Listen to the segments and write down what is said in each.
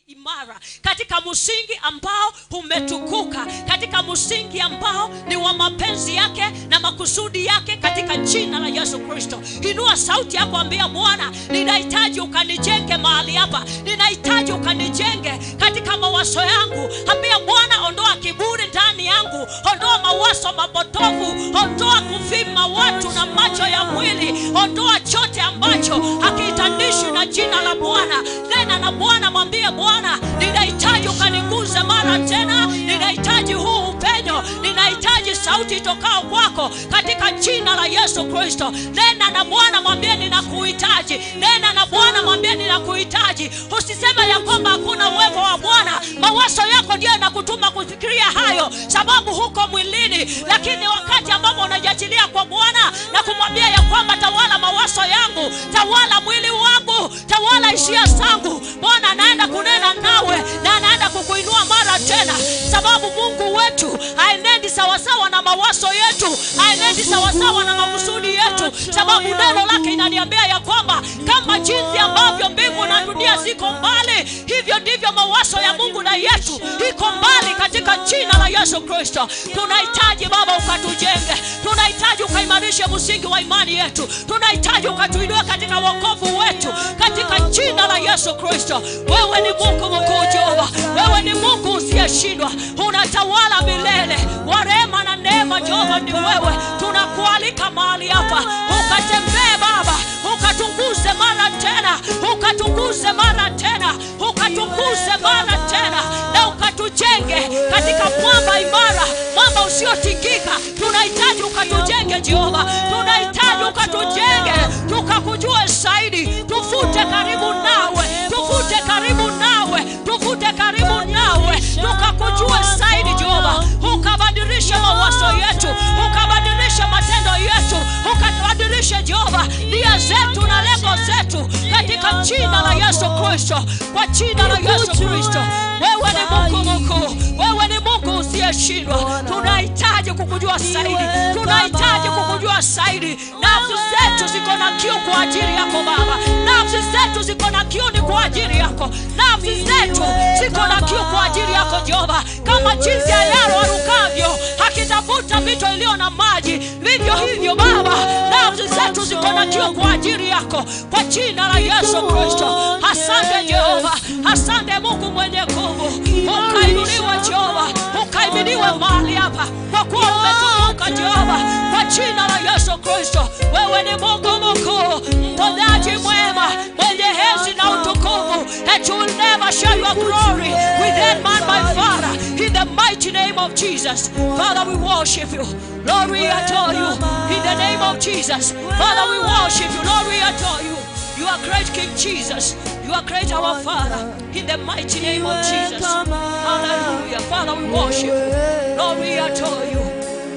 imara, katika msingi ambao umetukuka, katika msingi ambao ni wa mapenzi yake na makusudi yake, katika jina la Yesu Kristo. Inua sauti yako, ambia Bwana, ninahitaji ukanijenge mahali hapa, ninahitaji ukanijenge katika mawazo yangu. Ambia Bwana, ondoa kiburi ndani yangu, ondoa mawazo mapotofu, ondoa kuvima watu na macho ya mwili, ondoa chote ambacho hakiitanishi na jina la Bwana. Nena na Bwana, mwambie Bwana, ninahitaji ukaniguze mara tena, ninahitaji huu upenyo, ninahitaji sauti itokao kwako, katika jina la Yesu Kristo. Nena na Bwana, mwambie ninakuhitaji. Nena na Bwana, mwambie ninakuhitaji. Usiseme ya kwamba hakuna uwepo wa Bwana. Mawazo yako ndiyo yanakutuma kufikiria hayo, sababu huko mwilini. Lakini wakati ambapo unajiachilia kwa Bwana na kumwambia ya kwamba tawala mawazo yangu, tawala mwili wangu, tawala hisia zangu, Bwana anaenda kunena nawe na anaenda kukuinua mara tena, sababu Mungu wetu haenendi sawasawa na mawazo yetu, haenendi sawasawa na makusudi yetu, sababu neno lake inaniambia ya kwamba kama jinsi ambavyo mbingu na dunia ziko mbali, hivyo ndivyo mawazo ya Mungu na yetu iko mbali, katika jina la Yesu Kristo. Tunahitaji Baba ukatujenge, tunahitaji ukaimarishe msingi wa imani yetu, tunahitaji ukatuinue katika wokovu wetu, katika jina la Yesu Kristo. Wewe ni Mungu mkuu Jehova, wewe ni Mungu usiyeshindwa, unatawala milele, wa rehema na neema Jehova ni wewe. Tunakualika mahali hapa, ukatembee Baba, ukatunguze mara tena, ukatunguze mara tena, ukatunguze mara tena, na ukatujenge katika mwamba imara, mwamba usiotingika. Tunahitaji ukatujenge Jehova, tunahitaji ukatujenge, tukakujue zaidi, tufute karibu nawe, tufute karibu nawe, tufute karibu nawe, tukakujue zaidi Jehova. Ukabadilisha mawazo yetu, ukabadilisha matendo yetu, ukabadilisha Jehova nia zetu na lengo zetu, katika jina la Yesu Kristo, kwa jina la Yesu Kristo. Wewe ni Mungu mkuu, wewe ni Mungu usiyeshindwa. Tunahitaji kukujua zaidi, tunahitaji kukujua zaidi. Nafsi zetu ziko na kiu kwa ajili yako Baba, nafsi zetu ziko na kiu ni kwa ajili yako, nafsi zetu ziko na kiu kwa ajili yako Jehova. Kama jinsi ayaro arukavyo akitafuta mito iliyo na maji, vivyo hivyo Baba, nafsi zetu ziko na kiu kwa ajili yako, kwa jina la Yesu Kristo. Asante Jehova, asante Mungu mwenye nguvu, ukainuliwe Jehova, ukaimidiwe mahali hapa, kwa kuwa umetukuka Jehova, kwa jina la Yesu Kristo. Wewe ni Mungu mkuu, mponyaji mwema, mwenye heri na utukufu, and you will never share your glory with any man, my Father, in the mighty name of Jesus. Father, we worship you. Lord, we adore you. In the name of Jesus. Father, we worship you. Lord, we adore you. You are great King Jesus. You are great our Father. In the mighty name of Jesus. Hallelujah. Father, we worship you. Lord, we adore you.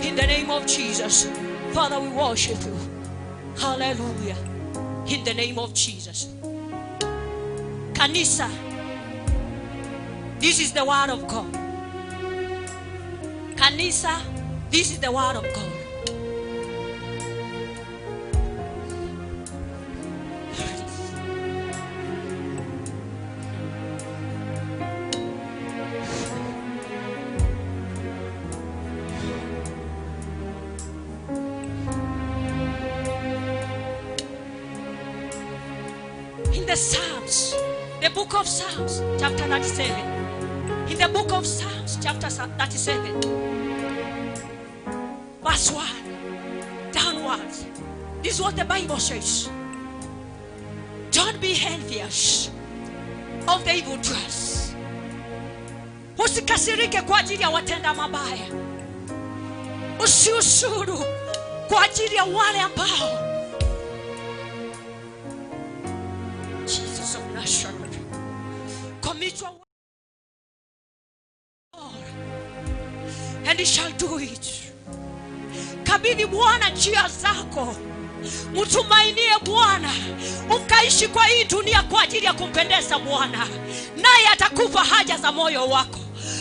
In the name of Jesus. Father, we worship you. Hallelujah. In the name of Jesus. Kanisa, this is the word of God. Kanisa, this is the word of God. In the Psalms, the book of Psalms, chapter 37. In the book of Psalms, chapter 37, verse 1, downwards. This is what the Bible says. Don't be envious of the evildoers. Usikasirike kwa ajili ya watenda mabaya. Usiusuru kwa ajili ya wale ambao Jesus of Nazareth, commit your way, and he shall do it. Kabidhi Bwana njia zako, mtumainie Bwana, ukaishi kwa hii dunia kwa ajili ya kumpendeza Bwana, naye atakupa haja za moyo wako.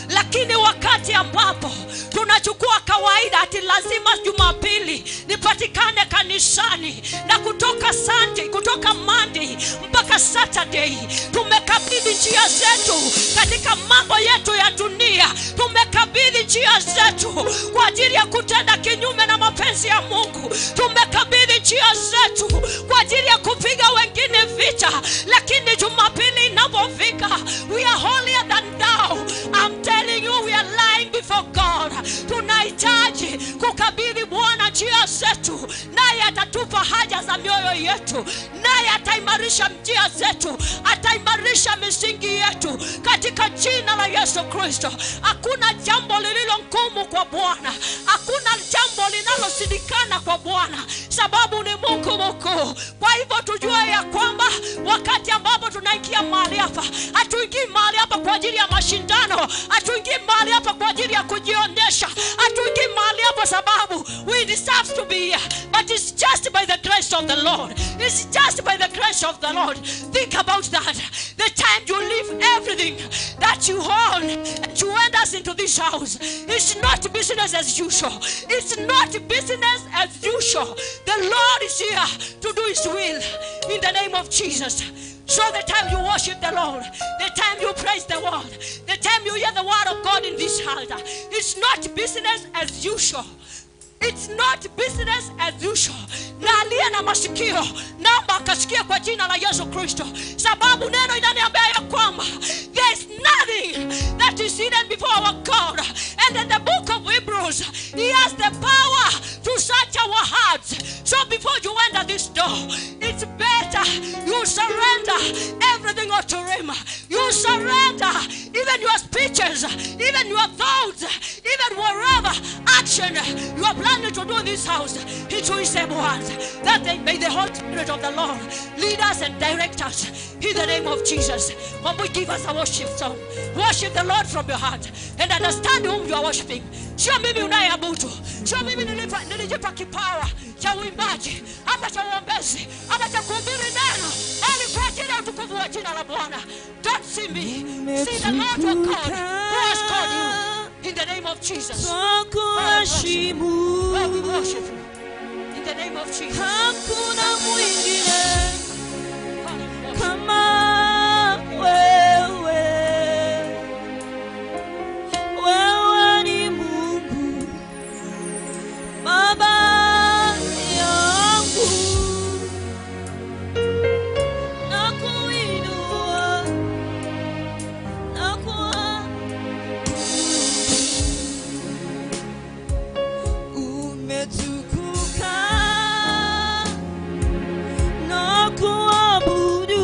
Lakini wakati ambapo tunachukua kawaida ati lazima Jumapili nipatikane kanisani, na kutoka Sunday, kutoka Monday mpaka Saturday tumekabidhi njia zetu katika mambo yetu ya dunia, tumekabidhi njia zetu kwa ajili ya kutenda kinyume na mapenzi ya Mungu, tumekabidhi njia zetu kwa ajili ya kupiga wengine vita. Lakini Jumapili inapofika, we are holier than thou. I'm telling you, we are lying before God. Tunahitaji kukabidhi Bwana njia zetu, naye atatupa haja za mioyo yetu, naye ataimarisha njia zetu, ataimarisha misingi yetu katika jina la Yesu Kristo. Hakuna jambo lililo ngumu kwa Bwana, hakuna jambo linaloshindikana kwa Bwana, sababu ni Mungu mkuu. Kwa hivyo tujue ya kwamba wakati ambapo tunaingia mahali hapa, hatuingii mahali hapa kwa ajili ya mashindano, hatuingii mahali hapa kwa ajili ya kujionyesha, hatuingii mahali hapa sababu we deserve to be here, but it's just by the grace of the Lord. It's just by the grace of the Lord. Think about that. The time you leave everything that you own and you enter into this house, it's not business as usual. It's not business as usual. The Lord is here to do his will in the name of Jesus. So the time you worship the Lord, the time you praise the Lord, the time you hear the word of God in this house, it's not business as usual. It's not business as usual. Na aliye na masikio, naomba akasikie kwa jina la Yesu Kristo. Sababu neno inaniambia ya kwamba there is nothing that is hidden before our God. And in the book of Hebrews, he has the power to search our hearts. So before you enter this door, it's better you surrender everything unto him. You surrender even your speeches, even your thoughts, even whatever action you are planning to do in this house into his able hands, that they may the Holy Spirit of the Lord lead us and direct us in the name of Jesus. When we give us a worship song, worship the Lord from your heart and understand whom you are worshiping. Sio mimi unayeabudu, sio mimi nilijipa kipawa cha uimbaji ama cha uombezi ama cha kuhubiri neno, bali kwa ajili ya utukufu wa jina la Bwana. Don't see me, see the Lord your God who has called you in the name of Jesus. Lord, we worship you in the name of Jesus. Hakuna mwingine kama wewe. Wewe ni Mungu Baba yangu, nakuinua, nakuabudu. Umetukuka, nakuabudu.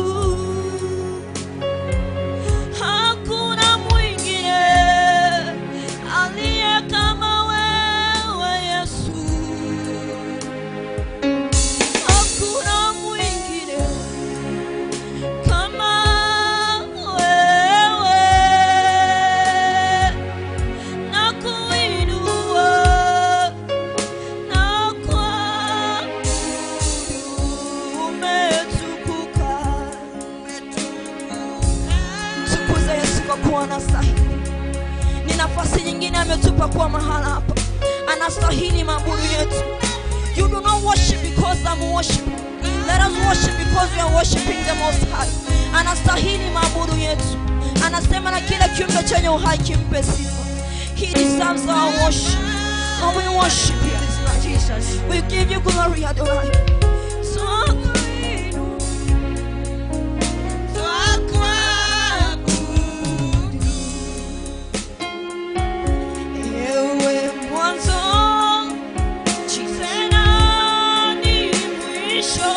Hakuna mwingine aliye kama wewe Yesu. Hakuna mwingine kama wewe. Nakuinua, nakuabudu. Umetukuka. Mtukuze Yesu kwa kuwa anastahili. Ni nafasi nyingine ametupa kuwa mahala hapa. Anastahili maabudu yetu. You do not worship because I'm worshiping. Let us worship because we are worshiping the Most High. Anastahili maabudu yetu. Anasema na kila kiumbe chenye uhai kimpe sifa. He deserves our worship. And we worship you this night. Jesus. We give you glory, Adonai. Ewe mwanzo, tena ni mwisho.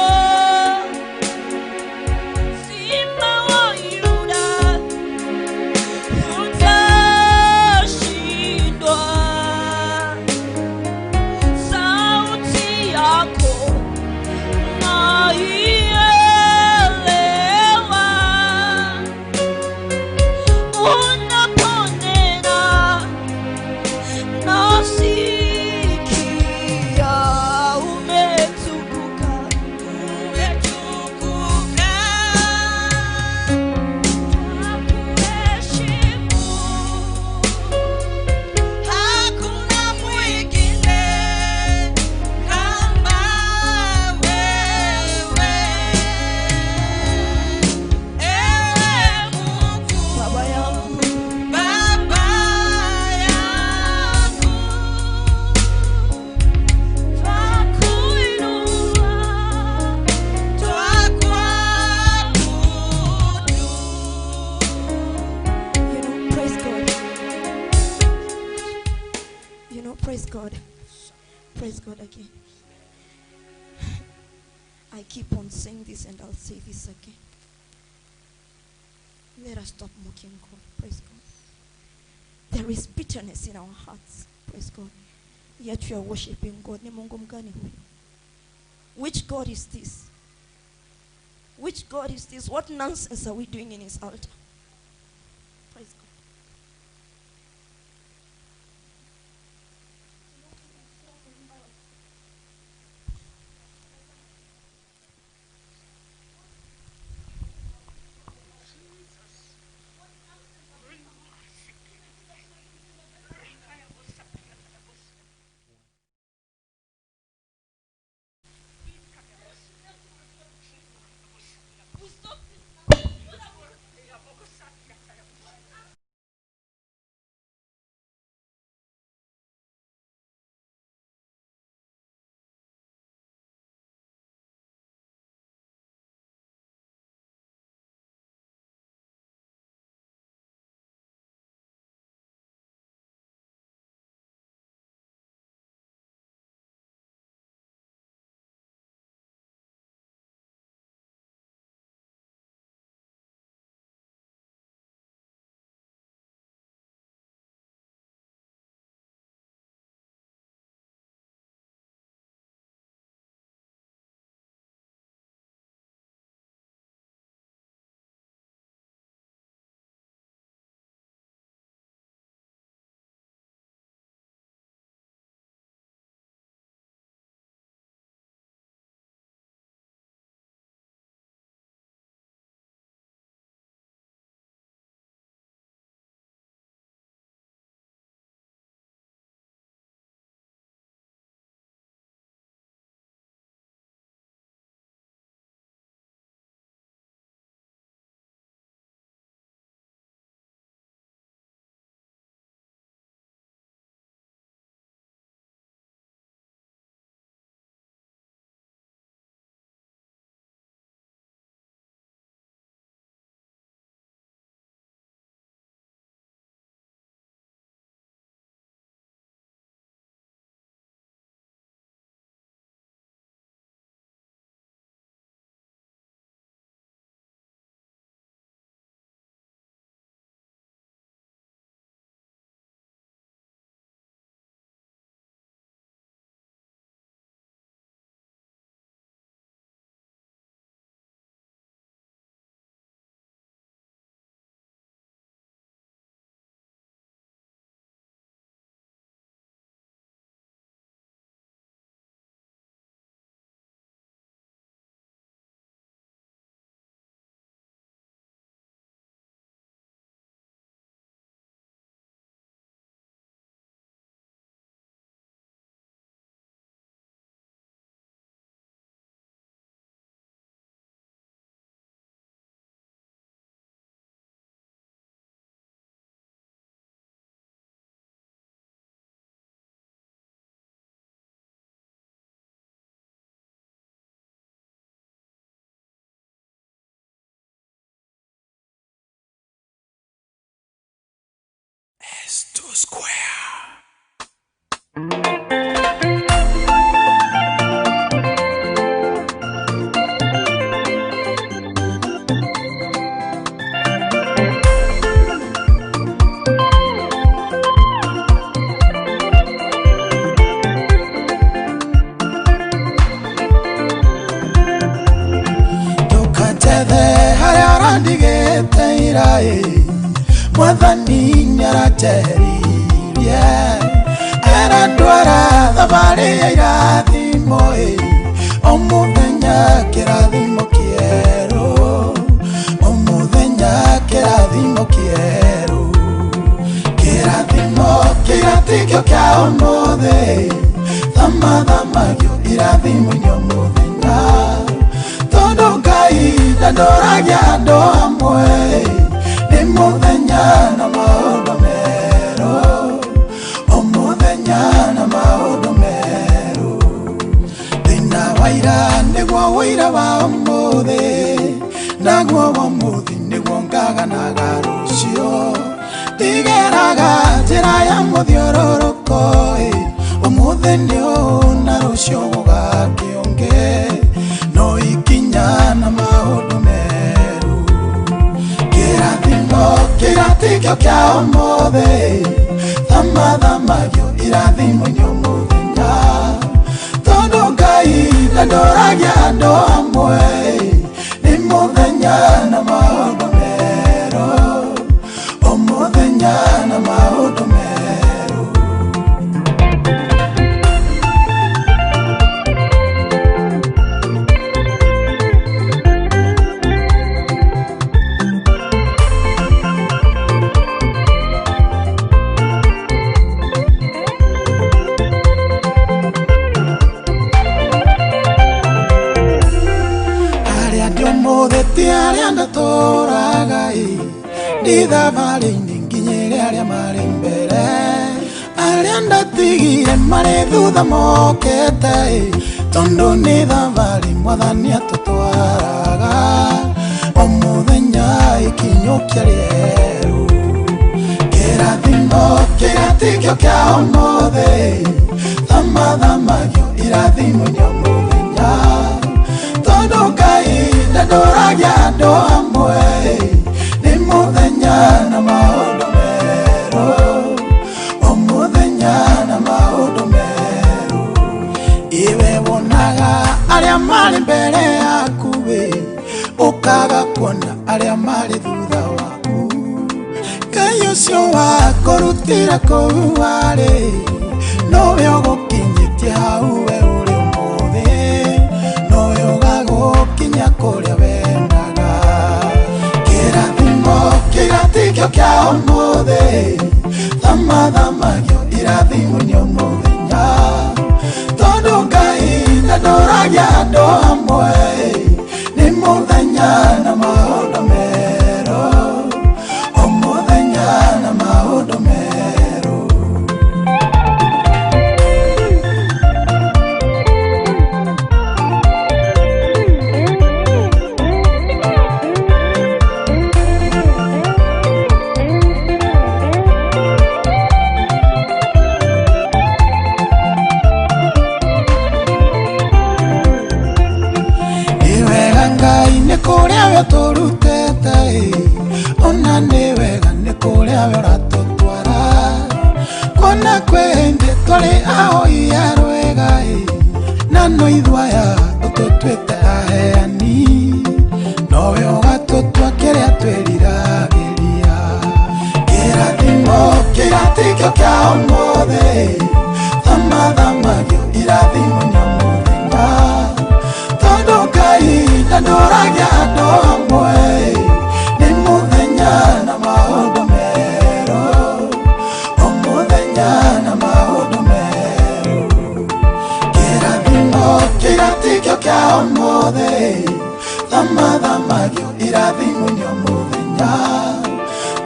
Simba wa Yuda, hutashindwa. Sauti yako Praise God. Praise God again. I keep on saying this and I'll say this again. Let us stop mocking God. Praise God. There is bitterness in our hearts. Praise God. Yet we are worshiping God. Ni Mungu mgani huyu? Which God is this? Which God is this? What nonsense are we doing in his altar? Praise God. S2 Square. Ndukanjethe haria ũrandigĩte ira-ĩ, Mwathani nĩaranjeheririe, arandwara thabarĩ ya irathimo-ĩ, o mũthenya kĩrathimo kĩerũ, o mũthenya kĩrathimo kĩerũ, kĩrathimo kĩratikio kĩa ũmũthĩ, thamathamagio irathimo-inĩ o mũthenya, tondũ Ngai ndandoragia andũ amwe, nĩ mũthenya na maũndũ merũ, o mũthenya na maũndũ merũ. Thĩna wa ira nĩguo ũira wa ũmũthĩ, naguo wa ũmũthĩ nĩguo ngaganaga rũciũ. Ndigeraga njĩra ya mũthiũrũrũko ĩ, Ũmũthĩ nĩ ũũ na rũciũ gũgakĩũngĩ, no ikinya na maũndũ meru. Kĩrathimo kĩratikio kĩa ũmũthĩ, thamathamagio irathimo nĩ ũmũthenya, tondũ Ngai ndandoragia andũ amwe, nĩ mũthenya na maũndũ merũ, ũmũthenya na maũndũ merũ. Arĩa ndĩ ũmũthĩ ti arĩa ndatũraga ĩ, ndĩ thabarĩ-inĩ nginyĩre arĩa marĩ mbere, arĩa ndatigire marĩ thutha mokete ĩ, tondũ nĩ thabarĩ mwathani atũtwaraga o mũthenya ikinyũkia rĩerũ. Kĩrathimo kĩratikio kĩa ũmũthĩ, thamathamagio irathimo nĩ ũmũthenya, tondũ Ngai ndandoragia andũ amwe, nĩ mũthenya na maũndũ merũ, o mũthenya na maũndũ merũ. Iwe wonaga arĩa marĩ mbere yaku ĩ, ũkaga kuona arĩa marĩ thutha waku. Ngai ũcio wakũrutire kũu warĩ, nowe ũgũkinyĩtie hau we ũrĩ ũmũthĩ, nowe ũgagũkinya kũrĩa wendaga. Kĩrathimo kĩratikio kĩa ũmũthĩ, thamathamagio irathimo nĩ ũmũthenya, tondũ Ngai ndandoragia andũ amwe, nĩ mũthenya na maũndũ merũ, o mũthenya na maũndũ merũ. Nĩ wega Ngai nĩ kũrĩa we ũtũrutĩte ĩ, ona nĩ wega nĩ kũrĩa we ũratũtwara, kuona kwĩ hĩndĩ twarĩ ahoi a rwĩga ĩ, na no ithuĩ aya ũtũtuĩte aheani, nowe ũgatũtua kĩrĩa twĩriragĩria. Kĩrathimo kĩratikio kĩa ũmũthĩ, thamathamagio irathimo nĩ ũmũthenya, tondũ Ngai ndandoragia andũ amwe, nĩ mũthenya na maũndũ merũ, o mũthenya na maũndũ merũ. Kĩrathimo kĩratikio kĩa ũmũthĩ, thamathamagio irathimo nĩ ũmũthenya,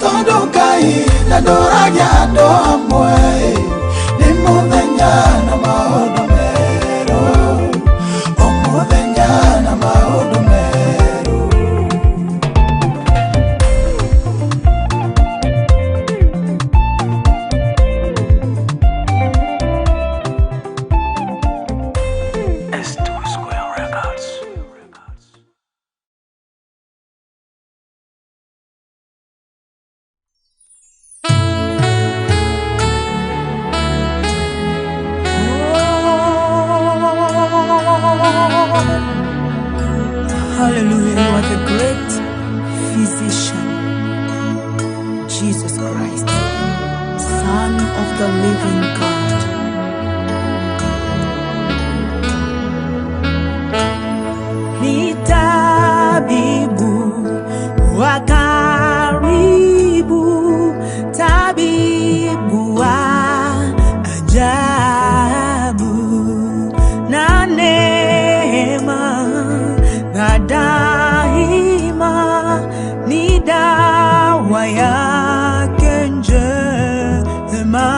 tondũ Ngai ndandoragia andũ amwe, nĩ mũthenya na maũndũ merũ, o mũthenya na maũndũ merũ. S2 Square Records. Hallelujah. You are the great physician, Jesus Christ, Son of the living God. Ni tabibu wa karibu, tabibu wa ajabu, na neema na daima ni dawa yake njema.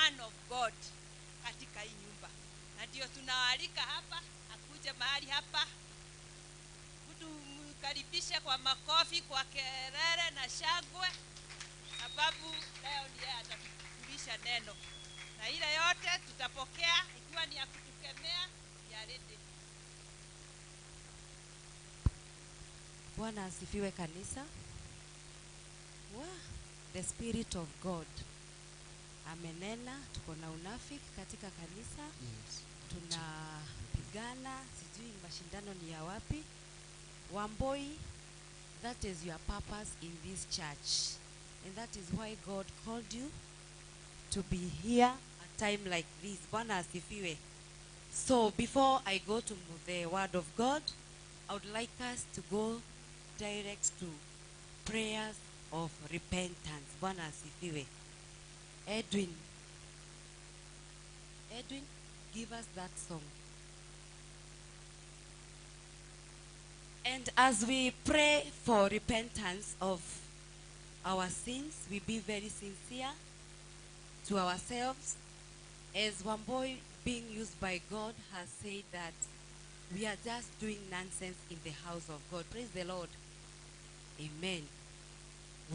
man of God katika hii nyumba, na ndio tunawaalika hapa akuje mahali hapa, tumkaribishe kwa makofi, kwa kelele na shangwe, sababu leo ndiye atatufundisha neno, na ile yote tutapokea, ikiwa ni ya kutukemea ya ready. Bwana asifiwe kanisa. Wow, the Spirit of God amenena. Tuko na unafiki katika kanisa. Yes. Tunapigana, sijui mashindano ni ya wapi. Wamboi, that is your purpose in this church, and that is why God called you to be here a time like this. Bwana asifiwe. So before I go to the word of God, I would like us to go direct to prayers of repentance. Bwana asifiwe. Edwin, give us that song. And as we pray for repentance of our sins, we be very sincere to ourselves. As Wamboi, being used by God, has said that we are just doing nonsense in the house of God. Praise the Lord. Amen.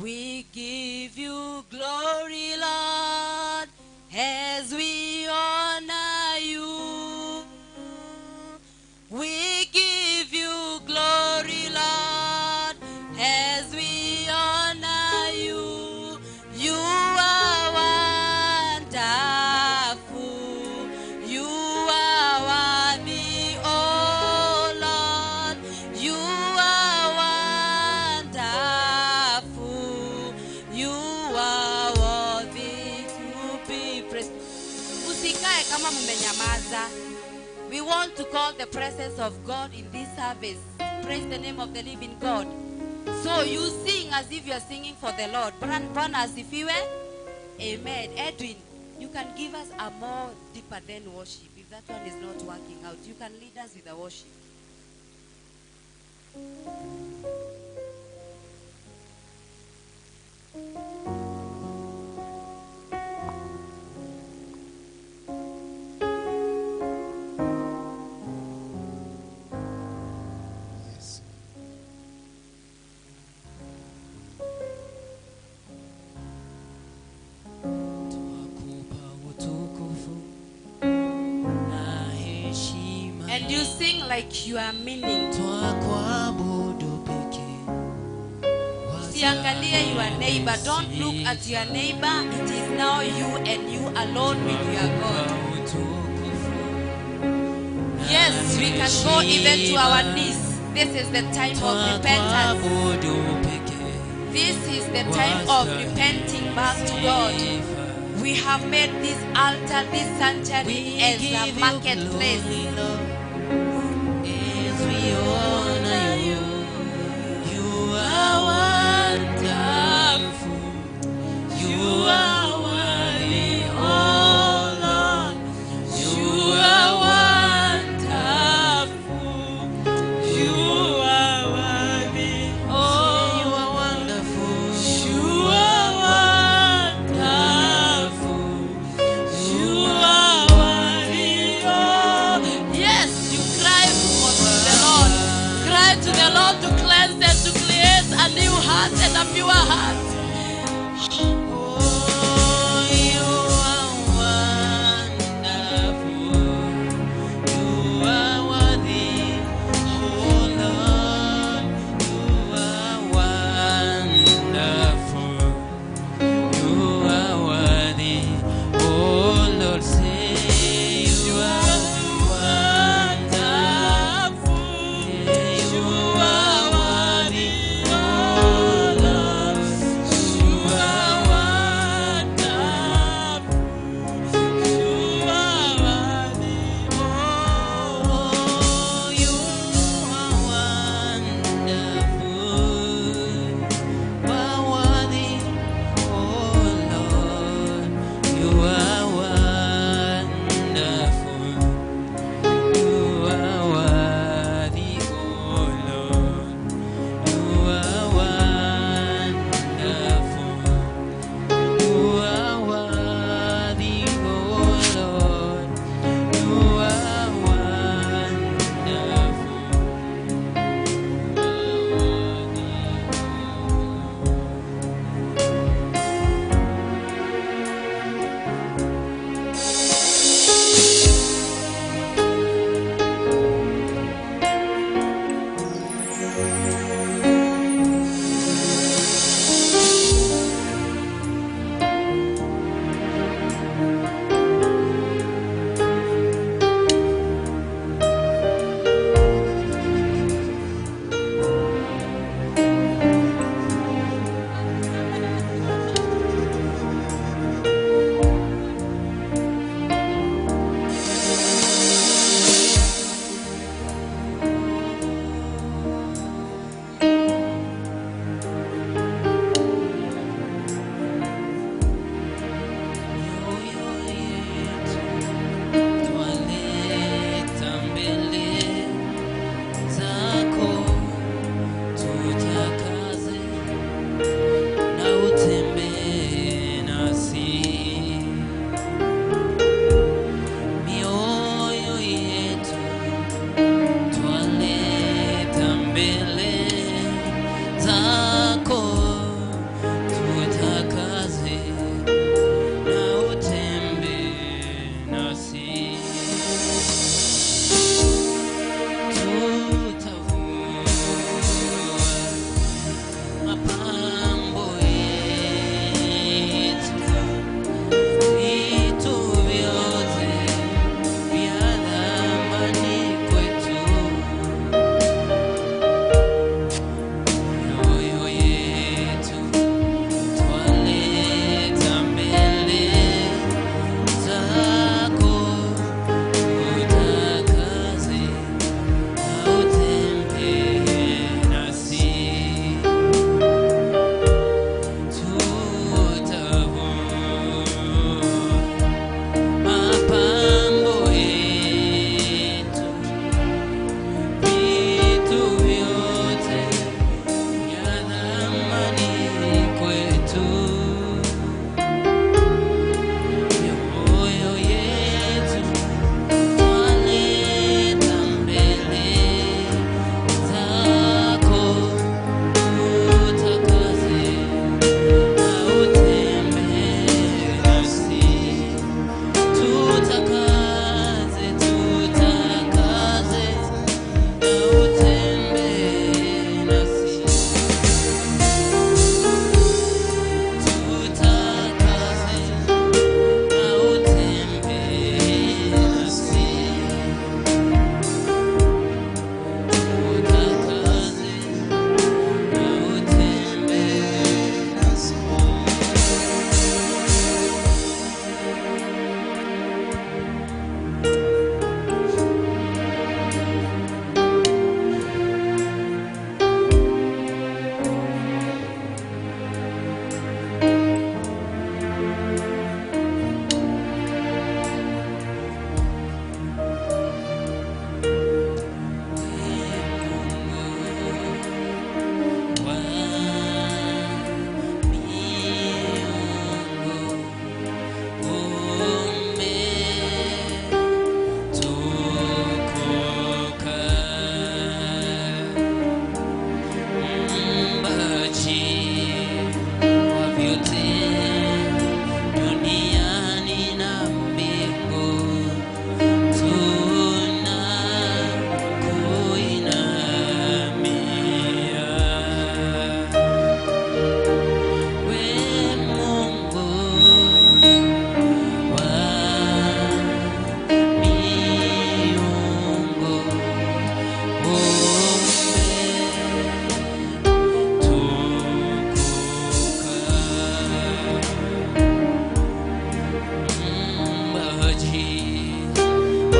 We give you glory, Lord, as we honor you. We give you glory, Lord, as we honor you. You are wonderful. You are worthy, oh Lord. You are wonderful. You are worthy to be praised. Usikae kama mmenyamaza. We want to call the presence of God in this service. Praise the name of the living God. So you sing as if you are singing for the Lord. Bwana asifiwe. Amen. Edwin, you can give us a more deeper than worship. If that one is not working out, you can lead us with a worship. Yes. Twakupa utukufu na heshima. And you sing like you are meaning. Twakuabudu pekee. Usiangalie your neighbor. Don't look at your neighbor. It is now you and you alone with your God. Yes, we can go even to our knees. This is the time of repentance. Twakuabudu pekee. This is the time of repenting back to God. We have made this altar, this sanctuary, as a marketplace. As we honor you, you are wonderful. You are worthy, oh Lord. You are wonderful. You are worthy, oh. You are wonderful. You are wonderful. You are worthy, oh. Yes, you cry for the Lord. Cry to the Lord to cleanse and to create a new heart and a pure heart. Oh.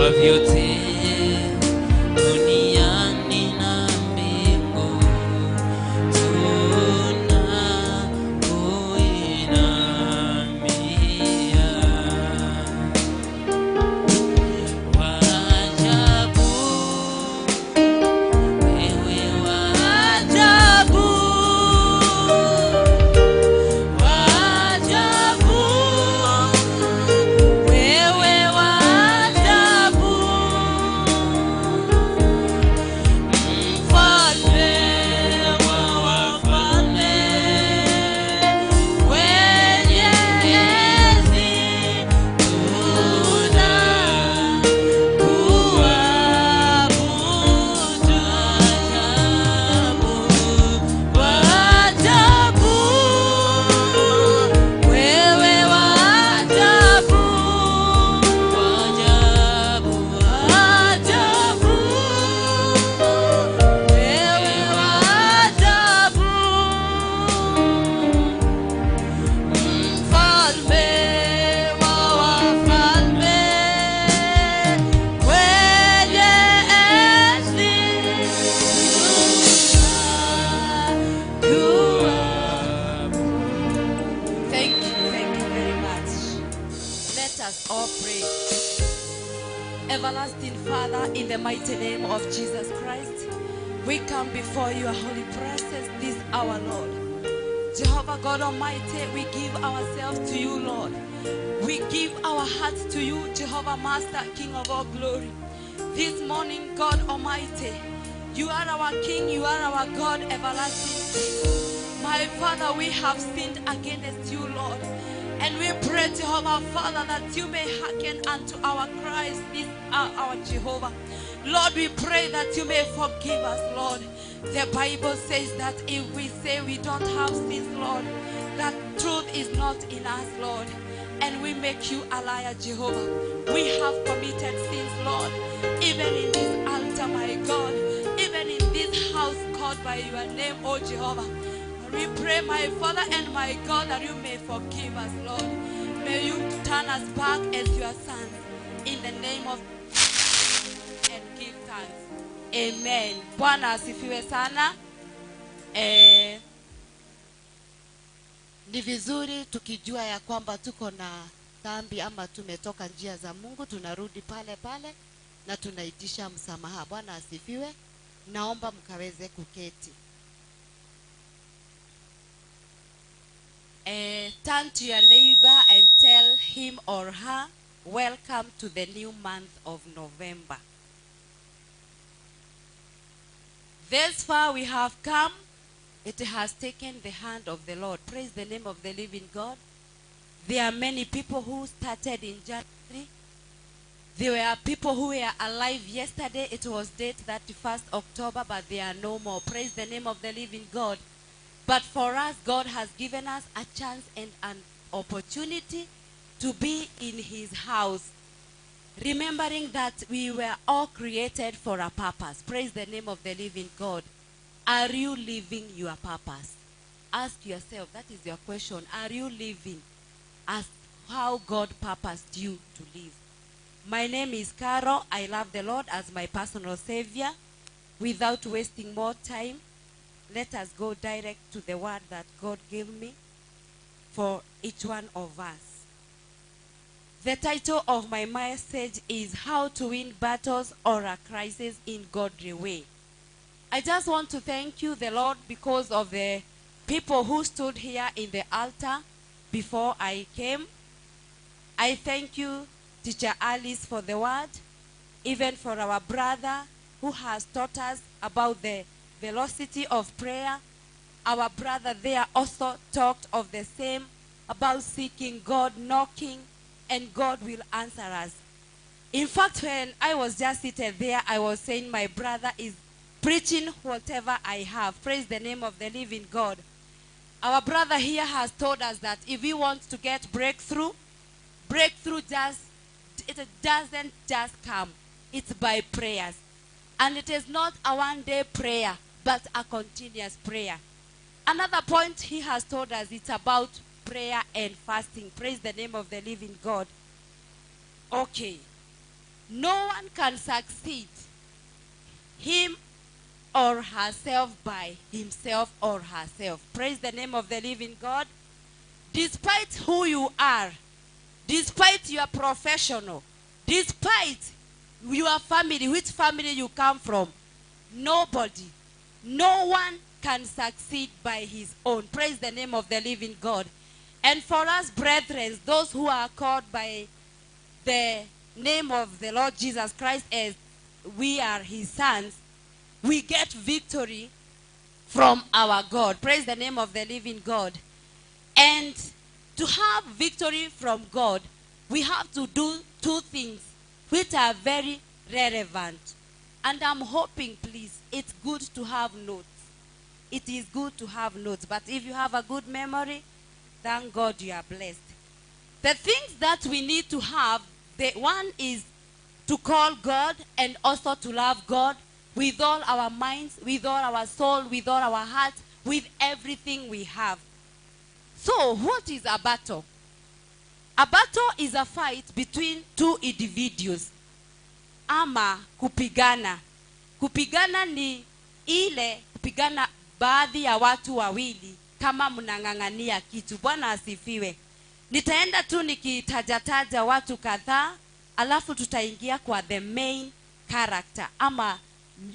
Kwa vyote duniani na mbingu tunakuinamia. Waajabu, wewe waajabu, waajabu, wewe waajabu, mfalme wa wafalme, wenye enzi tunakuabudu. Waajabu, wewe waajabu, waajabu, waajabu, wewe waajabu, mfalme wa wafalme, wenye enzi Thank you, thank you very much. Let us all pray. Everlasting Father, in the mighty name of Jesus Christ, we come before your holy presence this hour, Lord. Jehovah God Almighty, we give ourselves to you, Lord. We give our hearts to you, Jehovah Master, King of all glory. This morning, God Almighty, you are our King, you are our God, everlasting King. My Father, we have sinned against you, Lord. And we pray, Jehovah Father, that you may hearken unto our cries this hour, our Jehovah. Lord, we pray that you may forgive us, Lord. The Bible says that if we say we don't have sins, Lord, that truth is not in us, Lord. And we make you a liar, Jehovah. We have committed sins, Lord, even in this altar, my God, even in this house called by your name, O Jehovah. We pray, my Father and my God, that you may forgive us, Lord. May you turn us back as your sons. In the name of and give thanks. Amen. Bwana asifiwe sana. Ni vizuri tukijua ya kwamba tuko na dhambi ama tumetoka njia za Mungu, tunarudi pale pale na tunaitisha msamaha. Bwana asifiwe. Naomba mkaweze kuketi. Turn to your neighbor and tell him or her, welcome to the new month of November. This far we have come. It has taken the hand of the Lord. Praise the name of the living God. There are many people who started in January. There were people who were alive yesterday. It was date 31st October, but they are no more. Praise the name of the living God. But for us, God has given us a chance and an opportunity to be in his house. Remembering that we were all created for a purpose. Praise the name of the living God. Are you living your purpose? Ask yourself, that is your question. Are you living as how God purposed you to live? My name is Carol. I love the Lord as my personal savior. Without wasting more time, let us go direct to the word that God gave me for each one of us. The title of my message is How to Win Battles or a Crisis in Godly Way. I just want to thank you, the Lord, because of the people who stood here in the altar before I came. I thank you, Teacher Alice, for the word, even for our brother who has taught us about the velocity of prayer. Our brother there also talked of the same, about seeking God, knocking, and God will answer us. In fact, when I was just seated there, I was saying my brother is preaching whatever I have. Praise the name of the living God. Our brother here has told us that if we want to get breakthrough, breakthrough just, it doesn't just come. It's by prayers. And it is not a one-day prayer, but a continuous prayer. Another point he has told us, it's about prayer and fasting. Praise the name of the living God. Okay. No one can succeed him or herself by himself or herself. Praise the name of the living God. Despite who you are, despite your professional, despite your family, which family you come from, nobody, no one can succeed by his own. Praise the name of the living God. And for us, brethren, those who are called by the name of the Lord Jesus Christ as we are his sons, we get victory from our God. Praise the name of the living God. And to have victory from God, we have to do two things which are very relevant. And I'm hoping, please, it's good to have notes. It is good to have notes. But if you have a good memory, thank God you are blessed. The things that we need to have, the one is to call God and also to love God with all our minds, with all our soul, with all our heart, with everything we have. So, what is a battle? A battle is a fight between two individuals. Ama kupigana. Kupigana ni ile kupigana baadhi ya watu wawili kama mnang'ang'ania kitu. Bwana asifiwe. Nitaenda tu nikitajataja watu kadhaa, alafu tutaingia kwa the main character ama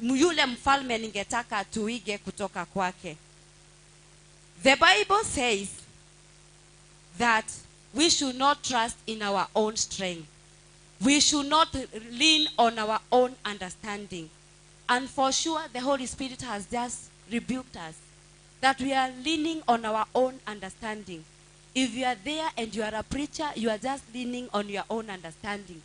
yule mfalme ningetaka tuige kutoka kwake. The Bible says that we should not trust in our own strength. We should not lean on our own understanding. And for sure, the Holy Spirit has just rebuked us that we are leaning on our own understanding. If you are there and you are a preacher, you are just leaning on your own understanding.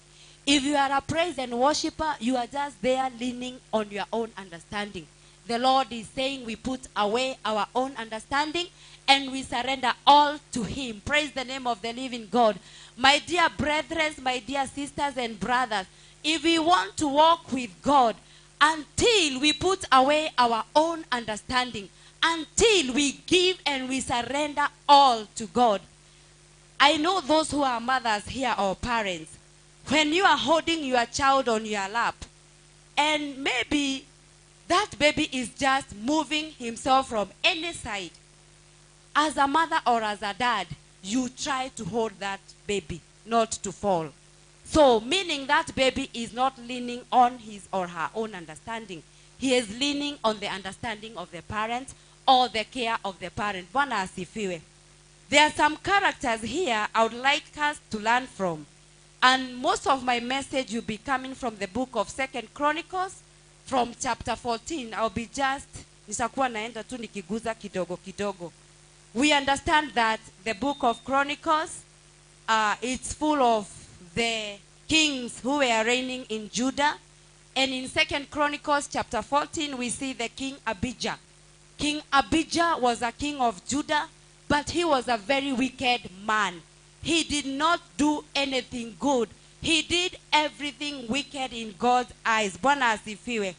If you are a praise and worshiper, you are just there leaning on your own understanding. The Lord is saying we put away our own understanding and we surrender all to him. Praise the name of the living God. My dear brethren, my dear sisters and brothers, if we want to walk with God, until we put away our own understanding, until we give and we surrender all to God. I know those who are mothers here or parents, when you are holding your child on your lap, and maybe that baby is just moving himself from any side, as a mother or as a dad, you try to hold that baby not to fall. So, meaning that baby is not leaning on his or her own understanding. He is leaning on the understanding of the parent or the care of the parent. Bwana asifiwe. There are some characters here I would like us to learn from. And most of my message will be coming from the book of 2 Chronicles, from chapter 14. I'll be just, nitakuwa naenda tu nikiguza kidogo kidogo. We understand that the book of Chronicles, it's full of the kings who were reigning in Judah. And in 2 Chronicles chapter 14, we see the king Abijah. King Abijah was a king of Judah, but he was a very wicked man. He did not do anything good. He did everything wicked in God's eyes. Bwana asifiwe.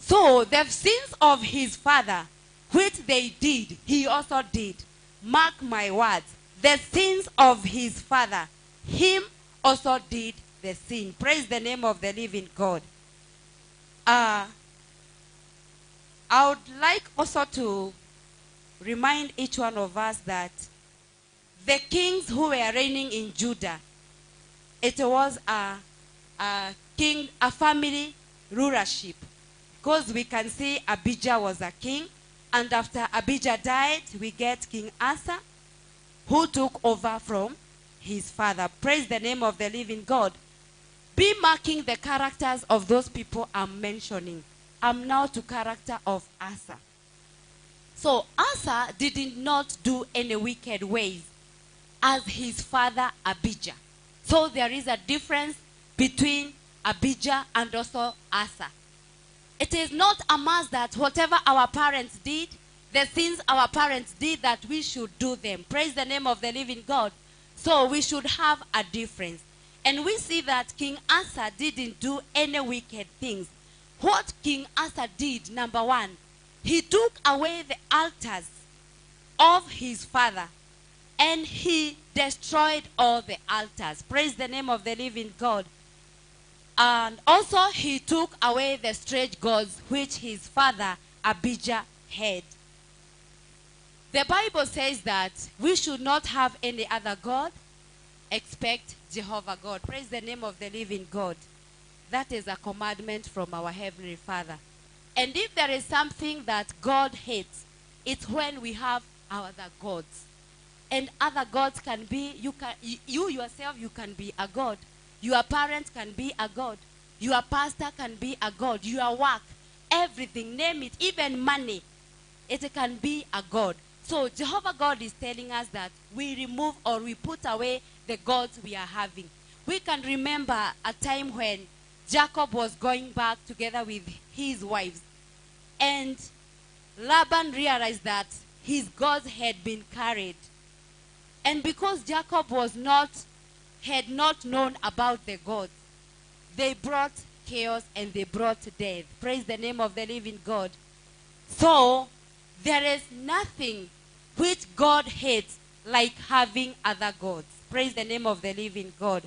So the sins of his father, which they did, he also did. Mark my words. The sins of his father, him also did the sin. Praise the name of the living God. I would like also to remind each one of us that the kings who were reigning in Judah, it was a king, a family rulership. Because we can see Abijah was a king, and after Abijah died, we get King Asa, who took over from his father. Praise the name of the living God. Be marking the characters of those people I'm mentioning. I'm now to character of Asa. So Asa did not do any wicked ways as his father Abijah. So there is a difference between Abijah and also Asa. It is not a must that whatever our parents did, the sins our parents did, that we should do them. Praise the name of the living God. So we should have a difference. And we see that King Asa didn't do any wicked things. What King Asa did, number one, he took away the altars of his father and he destroyed all the altars. Praise the name of the living God. And also he took away the strange gods which his father Abijah had. The Bible says that we should not have any other God except Jehovah God. Praise the name of the living God. That is a commandment from our Heavenly Father. And if there is something that God hates, it's when we have other gods. And other gods can be, you yourself, you can be a god. Your parents can be a god. Your pastor can be a god. Your work, everything, name it, even money, it can be a god. So Jehovah God is telling us that we remove or we put away the gods we are having. We can remember a time when Jacob was going back together with his wives. And Laban realized that his gods had been carried. And because Jacob had not known about the gods, they brought chaos and they brought death. Praise the name of the living God. So there is nothing which God hates like having other gods. Praise the name of the living God.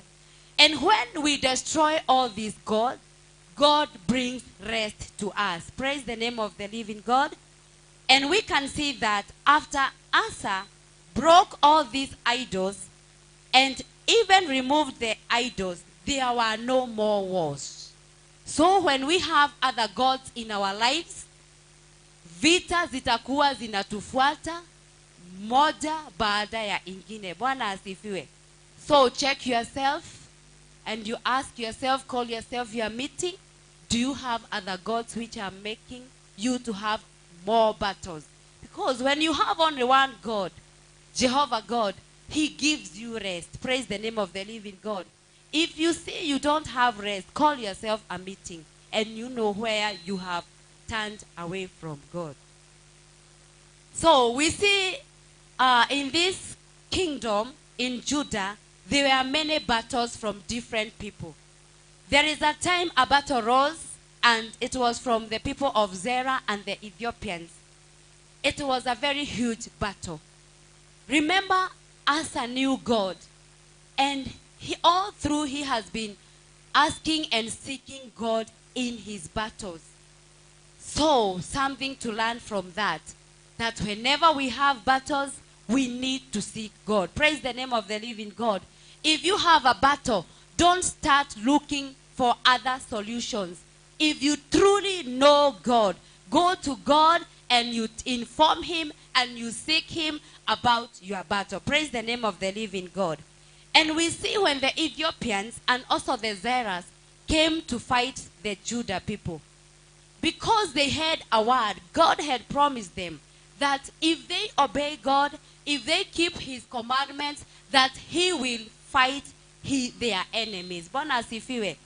And when we destroy all these gods, God brings rest to us. Praise the name of the living God. And we can see that after Asa broke all these idols and even removed the idols, there were no more wars. So when we have other gods in our lives, vita zitakuwa zinatufuata moja baada ya ingine. Bwana asifiwe. So check yourself and you ask yourself, call yourself your meeting. Do you have other gods which are making you to have more battles? Because when you have only one God, Jehovah God, he gives you rest. Praise the name of the living God. If you see you don't have rest, call yourself a meeting and you know where you have turned away from God. So we see in this kingdom, in Judah, there were many battles from different people. There is a time a battle rose, and it was from the people of Zerah and the Ethiopians. It was a very huge battle. Remember, Asa knew God, and all through he has been asking and seeking God in his battles. So, something to learn from that, that whenever we have battles, we need to seek God. Praise the name of the living God. If you have a battle, don't start looking for other solutions. If you truly know God, go to God and you inform him and you seek him about your battle. Praise the name of the living God. And we see when the Ethiopians and also the Zerahs came to fight the Judah people, because they had a word, God had promised them that if they obey God, if they keep his commandments, that he will fight their enemies. Bwana asifiwe.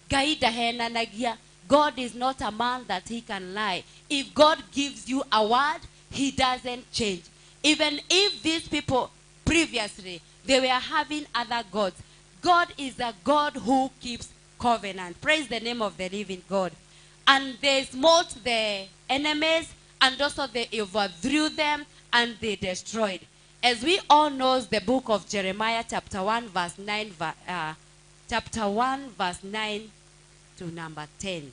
Ngai ndahenanagia. God is not a man that he can lie. If God gives you a word, he doesn't change. Even if these people previously, they were having other gods, God is a God who keeps covenant. Praise the name of the living God. And they smote the enemies, and also they overthrew them, and they destroyed. As we all know, the book of Jeremiah, chapter 1, verse 9, chapter 1, verse 9 to number 10.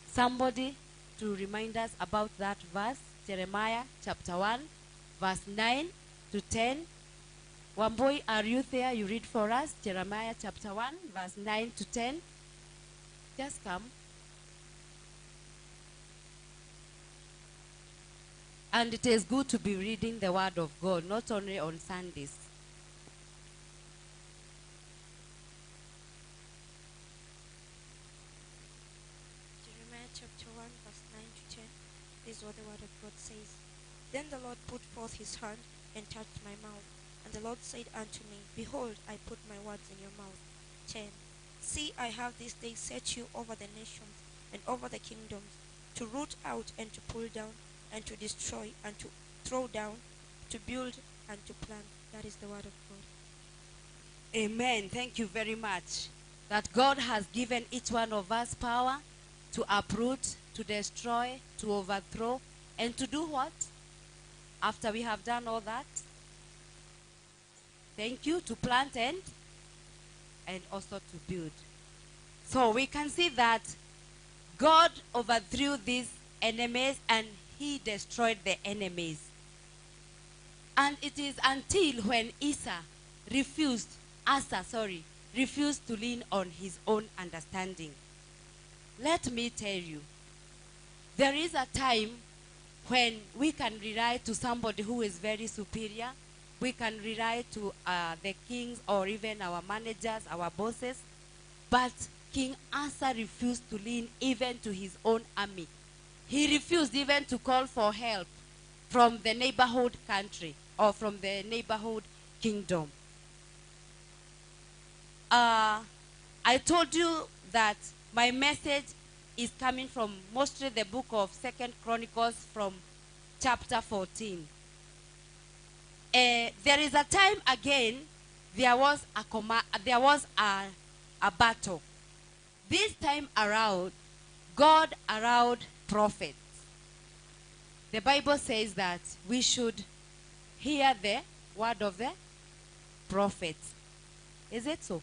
Somebody to remind us about that verse, Jeremiah chapter 1, verse 9 to 10. Wamboi, are you there? You read for us, Jeremiah chapter 1, verse 9 to 10. Just come. And it is good to be reading the word of God, not only on Sundays. Jeremiah chapter 1, verse 9 to 10. This is what the word of God says. Then the Lord put forth his hand and touched my mouth. And the Lord said unto me, Behold, I put my words in your mouth. 10. See, I have this day set you over the nations and over the kingdoms, to root out and to pull down, and to destroy and to throw down, to build and to plant. That is the word of God. Amen. Thank you very much. That God has given each one of us power to uproot, to destroy, to overthrow, and to do what? After we have done all that? Thank you. To plant and also to build. So we can see that God overthrew these enemies and he destroyed the enemies. And it is until when Asa refused to lean on his own understanding. Let me tell you, there is a time when we can rely to somebody who is very superior. We can rely to the kings or even our managers, our bosses. But King Asa refused to lean even to his own army. He refused even to call for help from the neighborhood country or from the neighborhood kingdom. I told you that my message is coming from mostly the book of 2 Chronicles from chapter 14. There is a time again there was a battle. This time around, God allowed prophets. The Bible says that we should hear the word of the prophets. Is it so?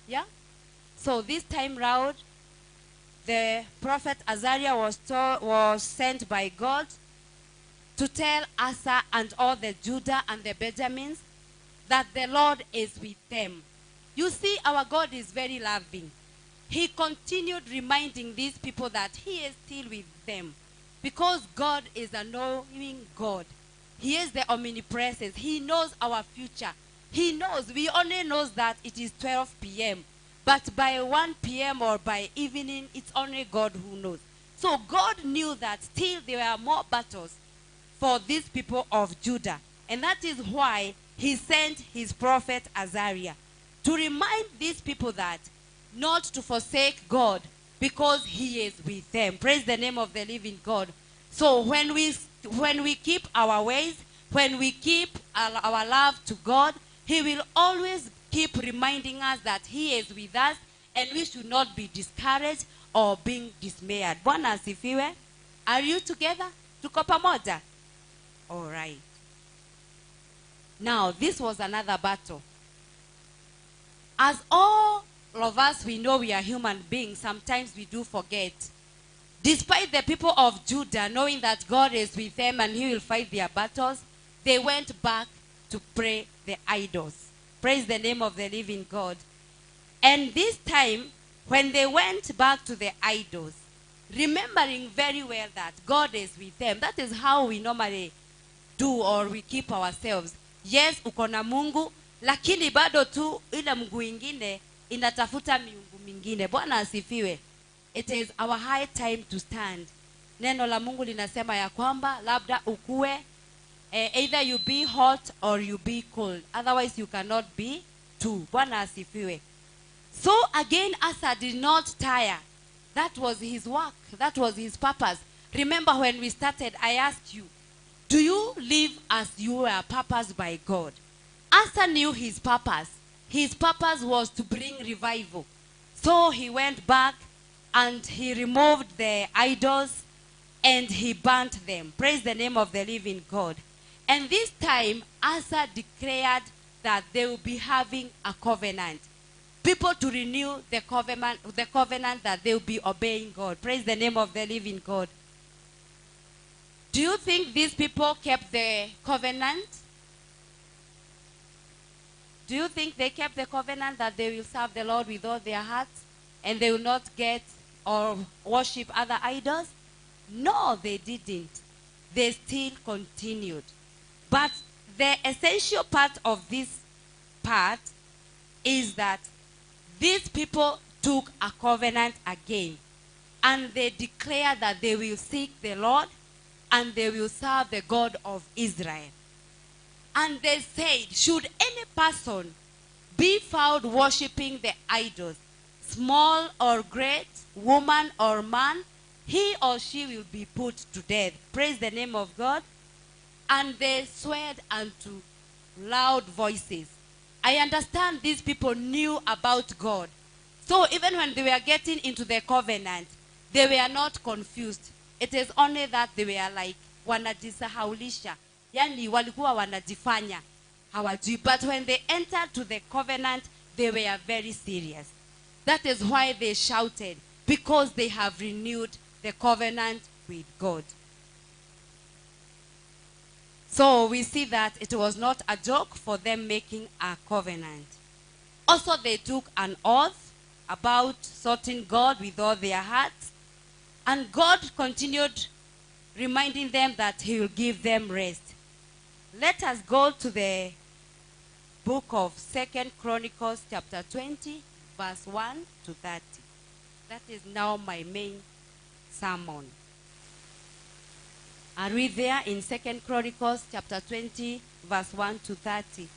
Yeah? So this time round, the prophet Azariah was sent by God to tell Asa and all the Judah and the Benjamins that the Lord is with them. You see, our God is very loving. He continued reminding these people that he is still with them, because God is a knowing God. He is the omnipresence. He knows our future. He knows. We only know that it is 12 p.m. But by 1 p.m. or by evening, it's only God who knows. So God knew that still there were more battles for these people of Judah. And that is why he sent his prophet Azariah to remind these people that not to forsake God, because he is with them. Praise the name of the living God. So when we keep our ways, when we keep our love to God, he will always keep reminding us that he is with us and we should not be discouraged or being dismayed. Bwana asifiwe. Are you together? Tuko pamoja? All right. Now, this was another battle. As all of us, we know we are human beings. Sometimes we do forget. Despite the people of Judah knowing that God is with them and he will fight their battles, they went back to pray the idols. Praise the name of the living God. And this time, when they went back to the idols, remembering very well that God is with them, that is how we normally do or we keep ourselves. Yes, uko na Mungu, lakini bado tu ile Mungu ingine inatafuta miungu mingine. Bwana asifiwe. It is our high time to stand. Neno la Mungu linasema ya kwamba labda ukue, either you be hot or you be cold. Otherwise you cannot be two. Bwana asifiwe. So again, Asa did not tire. That was his work. That was his purpose. Remember when we started, I asked you, do you live as you were purposed by God? Asa knew his purpose. His purpose was to bring revival. So he went back and he removed the idols and he burnt them. Praise the name of the living God. And this time, Asa declared that they will be having a covenant. People to renew the covenant that they will be obeying God. Praise the name of the living God. Do you think these people kept the covenant? Do you think they kept the covenant that they will serve the Lord with all their hearts and they will not get or worship other idols? No, they didn't. They still continued. But the essential part of this part is that these people took a covenant again, and they declared that they will seek the Lord and they will serve the God of Israel. And they said, should any person be found worshiping the idols, small or great, woman or man, he or she will be put to death. Praise the name of God. And they swore unto loud voices. I understand these people knew about God. So even when they were getting into the covenant, they were not confused. It is only that they were like, wanajisahaulisha. Yani walikuwa wanajifanya hawajui. But when they entered to the covenant, they were very serious. That is why they shouted, because they have renewed the covenant with God. So we see that it was not a joke for them making a covenant. Also, they took an oath about sorting God with all their hearts. And God continued reminding them that he will give them rest. Let us go to the book of 2 Chronicles chapter 20, verse 1 to 30. That is now my main sermon. Are we there in 2 Chronicles chapter 20, verse 1 to 30?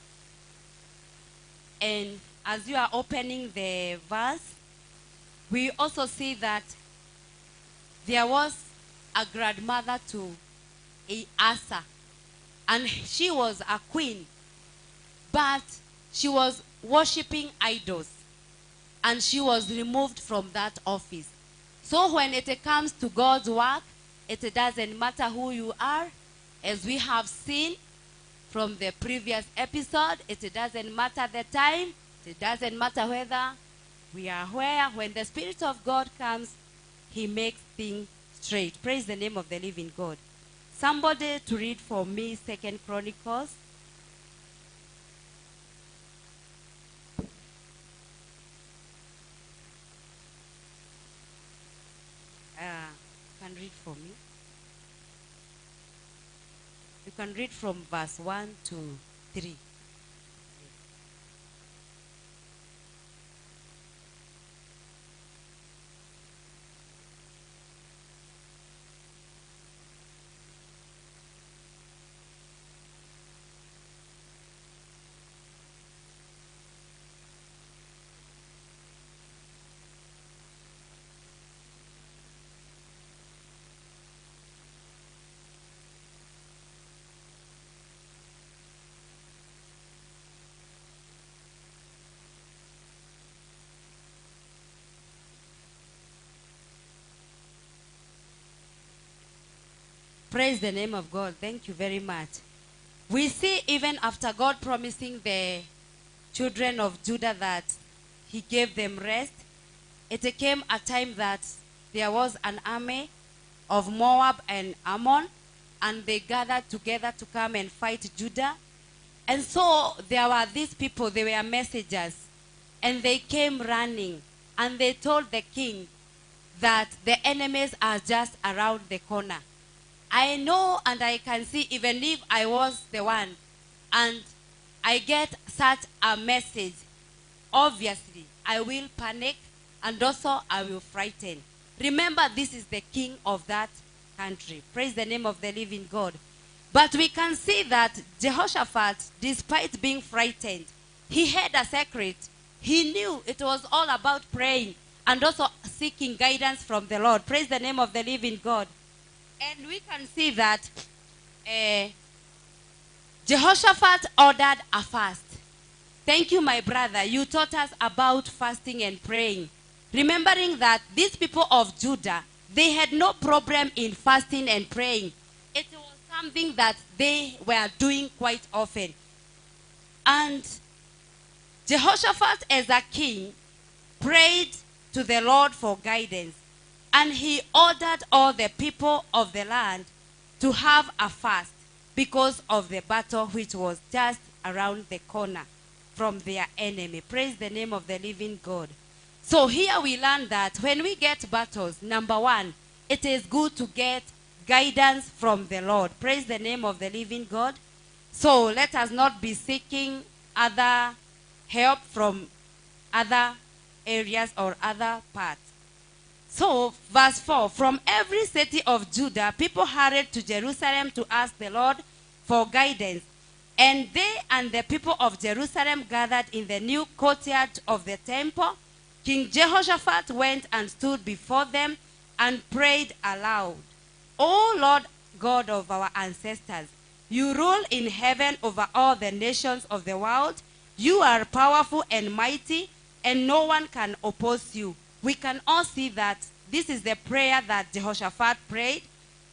And as you are opening the verse, we also see that there was a grandmother to Asa, and she was a queen, but she was worshipping idols, and she was removed from that office. So when it comes to God's work, it doesn't matter who you are. As we have seen from the previous episode, it doesn't matter the time, it doesn't matter whether we are where. When the Spirit of God comes, he makes things straight. Praise the name of the living God. Somebody to read for me 2 Chronicles. Can read for me. You can read from verse 1 to 3. Praise the name of God. Thank you very much. We see even after God promising the children of Judah that he gave them rest, it came a time that there was an army of Moab and Ammon, and they gathered together to come and fight Judah. And so there were these people, they were messengers, and they came running, and they told the king that the enemies are just around the corner. I know and I can see, even if I was the one and I get such a message, obviously I will panic and also I will frighten. Remember, this is the king of that country. Praise the name of the living God. But we can see that Jehoshaphat, despite being frightened, he had a secret. He knew it was all about praying and also seeking guidance from the Lord. Praise the name of the living God. And we can see that Jehoshaphat ordered a fast. Thank you, my brother. You taught us about fasting and praying. Remembering that these people of Judah, they had no problem in fasting and praying. It was something that they were doing quite often. And Jehoshaphat, as a king, prayed to the Lord for guidance. And he ordered all the people of the land to have a fast because of the battle which was just around the corner from their enemy. Praise the name of the living God. So here we learn that when we get battles, number one, it is good to get guidance from the Lord. Praise the name of the living God. So let us not be seeking other help from other areas or other parts. So, verse 4, from every city of Judah, people hurried to Jerusalem to ask the Lord for guidance. And they and the people of Jerusalem gathered in the new courtyard of the temple. King Jehoshaphat went and stood before them and prayed aloud. O Lord God of our ancestors, you rule in heaven over all the nations of the world. You are powerful and mighty, and no one can oppose you. We can all see that this is the prayer that Jehoshaphat prayed,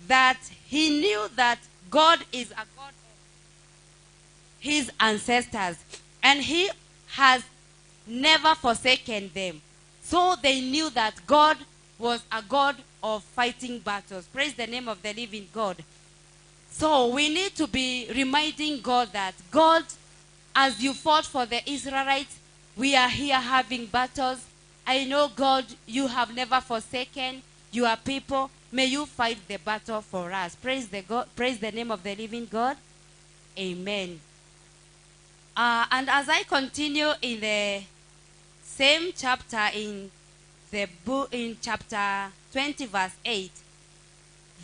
that he knew that God is a God of his ancestors, and he has never forsaken them. So So they knew that God was a God of fighting battles. Praise the name of the living God. So we need to be reminding God that, God, as you fought for the Israelites, we are here having battles. I know, God, you have never forsaken your people. May you fight the battle for us. Praise the God, praise the name of the living God. Amen. And as I continue in the same chapter, in the book, in chapter 20, verse 8,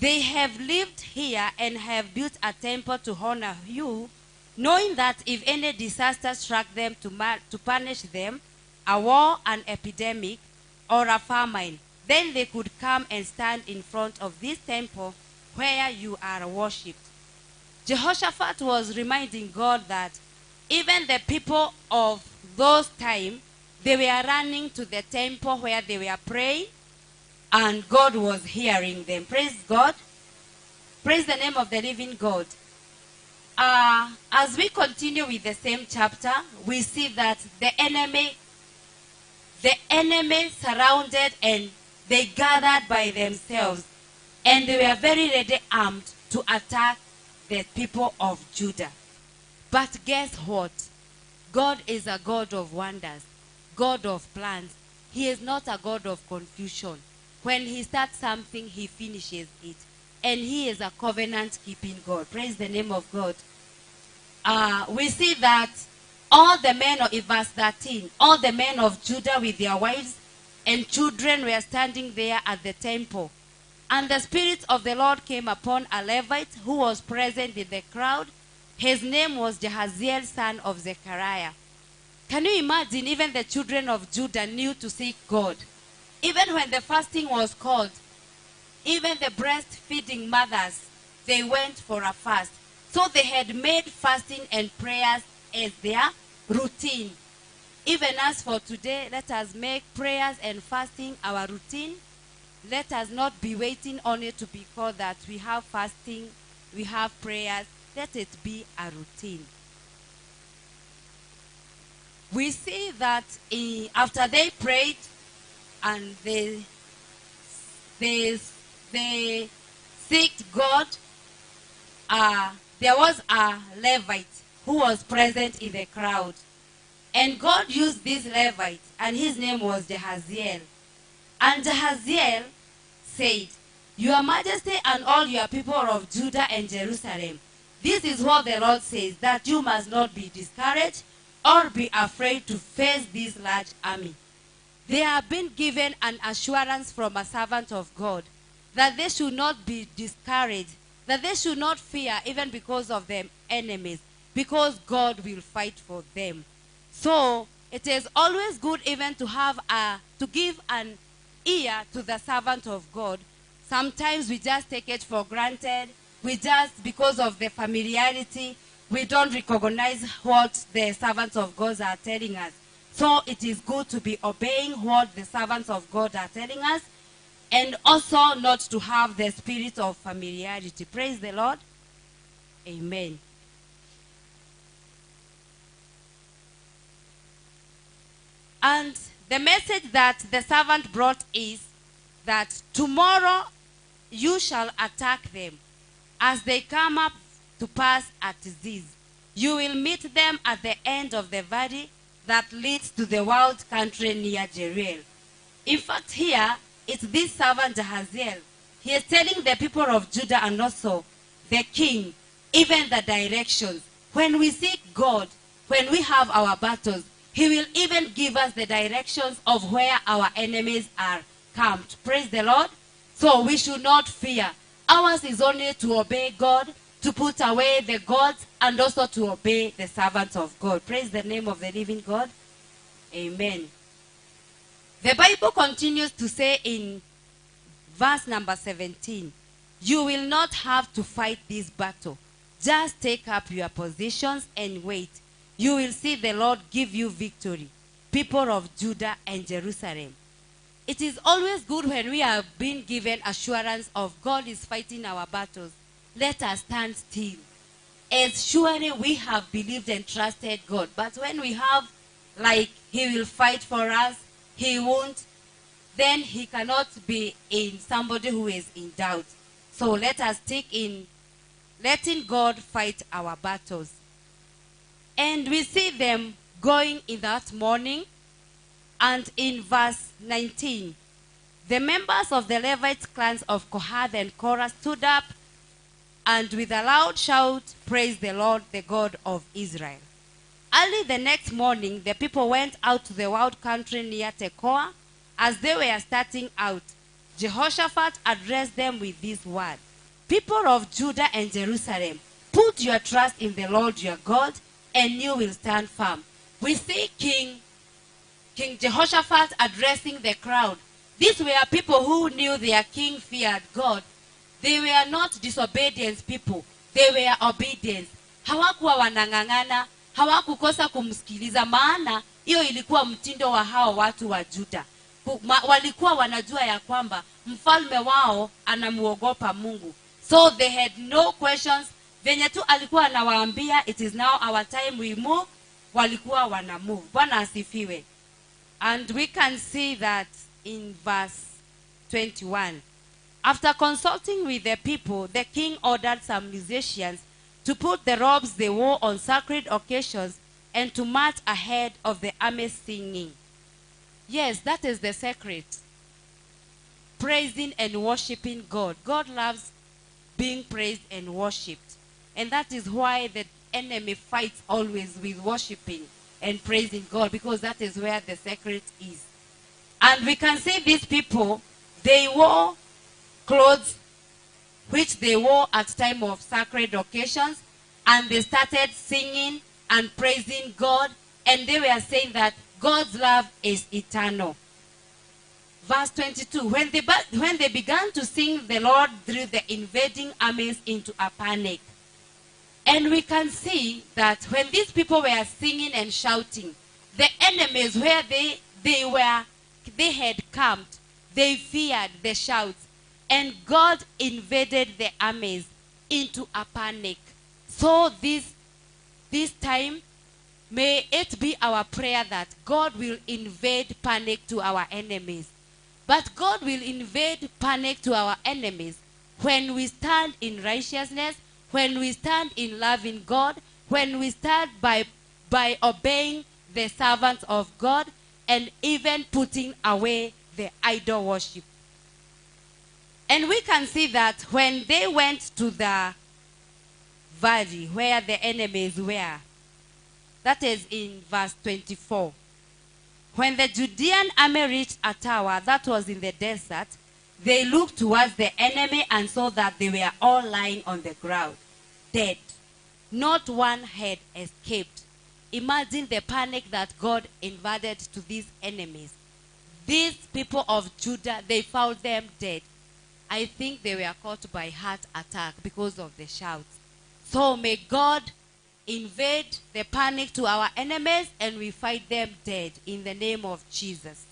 they have lived here and have built a temple to honor you, knowing that if any disaster struck them to punish them, a war, an epidemic, or a famine, then they could come and stand in front of this temple where you are worshipped. Jehoshaphat was reminding God that even the people of those time, they were running to the temple where they were praying, and God was hearing them. Praise God. Praise the name of the living God. As we continue with the same chapter, we see that the enemy surrounded and they gathered by themselves, and they were very ready armed to attack the people of Judah. But guess what? God is a God of wonders, God of plans. He is not a God of confusion. When he starts something, he finishes it. And he is a covenant-keeping God. Praise the name of God. We see that all the men of, verse 13, all the men of Judah with their wives and children were standing there at the temple. And the Spirit of the Lord came upon a Levite who was present in the crowd. His name was Jehaziel, son of Zechariah. Can you imagine? Even the children of Judah knew to seek God. Even when the fasting was called, even the breastfeeding mothers, they went for a fast. So they had made fasting and prayers as their routine. Even as for today, let us make prayers and fasting our routine. Let us not be waiting on it to be called that we have fasting, we have prayers. Let it be a routine. We see that after they prayed and they seeked God, there was a Levite who was present in the crowd. And God used this Levite, and his name was Jehaziel. And Jehaziel said, Your Majesty and all your people of Judah and Jerusalem, this is what the Lord says, that you must not be discouraged or be afraid to face this large army. They have been given an assurance from a servant of God that they should not be discouraged, that they should not fear even because of their enemies, because God will fight for them. So it is always good even to have to give an ear to the servant of God. Sometimes we just take it for granted. We just, because of the familiarity, we don't recognize what the servants of God are telling us. So it is good to be obeying what the servants of God are telling us, and also not to have the spirit of familiarity. Praise the Lord. Amen. And the message that the servant brought is that tomorrow you shall attack them as they come up to pass at Ziz. You will meet them at the end of the valley that leads to the wild country near Jeruel. In fact, here, it's this servant Jehaziel. He is telling the people of Judah and also the king, even the directions. When we seek God, when we have our battles, he will even give us the directions of where our enemies are camped. Praise the Lord. So we should not fear. Ours is only to obey God, to put away the gods, and also to obey the servants of God. Praise the name of the living God. Amen. The Bible continues to say in verse number 17, you will not have to fight this battle. Just take up your positions and wait. You will see the Lord give you victory, people of Judah and Jerusalem. It is always good when we are being given assurance of God is fighting our battles. Let us stand still. As surely we have believed and trusted God. But when we have, like, he will fight for us, he won't. then he cannot be in somebody who is in doubt. So let us stick in letting God fight our battles. And we see them going in that morning. And in verse 19, the members of the Levite clans of Kohath and Korah stood up and with a loud shout praised the Lord, the God of Israel. Early the next morning, the people went out to the wild country near Tekoa. As they were starting out, Jehoshaphat addressed them with this word: People of Judah and Jerusalem, put your trust in the Lord your God, and you will stand firm. We see King Jehoshaphat addressing the crowd. These were people who knew their king feared God. They were not disobedient people. They were obedient. Hawakuwa wanang'ang'ana, hawakukosa kumsikiliza, maana hiyo ilikuwa mtindo wa hao watu wa Juda. Walikuwa wanajua ya kwamba mfalme wao anamuogopa Mungu. So they had no questions. Venye tu alikuwa anawaambia it is now our time we move, walikuwa wana move. Bwana asifiwe. And we can see that in verse 21. After consulting with the people, the king ordered some musicians to put the robes they wore on sacred occasions and to march ahead of the army singing. Yes, that is the secret. Praising and worshiping God. God loves being praised and worshipped. And that is why the enemy fights always with worshiping and praising God, because that is where the secret is. And we can see these people, they wore clothes which they wore at time of sacred occasions, and they started singing and praising God, and they were saying that God's love is eternal. Verse 22, when they began to sing, the Lord drew the invading armies into a panic. And we can see that when these people were singing and shouting, the enemies where they had camped, they feared the shouts, and God invaded the armies into a panic. So this time, may it be our prayer that God will invade panic to our enemies. But God will invade panic to our enemies when we stand in righteousness, when we stand in loving God, when we stand by obeying the servants of God, and even putting away the idol worship. And we can see that when they went to the valley where the enemies were, that is in verse 24. When the Judean army reached a tower that was in the desert, they looked towards the enemy and saw that they were all lying on the ground, dead. Not one had escaped. Imagine the panic that God invaded to these enemies. These people of Judah, they found them dead. I think they were caught by heart attack because of the shouts. So may God invade the panic to our enemies, and we fight them dead in the name of Jesus.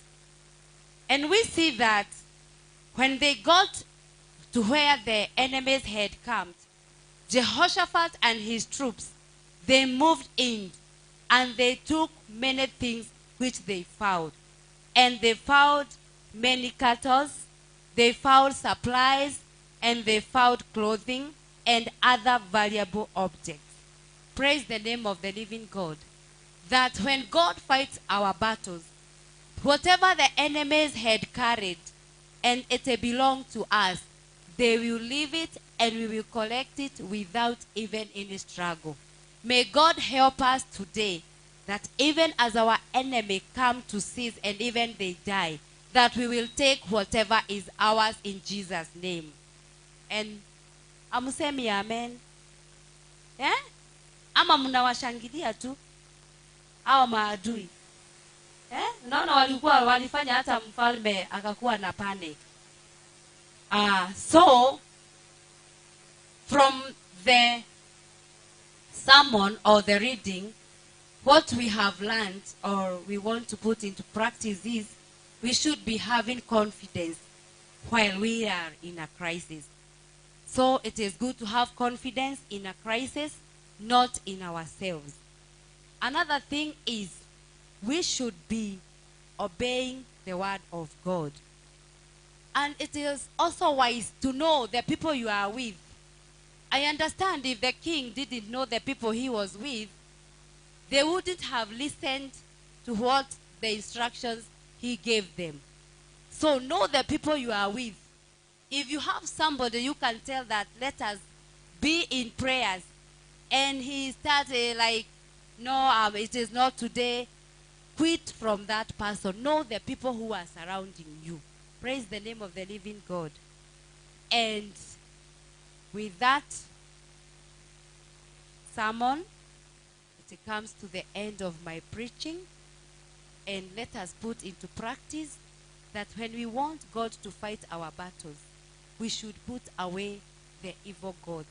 And we see that when they got to where the enemies had camped, Jehoshaphat and his troops, they moved in and they took many things which they found. And they found many cattle, they found supplies, and they found clothing and other valuable objects. Praise the name of the living God. That when God fights our battles, whatever the enemies had carried, and it belonged to us, they will leave it and we will collect it without even any struggle. May God help us today that even as our enemy come to seize and even they die, that we will take whatever is ours in Jesus' name. And amusemi amen. Eh? Ama mnawashangilia tu hao maadui. Eh? Naona walikuwa walifanya hata mfalme akakuwa na panic. So from the sermon or the reading, what we have learned or we want to put into practice is we should be having confidence while we are in a crisis. So it is good to have confidence in a crisis, not in ourselves. Another thing is we should be obeying the word of God. And it is also wise to know the people you are with. I understand if the king didn't know the people he was with, they wouldn't have listened to what the instructions he gave them. So know the people you are with. If you have somebody you can tell that let us be in prayers, and he started like, no, it is not today. Quit from that person. Know the people who are surrounding you. Praise the name of the living God. And with that sermon, it comes to the end of my preaching. And let us put into practice that when we want God to fight our battles, we should put away the evil gods,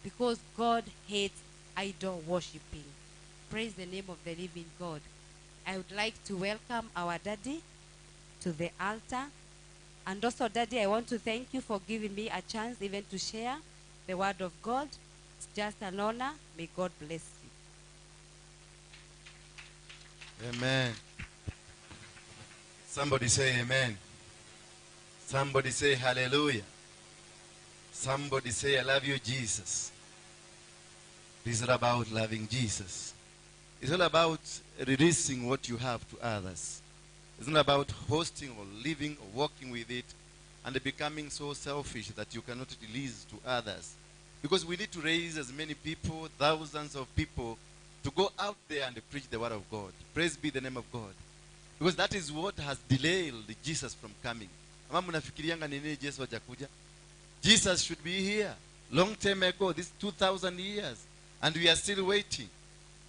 because God hates idol worshipping. Praise the name of the living God. I would like to welcome our daddy to the altar. And also, Daddy, I want to thank you for giving me a chance even to share the word of God. It's just an honor. May God bless you. Amen. Somebody say amen. Somebody say hallelujah. Somebody say I love you, Jesus. This is all about loving Jesus. It's all about releasing what you have to others. It's not about hosting or living or walking with it and becoming so selfish that you cannot release to others. Because we need to raise as many people, thousands of people, to go out there and preach the word of God. Praise be the name of God. Because that is what has delayed Jesus from coming. Ama mnafikirianga nini Yesu hajakuja? Jesus should be here long time ago, this 2,000 years, and we are still waiting.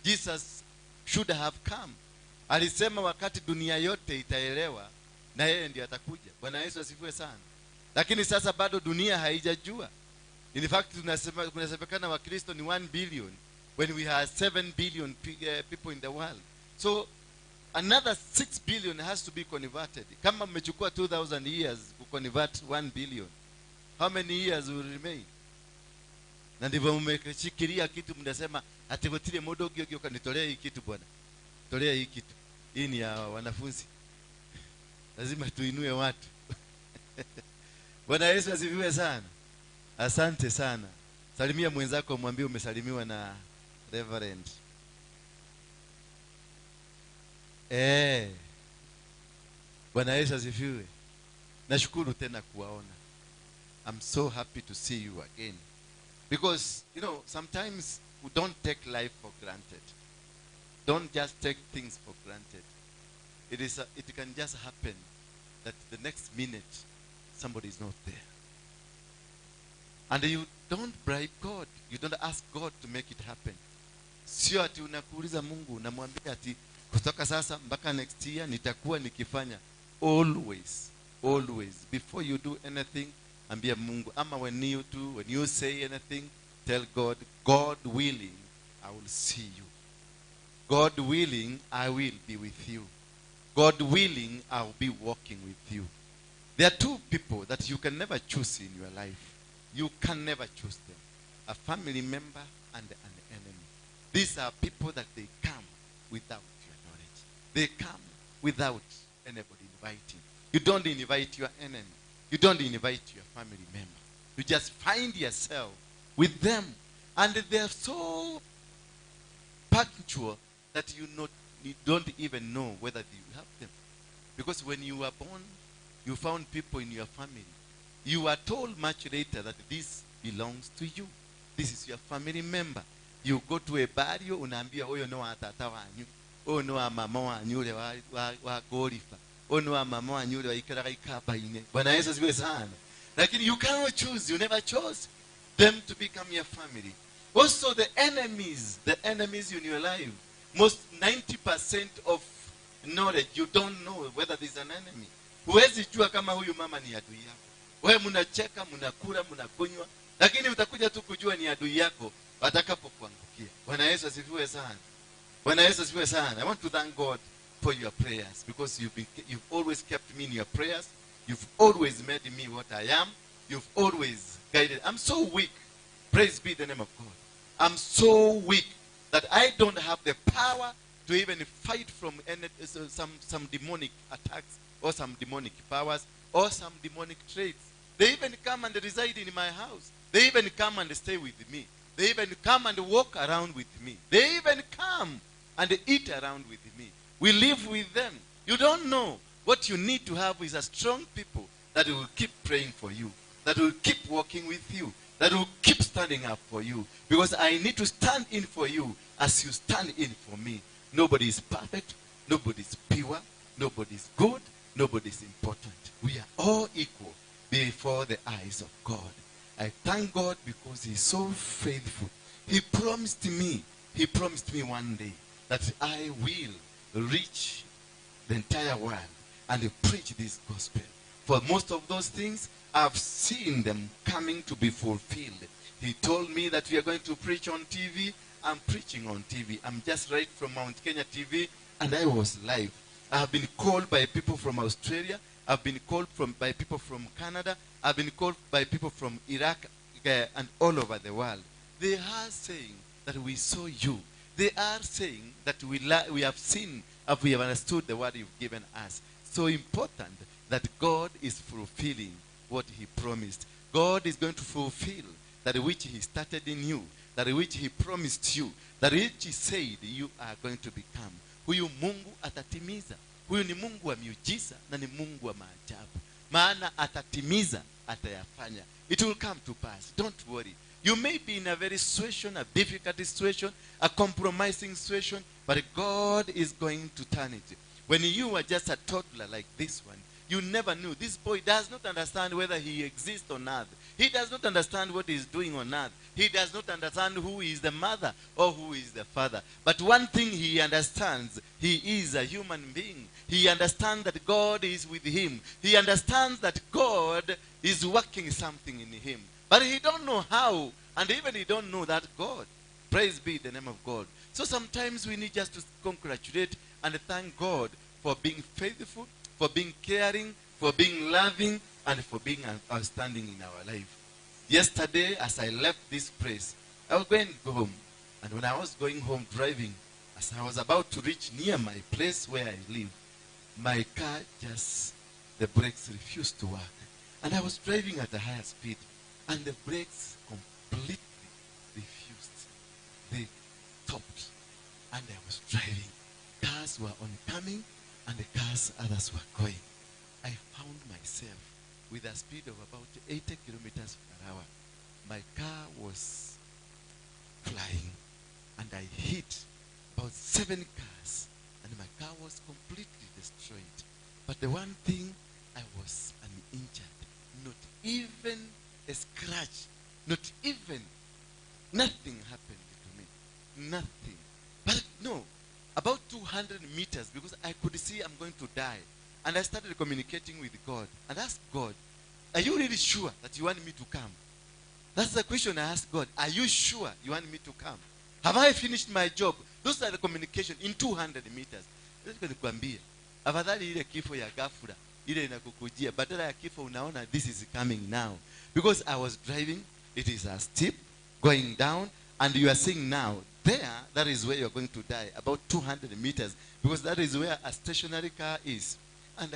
Jesus should have come. Alisema wakati dunia yote itaelewa na yeye ndiye atakuja. Bwana Yesu asifiwe sana. Lakini sasa bado dunia haijajua. In fact, tunasemekana Wakristo ni 1 billion when we have 7 billion people in the world. So another 6 billion has to be converted. Kama mmechukua 2,000 years to convert 1 billion, how many years will remain? Na ndivyo mmeshikilia kitu, mnasema ati gotire mundu ungi ũngĩũka nitolea hii kitu bwana. Tolea hii kitu. Hii ni ya wanafunzi. Lazima tuinue watu. Bwana Yesu asifiwe sana. Asante sana. Salimia mwenzako, mwambie umesalimiwa na Reverend. Bwana Yesu asifiwe. Nashukuru tena kuwaona. I'm so happy to see you again. Because, you know, sometimes we don't take life for granted. Don't just take things for granted. It can just happen that the next minute somebody is not there. And you don't bribe God. You don't ask God to make it happen. Sio ati unakuuliza Mungu, unamwambia ati kutoka sasa mpaka next year nitakuwa nikifanya. Always, always, before you do anything, ambia Mungu. Ama when you say anything, tell God, God willing, I will see you. God willing, I will be with you. God willing, I will be walking with you. There are two people that you can never choose in your life. You can never choose them. A family member and an enemy. These are people that they come without your knowledge. They come without anybody inviting. You don't invite your enemy. You don't invite your family member. You just find yourself with them. And they are so punctual that you don't even know whether you have them. Because when you were born, you found people in your family. You were told much later that this belongs to you. This is your family member. You go to a barrio, unaambia huyo no wa tata wanyu, huyo no wa mama wanyu ule wa gorifa, huyo no wa mama wanyu ule wa ikaraga ikabaine. Bwana Yesu asifiwe sana. Lakini you cannot choose, you never chose them to become your family. Also the enemies in your life, most 90% of knowledge, you don't know whether there's an enemy. Huwezi jua kama huyu mama ni adui yako. Wewe mnacheka, mnakula, mnakunywa, lakini utakuja tu kujua ni adui yako atakapokuangukia. Bwana Yesu asifiwe sana. Bwana Yesu asifiwe sana. I want to thank God for your prayers, because you've always kept me in your prayers. You've always made me what I am. You've always guided. I'm so weak. Praise be the name of God. I'm so weak that I don't have the power to even fight from any, some demonic attacks or some demonic powers. or some demonic traits. They even come and reside in my house. They even come and stay with me. They even come and walk around with me. They even come and eat around with me. We live with them. You don't know. What you need to have is a strong people that will keep praying for you, that will keep walking with you, that will keep standing up for you. Because I need to stand in for you as you stand in for me. Nobody is perfect. Nobody is pure. Nobody is good. Nobody is important. We are all equal before the eyes of God. I thank God because He is so faithful. He promised me one day that I will reach the entire world and preach this gospel. For most of those things, I've seen them coming to be fulfilled. He told me that we are going to preach on TV. I'm preaching on TV. I'm just right from Mount Kenya TV, and I was live. I have been called by people from Australia. I've been called by people from Canada. I've been called by people from Iraq and all over the world. They are saying that we saw you. They are saying that we have seen, we have understood the word you've given us. So important that God is fulfilling what He promised. God is going to fulfill that which He started in you, that which He promised you, that which He said you are going to become. Huyu Mungu atatimiza. Huyu ni Mungu wa miujiza na ni Mungu wa maajabu. Maana atatimiza, atayafanya. It will come to pass. Don't worry. You may be in a very situation, a difficult situation, a compromising situation, but God is going to turn it. When you were just a toddler like this one, you never knew. This boy does not understand whether he exists on earth. He does not understand what he's doing on earth. He does not understand who is the mother or who is the father. But one thing he understands, he is a human being. He understands that God is with him. He understands that God is working something in him. But he don't know how, and even he don't know that God. Praise be the name of God. So sometimes we need just to congratulate and thank God for being faithful, for being caring, for being loving, and for being outstanding in our life. Yesterday, as I left this place, I was going home. And when I was going home driving, as I was about to reach near my place where I live, my car just, the brakes refused to work. And I was driving at a higher speed, and the brakes completely refused. They stopped, and I was driving. Cars were oncoming, and the cars, others were going. I found myself with a speed of about 80 kilometers per hour. My car was flying, and I hit about 7 cars, and my car was completely destroyed. But the one thing, I was uninjured. Not even a scratch, not even, nothing happened to me. Nothing. But no, about 200 meters, because I could see I'm going to die. And I started communicating with God and asked God, are you really sure that you want me to come? That's the question I asked God. Are you sure you want me to come? Have I finished my job? Those are the communication in 200 meters. Nikwambie, afadhali ile kifo ya ghafla, ile inakukujia, badala ya kifo unaona this is coming now. Because I was driving, it is a steep going down, and you are seeing now, there, that is where you are going to die, about 200 meters, because that is where a stationary car is. And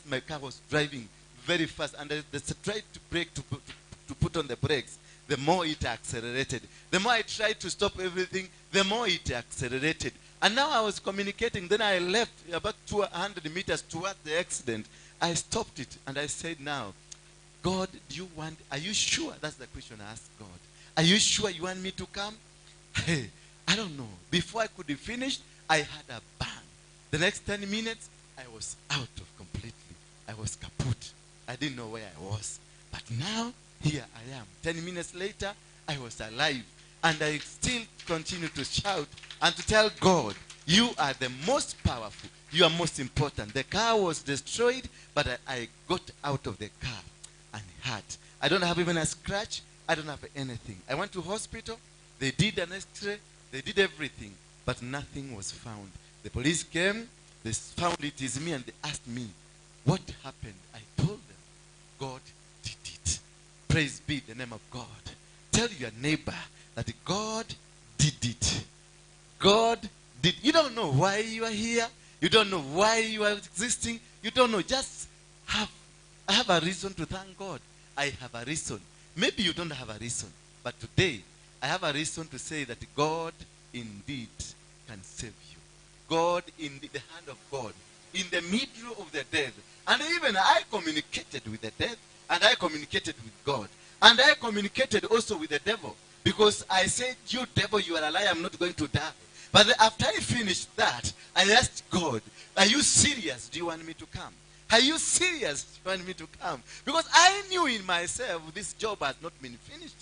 my car was driving very fast, and I tried to brake, to put on the brakes. The more it accelerated. The more I tried to stop everything, the more it accelerated. And now I was communicating. Then I left about 200 meters toward the accident. I stopped it, and I said, now, God, are you sure? That's the question I asked God. Are you sure you want me to come? Hey, I don't know. Before I could be finished, I had a bang. The next 10 minutes, I was out of completely. I was kaput. I didn't know where I was. But now, here I am. 10 minutes later, I was alive. And I still continue to shout and to tell God, you are the most powerful. You are most important. The car was destroyed, but I got out of the car and hurt. I don't have even a scratch. I don't have anything. I went to hospital. They did an x-ray. They did everything, but nothing was found. The police came. They found it is me, and they asked me, what happened? I told them, God did it. Praise be the name of God. Tell your neighbor that God did it. God did. You don't know why you are here. You don't know why you are existing. You don't know. Just have I have a reason to thank God. I have a reason. Maybe you don't have a reason, but today I have a reason to say that God indeed can save you. God in the hand of God, in the middle of the death. And even I communicated with the death, and I communicated with God. And I communicated also with the devil. Because I said, you devil, you are a liar, I'm not going to die. But after I finished that, I asked God, are you serious? Do you want me to come? Are you serious? Do you want me to come? Because I knew in myself this job has not been finished.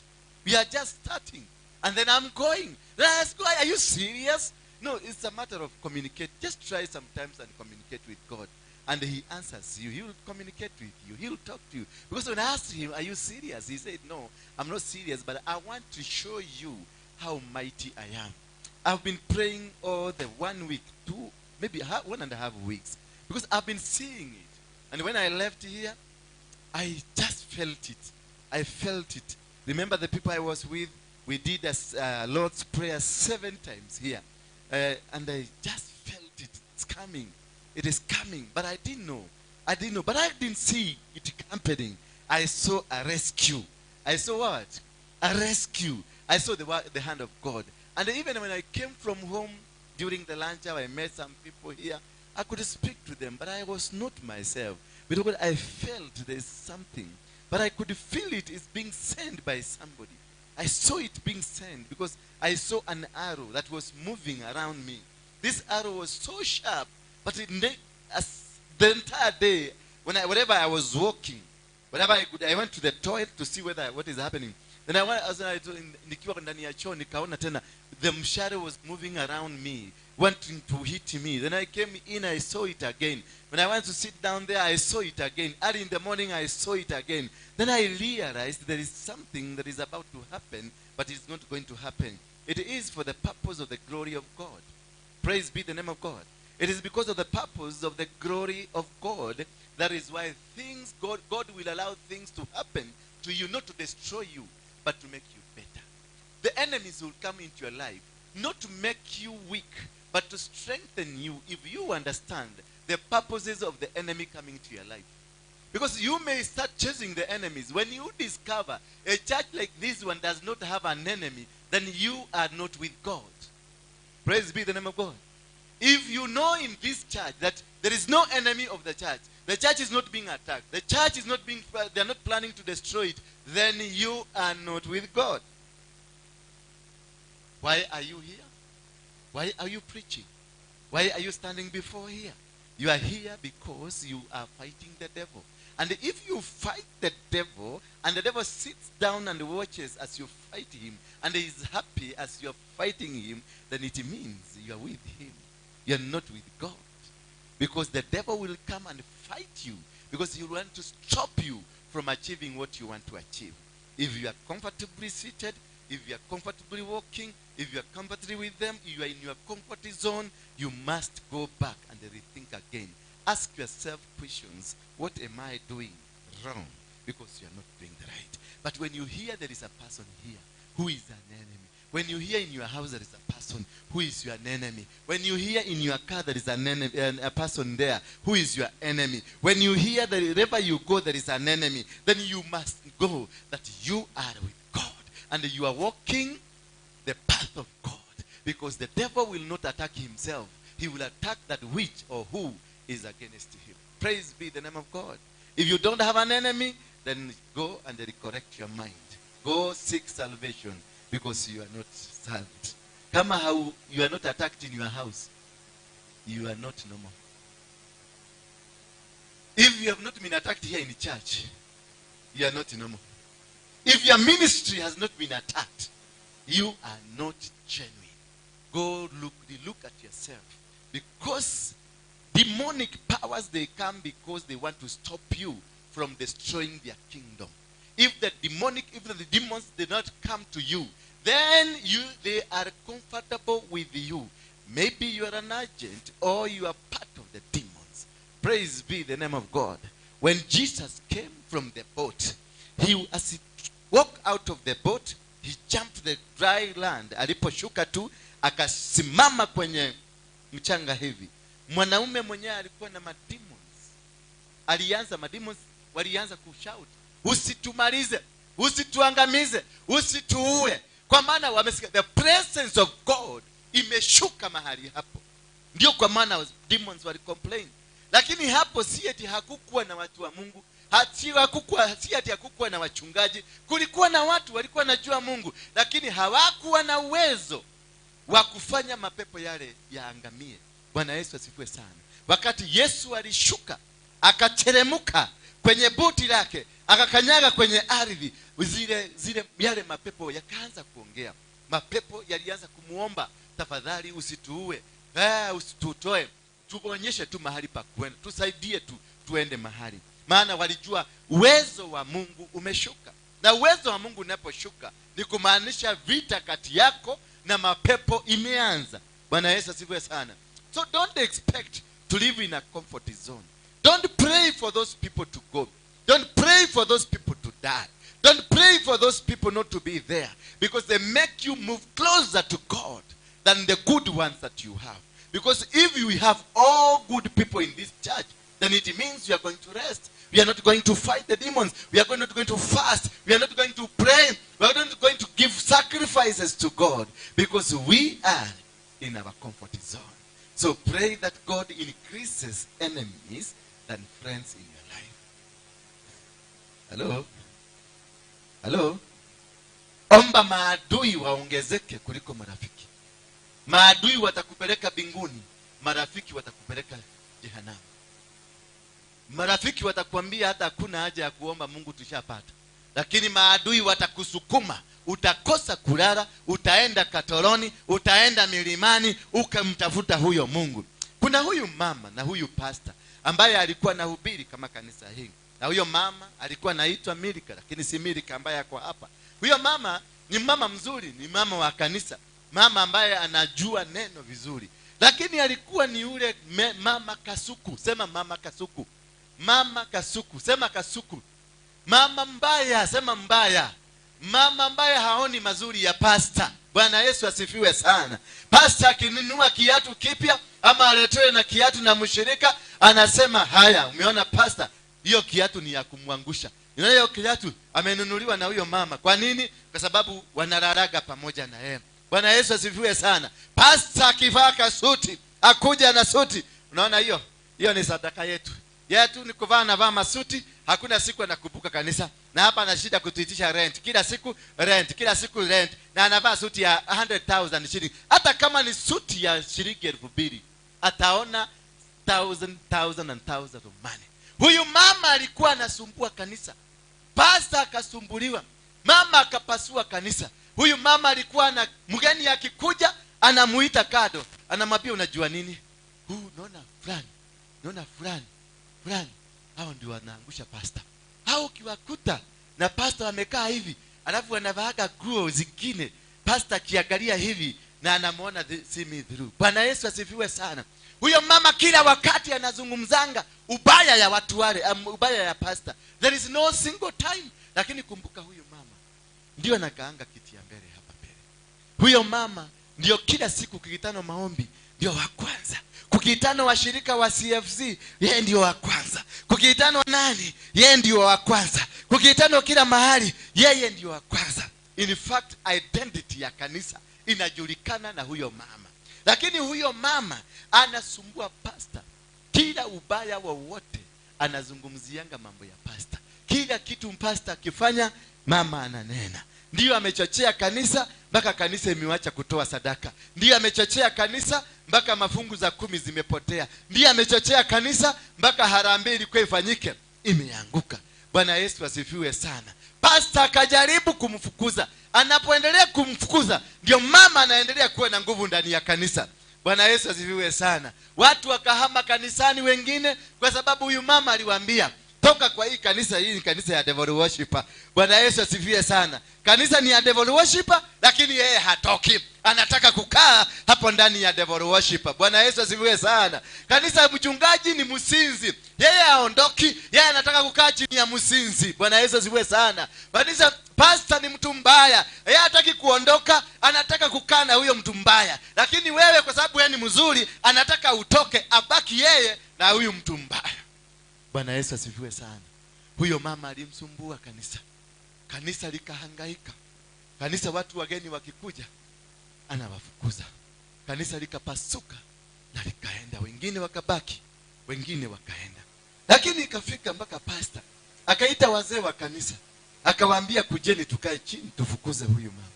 We are just starting. And then I'm going. Then I asked God, are you serious? No, it's a matter of communicate. Just try sometimes and communicate with God. And he answers you. He will communicate with you. He will talk to you. Because when I asked him, are you serious? He said, no, I'm not serious, but I want to show you how mighty I am. I've been praying all the 1 week, 2, maybe 1.5 weeks. Because I've been seeing it. And when I left here, I just felt it. I felt it. Remember the people I was with? We did a Lord's Prayer 7 times here. And I just felt it. It's coming. It is coming. But I didn't know. I didn't know. But I didn't see it happening. I saw a rescue. I saw what? A rescue. I saw the hand of God. And even when I came from home during the lunch hour, I met some people here. I could speak to them, but I was not myself. Because I felt there's something. But I could feel it is being sent by somebody. I saw it being sent because I saw an arrow that was moving around me. This arrow was so sharp, but it, as the entire day, whenever I was walking, whenever I could, I went to the toilet to see whether what is happening. Then I went, as I nikiwa ndani ya choo nikaona tena the mshale was moving around me, wanting to hit me. Then I came in, I saw it again. When I went to sit down there, I saw it again. Early in the morning, I saw it again. Then I realized there is something that is about to happen, but it's not going to happen. It is for the purpose of the glory of God. Praise be the name of God. It is because of the purpose of the glory of God. That is why things, God will allow things to happen to you, not to destroy you, but to make you better. The enemies will come into your life, not to make you weak, but to strengthen you if you understand the purposes of the enemy coming to your life. Because you may start chasing the enemies. When you discover a church like this one does not have an enemy, then you are not with God. Praise be the name of God. If you know in this church that there is no enemy of the church is not being attacked, the church is not being, they are not planning to destroy it, then you are not with God. Why are you here? Why are you preaching? Why are you standing before here? You are here because you are fighting the devil. And if you fight the devil, and the devil sits down and watches as you fight him, and he is happy as you are fighting him, then it means you are with him. You are not with God. Because the devil will come and fight you, because he will want to stop you from achieving what you want to achieve. If you are comfortably seated, if you are comfortably walking, if you are comfortably with them, if you are in your comfort zone, you must go back and rethink again. Ask yourself questions. What am I doing wrong? Because you are not doing the right. But when you hear there is a person here who is an enemy, when you hear in your house there is a person who is your enemy, when you hear in your car there is an enemy, a person there who is your enemy, when you hear that wherever you go there is an enemy, then you must go that you are with God and you are walking the path of God. Because the devil will not attack himself. He will attack that which or who is against him. Praise be the name of God. If you don't have an enemy, then go and correct your mind. Go seek salvation, because you are not saved. Kama how you are not attacked in your house, you are not normal. If you have not been attacked here in the church, you are not normal. If your ministry has not been attacked, you are not genuine. Go look at yourself. Because demonic powers, they come because they want to stop you from destroying their kingdom. If the demons did not come to you, then they are comfortable with you. Maybe you are an agent or you are part of the demons. Praise be the name of God. When Jesus came from the boat, as he walked out of the boat, he jumped the dry land. Aliposhuka tu, akasimama kwenye mchanga hivi. Mwanaume mwenyewe alikuwa na mademons. Alianza mademons walianza kushout, usitumalize, usituangamize, usituue. Kwa maana wamesikia the presence of God imeshuka mahali hapo. Ndio kwa maana demons wali complain. Lakini hapo si eti hakukuwa na watu wa Mungu, si eti hakukuwa na wachungaji. Kulikuwa na watu walikuwa wanajua Mungu, lakini hawakuwa na uwezo wa kufanya mapepo yale yaangamie. Bwana Yesu asifiwe sana. Wakati Yesu alishuka akateremuka kwenye buti lake, akakanyaga kwenye ardhi, zile yale mapepo yakaanza kuongea. Mapepo yalianza kumuomba, tafadhali usituue, usitutoe, tuonyeshe tu mahali pa kwenda, tusaidie tu tuende mahali. Maana walijua uwezo wa Mungu umeshuka. Na uwezo wa Mungu unaposhuka ni kumaanisha vita kati yako na mapepo imeanza. Bwana Yesu asifiwe sana. So don't expect to live in a comfort zone. Don't pray for those people to go. Don't pray for those people to die. Don't pray for those people not to be there, because they make you move closer to God than the good ones that you have. Because if you have all good people in this church, then it means you are going to rest. We are not going to fight the demons. We are not going to fast. We are not going to pray. We are not going to give sacrifices to God, because we are in our comfort zone. So pray that God increases enemies than friends in your life. Hello? Hello? Omba maadui waongezeke kuliko marafiki. Maadui watakupeleka binguni, marafiki watakupeleka jehanamu. Marafiki watakwambia hata hakuna haja ya kuomba Mungu, tushapata. Lakini maadui watakusukuma, utakosa kulala, utaenda katoroni, utaenda milimani ukamtafuta huyo Mungu. Kuna huyu mama na huyu pastor ambaye alikuwa anahubiri kama kanisa hili. Na huyo mama alikuwa anaitwa Milika, lakini si Milika ambaye ako hapa. Huyo mama ni mama mzuri, ni mama wa kanisa, mama ambaye anajua neno vizuri. Lakini alikuwa ni yule mama kasuku. Sema mama kasuku. Mama kasuku. Sema kasuku. Mama mbaya, sema mbaya. Mama mbaya haoni mazuri ya pastor. Bwana Yesu asifiwe sana. Pastor akinunua kiatu kipya ama aletewe na kiatu na mshirika, anasema haya, umeona pastor, hiyo kiatu ni ya kumwangusha. Hiyo kiatu amenunuliwa na huyo mama. Kwa nini? Kwa sababu wanalalaga pamoja na yeye. Bwana Yesu asifiwe sana. Pastor akivaa kasuti, akuja na suti. Unaona hiyo? Hiyo ni sadaka yetu. Yeye tu ni kuvaa na vaa masuti, hakuna siku anakumbuka kanisa. Na hapa ana shida kutuitisha rent. Kila siku rent, kila siku rent. Na anavaa suti ya 100,000 shilingi. Hata kama ni suti ya shilingi 2,000, ataona thousand, thousand and thousand of money. Huyu mama alikuwa anasumbua kanisa. Pastor akasumbuliwa. Mama akapasua kanisa. Huyu mama alikuwa na mgeni akikuja anamuita kado. Anamwambia unajua nini? Huu naona fulani. Naona fulani. Fulani. Hao ndio wanaangusha pastor. Hao ukiwakuta na pastor amekaa hivi, alafu wanavaaga nguo zingine. Pastor akiangalia hivi na anamuona see me through. Bwana Yesu asifiwe sana. Huyo mama kila wakati anazungumzanga ubaya ya watu wale, ubaya ya pastor. There is no single time. Lakini kumbuka huyo mama ndio anakaanga kiti ya mbele hapa mbele. Huyo mama ndio kila siku kikitano maombi ndio wa kwanza. Kukitano washirika wa CFC yeye ndio wa kwanza. Kukitano nani yeye ndio wa kwanza. Kukitano kila mahali yeye ndio wa kwanza. In fact, identity ya kanisa inajulikana na huyo mama. Lakini huyo mama anasumbua pastor. Kila ubaya wowote anazungumzianga mambo ya pastor. Kila kitu pastor akifanya mama ananena. Ndiyo amechochea kanisa mpaka kanisa imewacha kutoa sadaka. Ndiyo amechochea kanisa mpaka mafungu za 10 zimepotea. Ndiyo amechochea kanisa mpaka harambee ilikuwa ifanyike imeanguka. Bwana Yesu asifiwe sana. Pastor akajaribu kumfukuza. Anapoendelea kumfukuza ndio mama anaendelea kuwa na nguvu ndani ya kanisa. Bwana Yesu asifiwe sana. Watu wakahama kanisani wengine kwa sababu huyu mama aliwaambia toka kwa hii kanisa, hii ni kanisa ya devil worshiper. Bwana Yesu asifiwe sana. Kanisa ni ya devil worshiper, lakini yeye hatoki. Anataka kukaa hapo ndani ya devil worshiper. Bwana Yesu asifiwe sana. Kanisa ya mchungaji ni msinzi. Yeye haondoki, yeye anataka kukaa chini ya msinzi. Bwana Yesu asifiwe sana. Kanisa pastor ni mtu mbaya. Yeye hataki kuondoka, anataka kukaa na huyo mtu mbaya. Lakini wewe kwa sababu yeye ni mzuri, anataka utoke, abaki yeye na huyu mtu mbaya. Bwana Yesu asifiwe sana. Huyo mama alimsumbua kanisa, kanisa likahangaika, kanisa watu wageni wakikuja anawafukuza, kanisa likapasuka na likaenda, wengine wakabaki, wengine wakaenda. Lakini ikafika mpaka pastor akaita wazee wa kanisa, akawaambia kujeni tukae chini tufukuze huyu mama.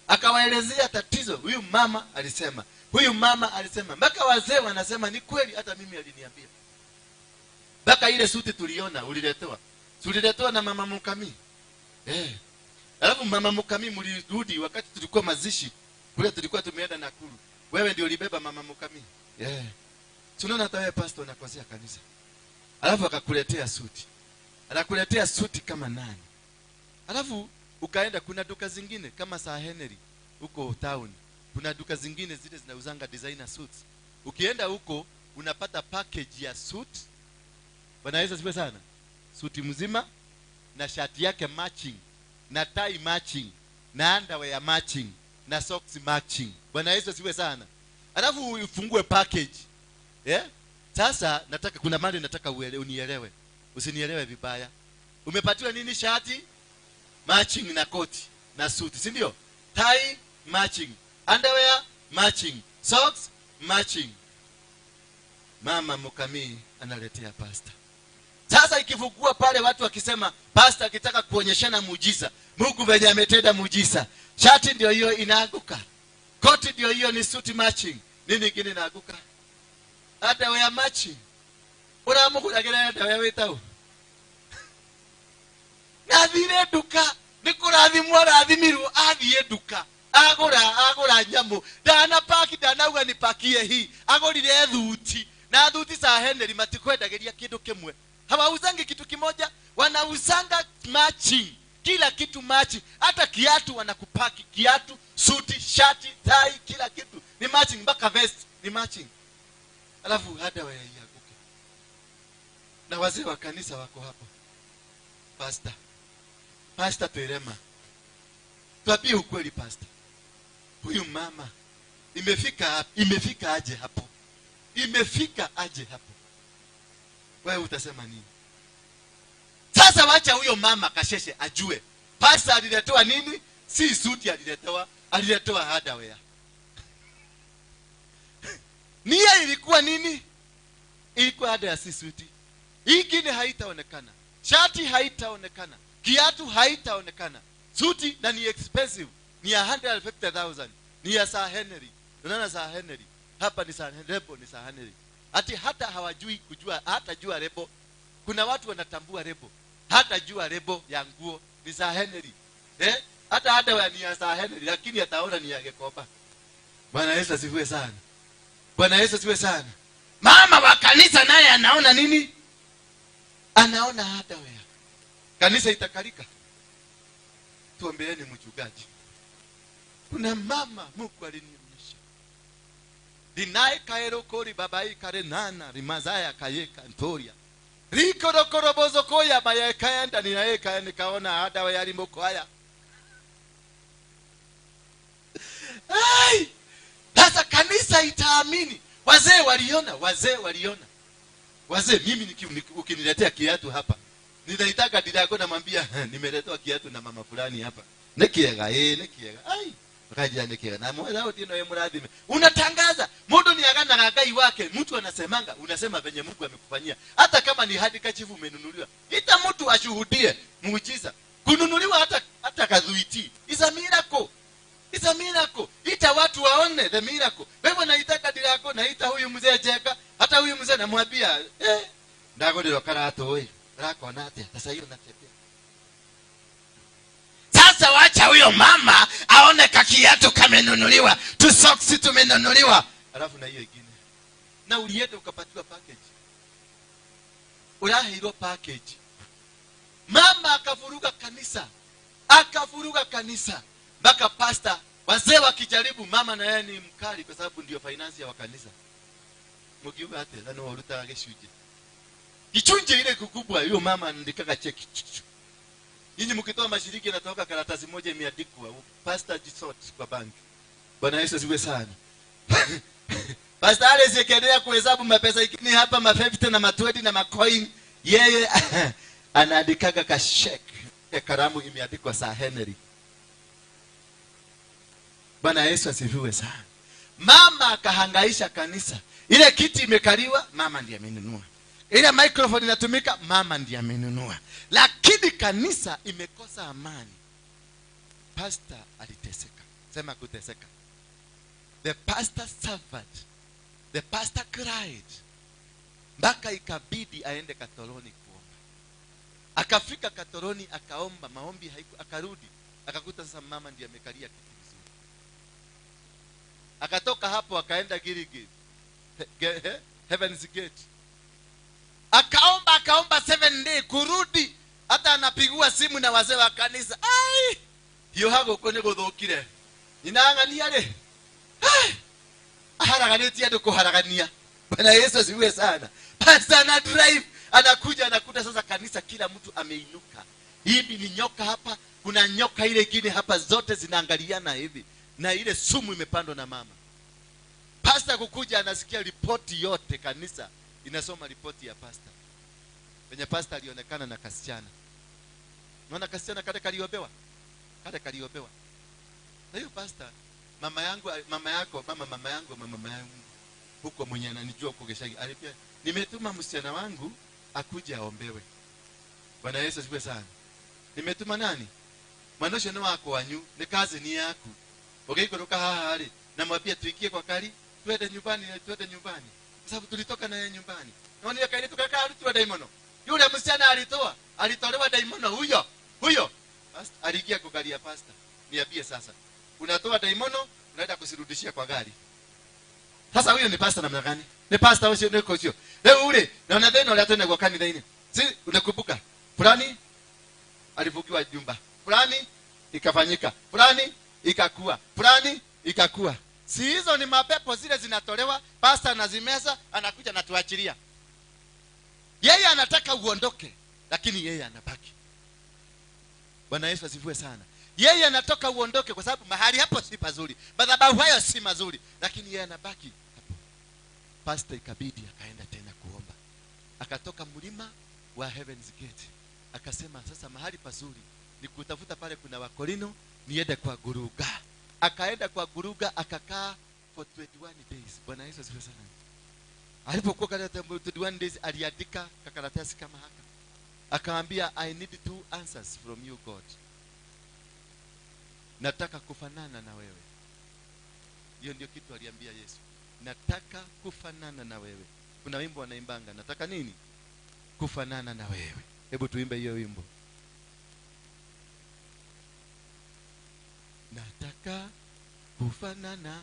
Akawaelezea tatizo, huyu mama alisema, huyu mama alisema, mpaka wazee wanasema ni kweli, hata mimi aliniambia. Mpaka ile suti tuliona uliletewa, tuliletewa na mama Mukami. Alafu mama Mukami mlirudi wakati tulikuwa mazishi kule, tulikuwa tumeenda Nakuru, wewe ndio ulibeba mama Mukami. Tunaona hata wewe pastor unakosea kanisa. Alafu akakuletea suti, anakuletea suti kama nani. Alafu ukaenda, kuna duka zingine kama Sir Henry huko town, kuna duka zingine zile zinauzanga designer suits. Ukienda huko unapata package ya suit. Bwana Yesu asifiwe sana. Suti mzima na shati yake matching, na tie matching, na underwear matching, na socks matching. Bwana Yesu asifiwe sana. Alafu ufungue package. Sasa nataka, kuna mali nataka unielewe. Usinielewe vibaya. Umepatiwa nini? Shati matching na koti na suti, si ndio? Tie matching, underwear matching, socks matching. Mama Mukami analetea pastor. Sasa ikifungua pale watu wakisema pastor akitaka kuonyeshana muujiza, Mungu venye ametenda muujiza, shati ndio hiyo inaanguka, koti ndio hiyo ni suti matching, nini kingine inaanguka? Underwear matching. Uramuguragira underwear witau. Na thire duka ni kurathimwo arathimirwo, athie duka agura nyamu, ndana paki, ndanauga nipakie hii, agurire thuti na thuti za Henry matikwendagiria kindu kimwe, hawauzangi kitu kimoja, wanauzanga matching, kila kitu matching. Hata kiatu wanakupaki kiatu, suti, shati, tai, kila kitu ni matching, mpaka vest ni matching. Alafu hata wayaianguke. Na wazee wa kanisa wako hapo. Pastor, Pastor Terema, tuambie ukweli pastor, huyu mama imefika aje hapo? Imefika aje hapo? Wewe utasema nini? Sasa wacha huyo mama kasheshe ajue pastor aliletewa nini. Si suti aliletewa, aliletewa hardware. Nia ilikuwa nini? Ilikuwa hardware, si suti. Ingine haitaonekana, shati haitaonekana, kiatu haitaonekana, suti na ni expensive, ni ya 150,000, ni ya Sir Henry. Unaona Sir Henry hapa ni Sir Rebo, ni Sir Henry. Ati hata hawajui kujua, hata jua rebo. Kuna watu wanatambua rebo, hata jua rebo ya nguo ni Sir Henry. Hata ni ya Sir Henry, lakini ataona ni ya Gekoba. Bwana Yesu asifiwe sana. Bwana Yesu asifiwe sana. Mama wa kanisa naye anaona nini? Anaona hata wewe. Kanisa itakalika. Tuombeeni mchungaji. Kuna mama Mungu alinionyesha. Dinai kaero kori babai kare nana rimazaya kayeka ntoria. Riko rokorobozo koya baya kaenda ninaeka nikaona hada wa yali moko haya. Ai! Sasa kanisa itaamini. Wazee waliona, wazee waliona. Wazee, mimi ukiniletea kiatu hapa, nitaitaka dida namwambia nimeletewa kiatu na mama fulani hapa. Nikiega nikiega. Ai, kaja nikiega. Na mweza utino ye murathime. Unatangaza, mtu ni agana na Ngai wake, mtu anasemanga, unasema venye Mungu amekufanyia. Hata kama ni hadi kachifu umenunuliwa. Ita mtu ashuhudie muujiza. Kununuliwa hata kadhuiti. Is a miracle. It's a miracle. Ita watu waone the miracle. Wewe naitaka dira yako, naita huyu mzee Jeka, hata huyu mzee namwambia, ndagorero karato oi. Rakona atia. Sasa hiyo natembea. Sasa wacha huyo mama aone kakiatu kamenunuliwa, tu socks tumenunuliwa. Alafu na hiyo ingine. Na ulienda ukapatiwa package. Uraheirwo package. Mama akavuruga kanisa. Akavuruga kanisa. Mpaka pastor, wazee wakijaribu, mama na yeye ni mkali kwa sababu ndio finance ya kanisa. Mkiuga ate na no uruta gicunje. Kichunje ile kikubwa hiyo mama andikaga cheki. Nyinyi mkitoa mashiriki natoka karatasi moja imeandikwa pastor jisort kwa banki. Bwana Yesu asifiwe sana. Pastor Alex akiendelea kuhesabu mapesa ikini hapa ma 50 na ma 20 na ma coin, yeye Anaandikaga kashek, kalamu imeandikwa Sir Henry. Bwana Yesu asifiwe sana. Mama akahangaisha kanisa. Ile kiti imekaliwa, mama ndiye amenunua. Ile microphone inatumika, mama ndiye amenunua. Lakini kanisa imekosa amani. Pastor aliteseka. Sema kuteseka. The pastor suffered. The pastor cried. Mpaka ikabidi aende Katoroni kuomba. Akafika Katoroni akaomba, maombi haiku, akarudi. Akakuta sasa mama ndiye amekalia kiti vizuri. Akatoka hapo akaenda Gilgil, Heaven's Gate. Akaomba, akaomba 7 day kurudi. Hata anapigwa simu na wazee wa kanisa. Ai! Hiyo hago kone guthukire. Ninaangania ri. Ai! Aharaganitie andu kuharagania. Bwana Yesu asifiwe sana. Pastor ana drive, anakuja anakuta sasa kanisa kila mtu ameinuka. Hivi ni nyoka hapa, kuna nyoka ile ingine hapa, zote zinaangaliana hivi. Na ile sumu imepandwa na mama. Pastor kukuja anasikia ripoti yote, kanisa inasoma ripoti ya pastor. Penye pastor alionekana na kasichana. Unaona kasichana kale kaliobewa? Kale kaliobewa. Na hiyo pastor, mama yangu, mama yako, mama yangu, mama yangu huko mwenye ananijua huko Geshagi, alipia nimetuma msichana wangu akuje aombewe. Bwana Yesu asifiwe sana. Nimetuma nani? Mwana ucio ni wako wanyu, ni kazi ni yaku. Ugiikũrũka haha rĩ, namwambia tuikie kwa kari, twende nyumbani, twende nyumbani. Kwa sababu tulitoka na yeye nyumbani. Naona kairi tukakaa alitoa daimono. Yule msichana alitoa, alitolewa daimono huyo, huyo. Pastor aliingia kwa gari ya pastor. Niambie sasa. Unatoa daimono, unaenda kusirudishia kwa gari. Sasa huyo ni pastor namna gani? Ni pastor ucio ni ucio. Leo ule naona thina uria twene gwa kanitha-ini. Si unakumbuka? Fulani alifukiwa jumba. Fulani ikafanyika. Fulani ikakua. Fulani ikakua. Si hizo ni mapepo zile zinatolewa, pastor anazimeza, anakuja na tuachilia. Yeye anataka uondoke, lakini yeye anabaki. Bwana Yesu asifiwe sana. Yeye anatoka uondoke kwa sababu mahali hapo si pazuri. Madhabahu hayo si mazuri, lakini yeye anabaki hapo. Pastor ikabidi akaenda tena kuomba. Akatoka mlima wa Heaven's Gate. Akasema sasa mahali pazuri ni kutafuta pale kuna Wakorino, niende kwa Guruga. Akaenda kwa Guruga akakaa for 21 days. Bwana Yesu asifiwe sana. Alipokuwa katika 21 days aliandika kakaratasi kama haka. Akaambia I need 2 answers from you God. Nataka kufanana na wewe. Hiyo ndio kitu aliambia Yesu. Nataka kufanana na wewe. Kuna wimbo wanaimbanga, nataka nini? Kufanana na wewe. Hebu tuimbe hiyo wimbo. Nataka kufanana.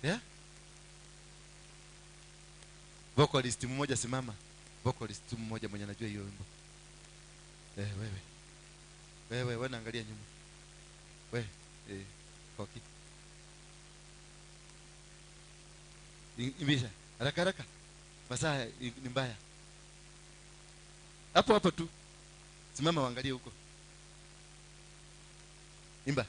Yeah? Vocalist mmoja simama. Vocalist mmoja mwenye anajua hiyo wimbo. Wewe. Wewe wewe angalia nyuma. Wewe koki. Imbisha haraka haraka. Masaa ni mbaya. Hapo hapo tu. Simama uangalie huko. Imba.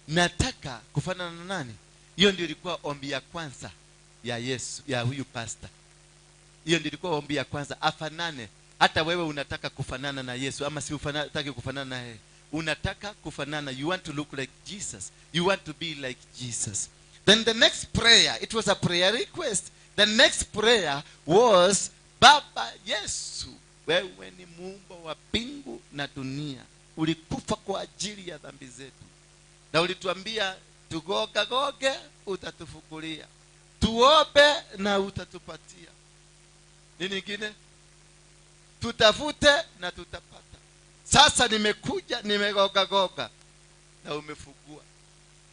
Nataka kufanana na nani? Hiyo ndio ilikuwa ombi ya kwanza ya Yesu, ya huyu pastor. Hiyo ndio ilikuwa ombi ya kwanza, afanane. Hata wewe unataka kufanana na Yesu ama si unataka kufanana na yeye? Unataka kufanana, you want to look like Jesus. You want to be like Jesus. Then the next prayer, it was a prayer request. The next prayer was, Baba Yesu, wewe ni muumba wa mbingu na dunia. Ulikufa kwa ajili ya dhambi zetu. Na ulituambia tugoga goge utatufukulia. Tuombe na utatupatia. Nini nyingine? Tutafute na tutapata. Sasa nimekuja nimegoga goga na umefungua.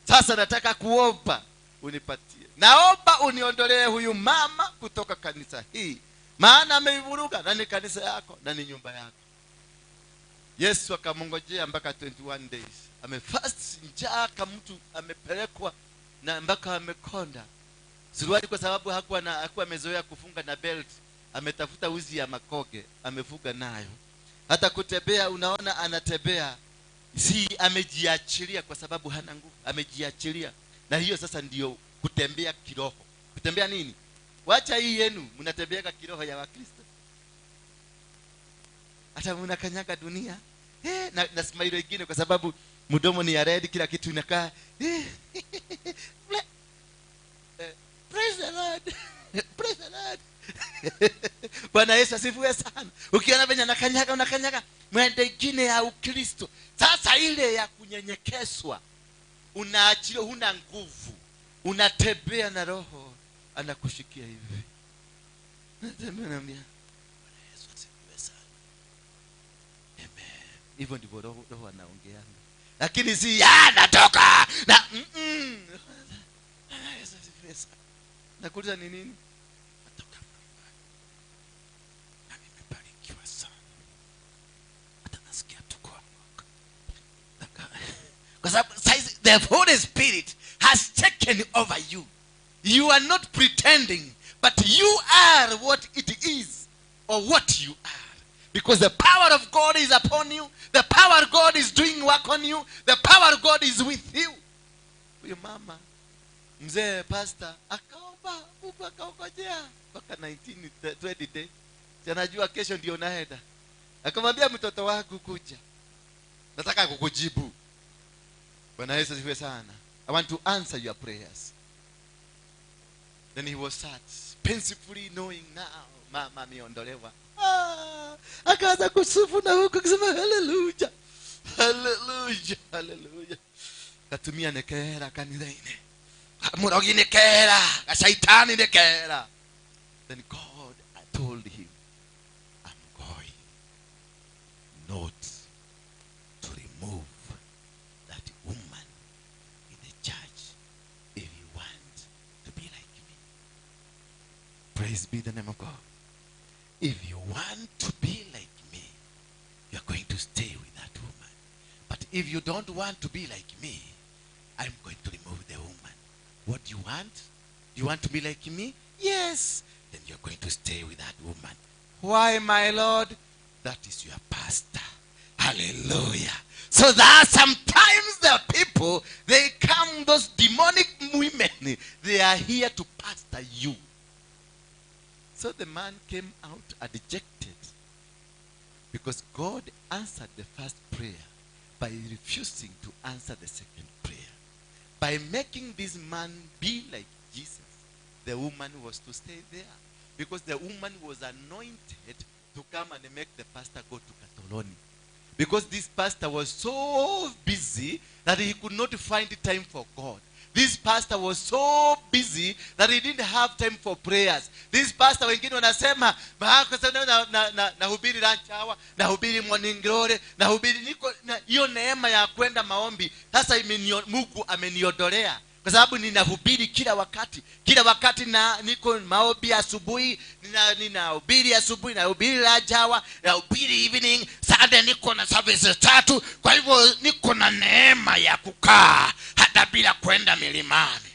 Sasa nataka kuomba unipatie. Naomba uniondolee huyu mama kutoka kanisa hii. Maana ameivuruga na ni kanisa yako na ni nyumba yako. Yesu akamngojea mpaka 21 days. Amefast njaa kama mtu amepelekwa na mpaka amekonda. Suruali kwa sababu hakuwa amezoea kufunga na belt, ametafuta uzi ya makoge, amefuga nayo. Hata kutembea unaona anatembea Si amejiachilia kwa sababu hana nguvu, amejiachilia. Na hiyo sasa ndio kutembea kiroho. Kutembea nini? Wacha hii yenu, mnatembea kiroho ya Wakristo. Hata mnakanyaga dunia. Na smile nyingine kwa sababu mdomo ni ya red, kila kitu inakaa. Praise the Lord. Praise the Lord. Bwana Yesu asifiwe sana. Ukiona venye anakanyaga, unakanyaga mwende ingine ya Ukristo. Sasa ile ya kunyenyekezwa, unaachilia, huna nguvu, unatembea na Roho anakushikia hivi. Natembea naambia Bwana Yesu asifiwe sana. Amen. Hivyo ndivyo Roho anaongeanga. Lakini si ya natoka na Bwana Yesu asifiwe sana. Nakuuliza ni nini? Natoka mlimani. Na nimebarikiwa sana. Hata nasikia tu kuamka. Kwa sababu the Holy Spirit has taken over you. You are not pretending, but you are what it is or what you are. Because the power of God is upon you. The power of God is doing work on you. The power of God is with you. Huyo mama, mzee pastor, akaomba, Mungu akaongojea mpaka 1920 day. Anajua kesho ndio naenda. Akamwambia mtoto wangu kuja. Nataka kukujibu. Bwana Yesu asifiwe sana. I want to answer your prayers. Then he was sad, pensively knowing now mama ameondolewa. Akaanza kusufu na huko akisema hallelujah. Hallelujah, hallelujah. Katumia nekera kanitha ine. Murogi nekera, kashaitani nekera. Then God told him, I'm going not to remove that woman in the church if you want to be like me. Praise be the name of God. If you want to be like me, you are going to stay with that woman. But if you don't want to be like me, I'm going to remove the woman. What do you want? Do you want to be like me? Yes. Then you're going to stay with that woman. Why, my Lord? That is your pastor. Hallelujah. So that sometimes the people, they come, those demonic women, they are here to pastor you. So the man came out dejected because God answered the first prayer by refusing to answer the second prayer. By making this man be like Jesus, the woman was to stay there because the woman was anointed to come and make the pastor go to Katoloni. Because this pastor was so busy that he could not find time for God. This pastor was so busy that he didn't have time for prayers. This pastor wengine wanasema nahubiri lunch hour, nahubiri morning glory, nahubiri niko hiyo neema ya kwenda maombi. Sasa Mungu ameniondolea. Kwa sababu ninahubiri kila wakati. Kila wakati na niko maombi asubuhi, ninahubiri asubuhi, nahubiri lunch hour, nahubiri evening, Sunday niko na services 3. Kwa hivyo niko na neema ya kukaa hata bila kwenda milimani.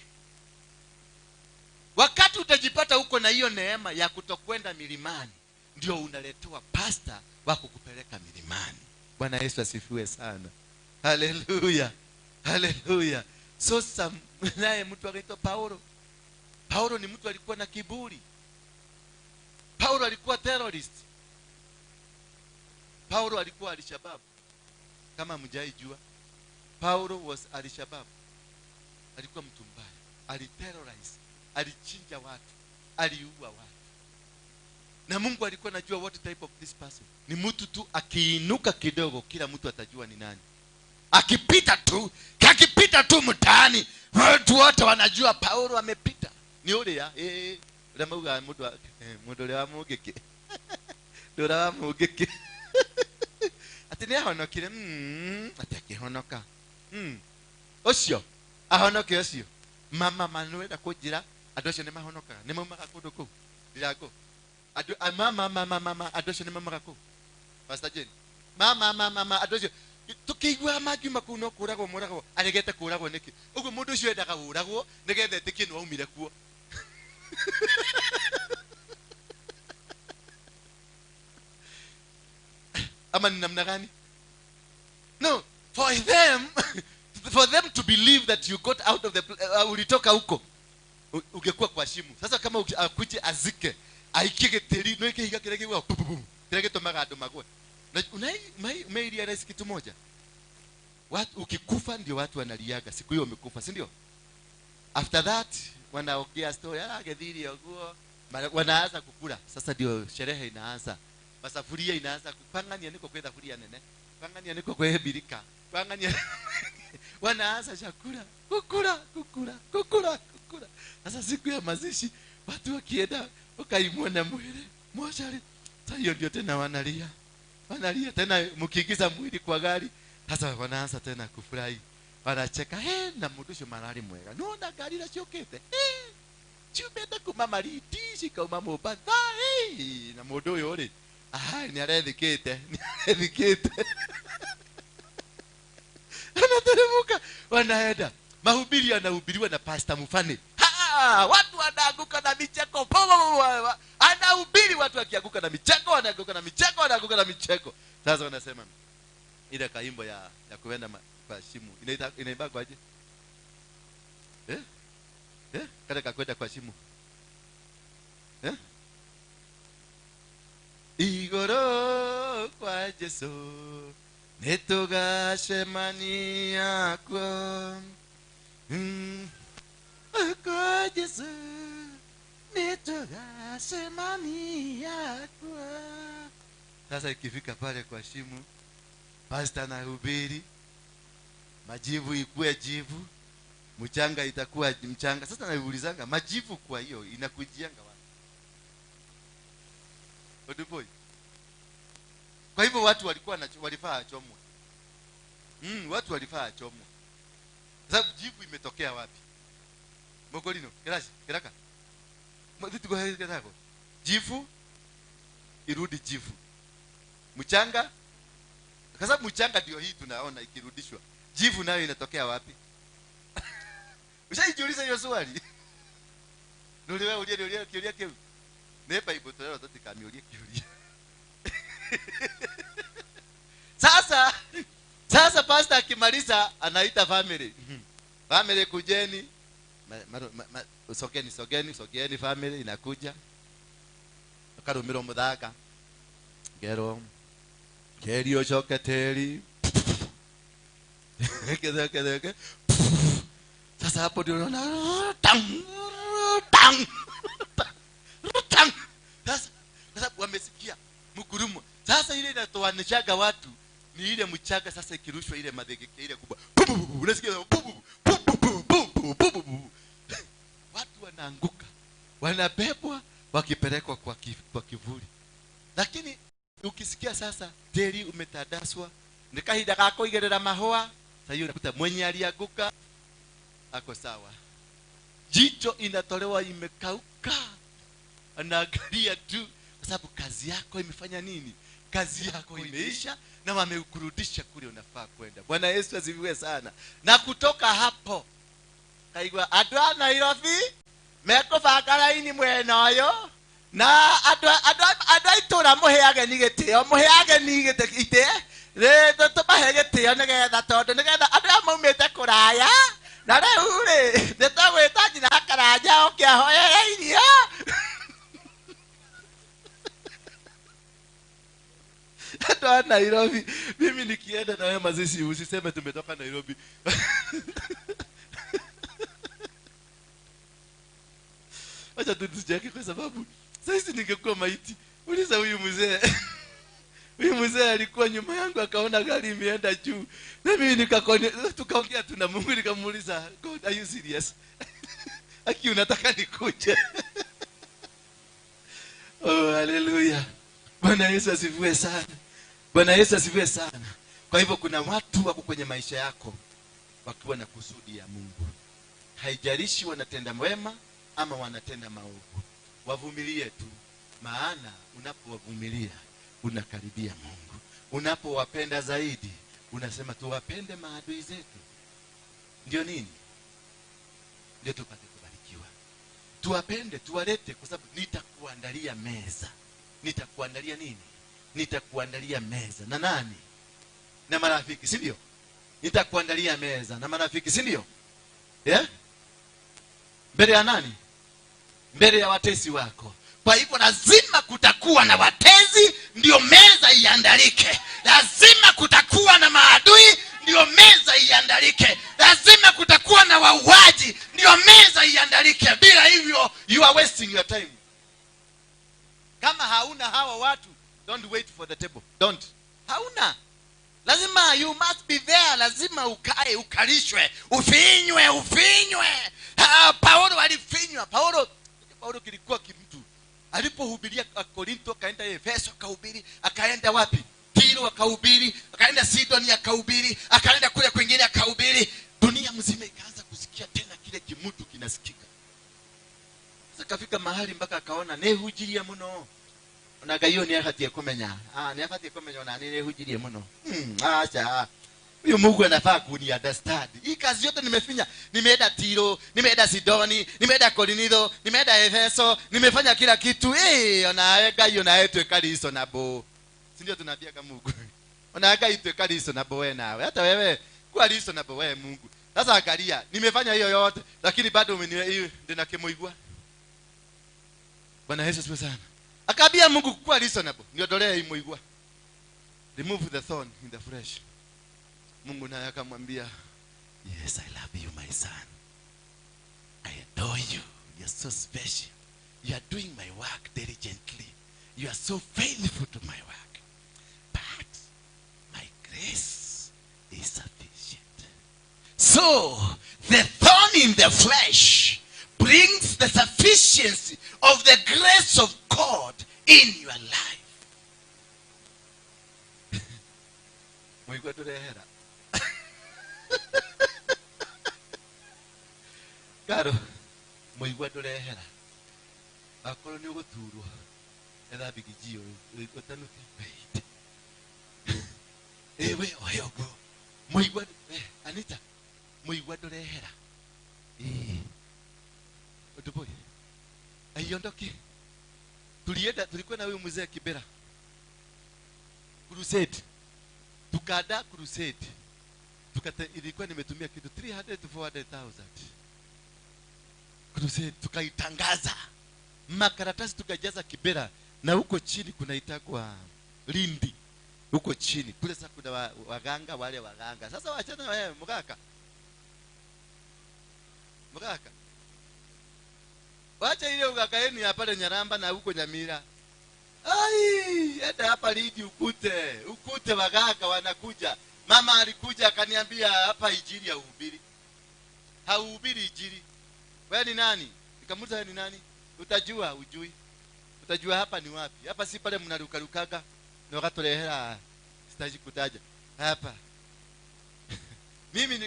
Wakati utajipata huko na hiyo neema ya kutokwenda milimani, ndio unaletewa pastor wa kukupeleka milimani. Bwana Yesu asifiwe sana. Hallelujah. Hallelujah. So naye mtu anaitwa Paulo. Paulo ni mtu alikuwa na kiburi. Paulo alikuwa terrorist. Paulo alikuwa Al-Shabaab. Kama mjaijua, Paulo was Al-Shabaab. Alikuwa mtu mbaya. Aliterrorize, alichinja watu, aliua watu. Na Mungu alikuwa anajua what type of this person. Ni mtu tu akiinuka kidogo kila mtu atajua ni nani. Akipita tu mtaani, watu wote wanajua Paulo amepita. Ni ule ya ule mauga mtu mundu wa mugiki. Ndura wa mugiki. Ati ni ahonokire ati akihonoka. Ucio ahonoke ucio. Mama Manuela kunjira andu acio ni mahonokaga, ni maumaga kundu kuu. Ndirango. Andu mama mama mama andu acio ni maumaga kuu. Pastor Jane. Mama mama mama andu acio tukiigua mangiuma kuu no kũragwo mũragwo aregete kũragwo nĩkĩ? Ũguo mũndũ ũcio endaga ũragwo nĩgetha etĩkie nĩ waumire kuo. Ama ni namna gani? No, For them to believe that you got out of the ulitoka huko, ungekuwa kwa shimo. Sasa kama akuje azike, aikie gitiri, no ikihiga kile kigwa kile gitumaga andu magwe. Na umerealize kitu moja? Watu ukikufa ndio watu wanaliaga siku hiyo umekufa, si ndio? After that wanaongea story, gethiri oguo, wanaanza kukula. Sasa ndio sherehe inaanza. Masafuria inaanza kupangania niko kwa thafuria nene. Pangania niko kwa birika. Pangania wanaanza chakula, kukula, kukula, kukula, kukula. Sasa siku ya mazishi watu wakienda wakaimwa na mwili mochari. Sasa hiyo ndio tena wanalia. Wanalia tena mkiingiza mwili kwa gari. Sasa wanaanza tena kufurahi. Wanacheka, "He, na mundu ucio marari mwega. Nona gari raciokete. Ciumĩte kuma Malindi cikauma Mombasa. Na mundu uyu ri, ni arethikĩte, ni arethikĩte." Anateremka, wanaenda. Mahubiri yanahubiriwa na Pastor Mufane. Watu wanaanguka na micheko. Anahubiri watu wakianguka na micheko, wanaanguka na micheko, wanaanguka na micheko. Sasa wanasema ile kaimbo ya kuenda kwa shimo. Inaimba kwaje? Kale kakwenda kwa shimo. Igoro kwa Jesu nitugacemania kuo. Kwa Jesu nitugacemania kuo. Sasa ikifika pale kwa shimo, pastor anahubiri, majivu ikue jivu, mchanga itakuwa mchanga. Sasa naulizanga majivu kwa hiyo inakujianga wapi? Odupoi. Kwa hivyo watu walikuwa walifaa achomwe. Watu walifaa achomwe. Sababu jivu imetokea wapi? Mokolino, kerashi, keraka. Jivu irudi jivu. Mchanga, kwa sababu mchanga ndio hii tunaona ikirudishwa. Jivu nayo inatokea wapi? Ushajiuliza hiyo swali? Ndio wewe ulie kiu. Ne Bible tulelo tutikamiulie kiulia. Sasa pastor akimaliza anaita family. Family kujeni. Sogeni family inakuja. Akarumiro muthaka. Gero. Keri ocoke teri. Kete. Sasa hapo ndio unaona tang tang tang. Sasa wamesikia mkurumo. Sasa ile inatoanishaga watu ni ile mchanga. Sasa ikirushwa ile madhegeke ile kubwa, unasikia watu wanaanguka, wanabebwa wakipelekwa kwa kivuli. Lakini ukisikia sasa teri umetadaswa, ni kahinda ga kuigirira mahua. Sasa hiyo unakuta mwenye alianguka ako sawa, jicho inatolewa imekauka, anaangalia tu, kwa sababu kazi yako imefanya nini? Kazi yako imeisha na wamekurudisha kule unafaa kwenda. Bwana Yesu asifiwe sana. Na kutoka hapo kaigwa andu a Nairobi mekũbanga raini mwena ũyũ, na andũ a itũra mũhe ageni gĩtĩo, mũhe ageni itĩ, tũmahe gĩtĩo nĩgetha tondũ nĩgetha andũ aya maumĩte kũraya, na rĩu rĩ nĩtũgwĩta nyina Karanja oke ahoere irio. Andũ a Nairobi, mimi nikienda na wewe mazishi usiseme tumetoka Nairobi. Acha tu tusicheke kwa sababu sasa ningekuwa maiti. Uliza huyu mzee. Huyu mzee alikuwa nyuma yangu akaona gari imeenda juu. Na mimi nikakone, tukaongea tu na Mungu, nikamuuliza, "God, are you serious? Aki unataka nikuje?" Oh, hallelujah. Bwana Yesu asifiwe sana. Bwana Yesu asifiwe sana. Kwa hivyo kuna watu wako kwenye maisha yako wakiwa na kusudi ya Mungu. Haijalishi wanatenda wema ama wanatenda maovu, wavumilie tu, maana unapowavumilia unakaribia Mungu. Unapowapenda zaidi unasema tuwapende maadui zetu. Ndio nini? Ndio tupate kubarikiwa. Tuwapende, tuwalete, kwa sababu nitakuandalia meza. Nitakuandalia nini? Nitakuandalia meza. Na nani? Na marafiki, si ndio? Nitakuandalia meza na marafiki, si ndio? Yeah? Mbele ya nani? Mbele ya watesi wako. Kwa hivyo lazima kutakuwa na watezi ndio meza iandalike. Lazima kutakuwa na maadui ndio meza iandalike. Lazima kutakuwa na wauaji ndio meza iandalike. Bila hivyo you are wasting your time. Kama hauna hawa watu, don't wait for the table. Don't. Hauna. Lazima you must be there. Lazima ukae, ukalishwe, ufinywe, ufinywe. Paulo alifinywa. Paulo kilikuwa kimtu. Alipohubiria Korinto, akaenda Efeso akahubiri, akaenda wapi? Tiro akahubiri, akaenda Sidoni akahubiri, akaenda kule kwingine akahubiri. Dunia mzima ikaanza kusikia tena kile kimutu kinasikika. Sasa kafika mahali mpaka akaona nehujiria muno. Ona Ngai ũyũ nĩabatiĩ kũmenya. Nĩabatiĩ kũmenya ona nĩ nĩhujirie mũno. Acha. Huyu Mungu anafaa kuni understand. Hii kazi yote nimefinya. Nimeenda Tiro, nimeenda Sidoni, nimeenda Korinitho, nimeenda Efeso, nimefanya kila kitu. Ona Ngai ona yetu ekali nabo. Si ndio tunaambia kama Mungu. Ona Ngai tu ekali nabo wewe nawe. Hata wewe kuwa reasonable wewe Mungu. Sasa angalia, nimefanya hiyo yote lakini bado umeniwe ndina kimuigwa. Bwana Yesu asifiwe sana. Akaambia Mungu kuwa reasonable, niondolee hii muigwa. Remove the thorn in the flesh. Mungu naye akamwambia, yes, I love you my son. I adore you. You are so special. You are doing my work diligently. You are so faithful to my work. But my grace is sufficient. So the thorn in the flesh brings the sufficiency of the grace of God in your life. Mwigwa turehera. Karo, mwigwa turehera. Akorwo ni uguturwo etha bigijio utanuke wait. Ewe ohe uguo. Mwigwa Anita, mwigwa ndurehera. Utuboy. Aiondoki. Tulienda, tulikuwa na huyu mzee Kibera. Crusade. Tukada crusade. Tukate, ilikuwa nimetumia kitu 300 to 400,000. Crusade tukaitangaza. Makaratasi tukajaza Kibera, na huko chini kunaitagwa Lindi. Huko chini kule sasa kuna waganga wale waganga. Sasa waachana wewe mgaka. Mgaka. Wacha ile ugaka yenu ya pale Nyaramba na huko Nyamira. Ai, hata hapa Lindi ukute. Ukute waganga wanakuja. Mama alikuja akaniambia hapa injili hauhubiri. Hauhubiri injili. Wewe ni nani? Nikamuuliza wewe ni nani? Utajua ujui. Utajua hapa ni wapi. Hapa si pale mnarukarukaga. Na wakatulehera sitaji kutaja. Hapa. Mimi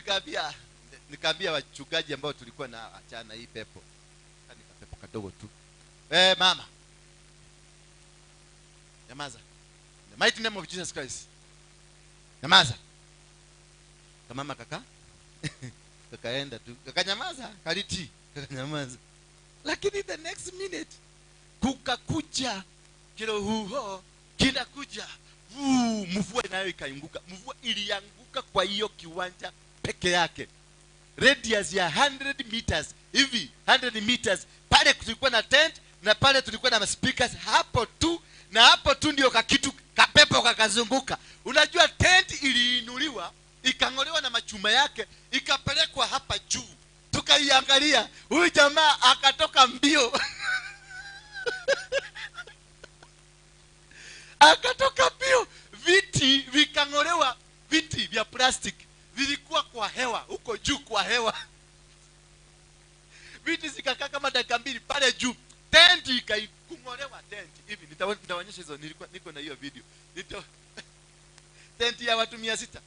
nikaambia wachungaji ambao tulikuwa na achana hii pepo. Nika pepo kadogo tu. Mama. Nyamaza. In the mighty name of Jesus Christ. Nyamaza. Kama kaka. Kakaenda tu. Kakanyamaza, kaliti. Kakanyamaza. Lakini the next minute kukakuja kirohuho kinakuja. Mvua nayo ikaanguka. Mvua ilianguka kwa hiyo kiwanja peke yake. Radius ya 100 meters. Hivi 100 meters. Pale tulikuwa na tent na pale tulikuwa na speakers hapo tu, na hapo tu ndio kakitu kapepo kakazunguka. Unajua tent iliinuliwa, ikangolewa na machuma yake, ikapelekwa hapa juu. Tukaiangalia, huyu jamaa akatoka mbio. Akatoka mbio, viti vikangolewa, viti vya plastic vilikuwa kwa hewa, huko juu kwa hewa. Viti zikakaa kama dakika mbili pale juu. Tent ikakungolewa tent. Hivi nitawaonyesha hizo, nilikuwa niko na hiyo video. Tent ya watu 600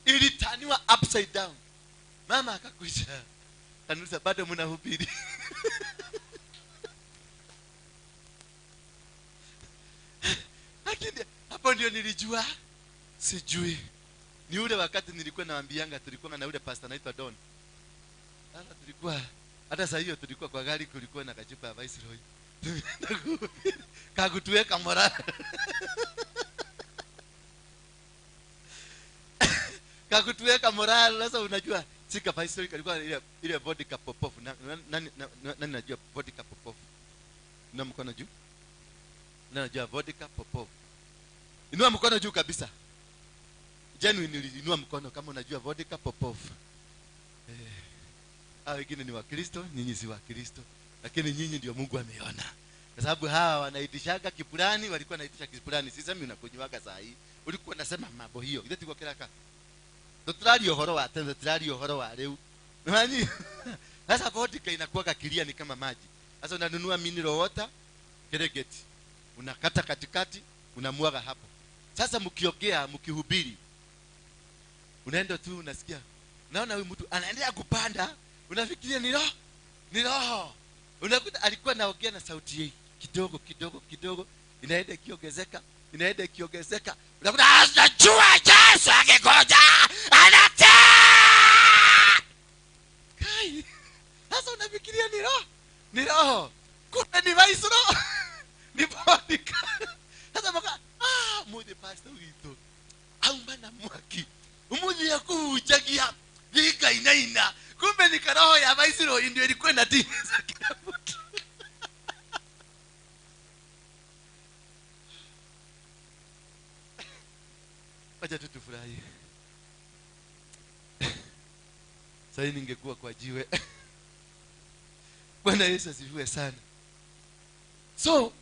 ilitaniwa upside down. Mama akakuja. Kanusa bado mnahubiri. Lakini hapo ndio nilijua sijui. Ni ule wakati nilikuwa naambianga tulikuwa na ule pastor anaitwa Don. Sasa tulikuwa hata saa hiyo tulikuwa kwa gari, kulikuwa na kachupa ya Viceroy. Kakutuweka morale. Kakutuweka morale. Sasa unajua sika viceroy kalikuwa ile vodka popofu. Nani najua vodka popofu? Inua mkono juu. Nani najua vodka popofu? Inua mkono juu kabisa. Genuinely inua mkono kama unajua vodka popofu. Hao wengine ni Wakristo, nyinyi si Wakristo. Lakini nyinyi ndio Mungu ameona. Kwa sababu hawa wanaitishaga kipulani, walikuwa wanaitisha kipulani. Sisemi unakunywaga saa hii. Ulikuwa unasema mambo hiyo. Ile tulikuwa kiraka. Tutulali uhoro wa tena, tutulali uhoro wa leo. Nani? Sasa vodka inakuwa kilia ni kama maji. Sasa unanunua mineral water, Serengeti. Unakata katikati, unamwaga hapo. Sasa mkiongea, mkihubiri, unaenda tu unasikia. Unaona huyu mtu anaendelea kupanda, unafikiria ni roho. Ni roho. Unakuta alikuwa anaongea na sauti hii kidogo kidogo kidogo, inaenda ikiongezeka, inaenda ikiongezeka. Unakuta anajua Yesu akikuja anataa. Kai. Sasa unafikiria ni roho. Ni roho. Kumbe ni vaisro. Ni vodka. Sasa maka muthi pastor witu. Auma na mwaki. Umuthi yakuhujagia thika inaina. Kumbe ni karoho ya vaisro ndio ilikuwa inatingiza kila mtu. Wacha tu tufurahi. Sasa ningekuwa kwa jiwe. Bwana Yesu asifiwe sana. So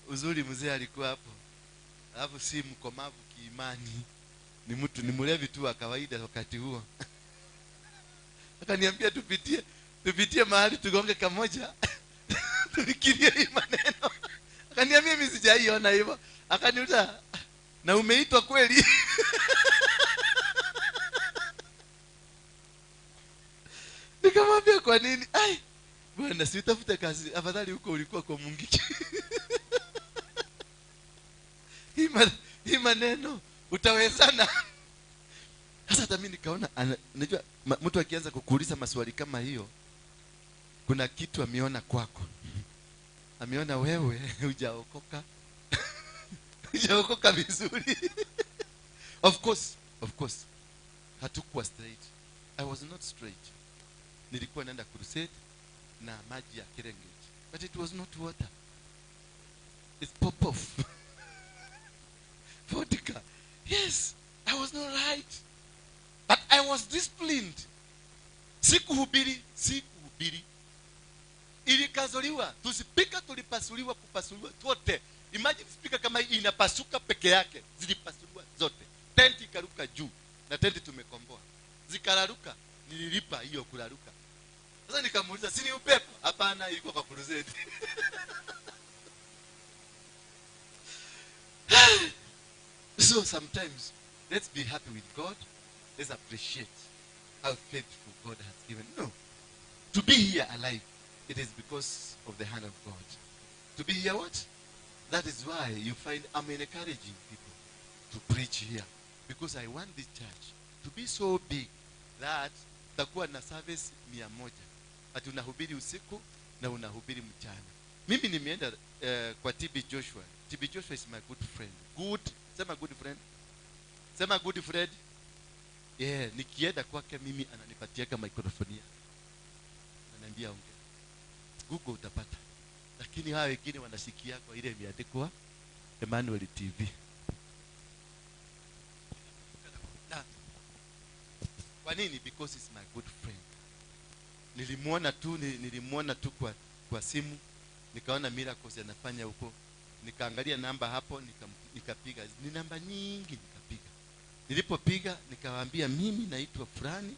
uzuri mzee alikuwa hapo. Alafu si mkomavu kiimani. Ni mtu ni mlevi tu wa kawaida wakati huo. Akaniambia tupitie mahali tugonge kamoja. Tufikirie hii maneno. Akaniambia mimi sijaiona hivyo. Akaniuliza na umeitwa kweli? Nikamwambia kwa nini? Ai bwana, si utafute kazi afadhali huko ulikuwa kwa Mungiki. Hii maneno utawezana. Sasa hata mimi nikaona, unajua mtu akianza kukuuliza maswali kama hiyo, kuna kitu ameona kwako. Ameona wewe hujaokoka. Hujaokoka vizuri. Of course. Hatukuwa straight. I was not straight. Nilikuwa naenda crusade na maji ya Serengeti. But it was not water. It's pop off. Vodka. Yes, I was not right. But I was disciplined. Sikuhubiri. Ilikazoliwa. Tusipika tulipasuliwa kupasuliwa zote. Imagine speaker kama hii inapasuka peke yake. Zilipasuliwa zote. Tenti ikaruka juu. Na tenti tumekomboa. Zikararuka. Nililipa hiyo kuraruka. Sasa nikamuuliza, si ni upepo? Hapana, ilikuwa kwa crusade. So sometimes let's be happy with God. Let's appreciate how faithful God has given. No. To be here alive, it is because of the hand of God. To be here what? That is why you find I'm encouraging people to preach here. Because I want this church to be so big that takuwa na service 100. Ati unahubiri usiku na unahubiri mchana. Mimi nimeenda kwa TB Joshua. TB Joshua is my good friend. Good. Sema good friend. Sema good friend. Yeah, nikienda kwake mimi ananipatiaga microphone yake. Ananiambia ongea. Google utapata. Lakini hao wengine wanashikia kwa ile imeandikwa Emmanuel TV. Kwa nini? Because it's my good friend. Nilimuona tu kwa simu. Nikaona miracles anafanya huko. Nikaangalia namba hapo, nikapiga. Ni namba nyingi nikapiga. Nilipopiga nikawaambia mimi naitwa fulani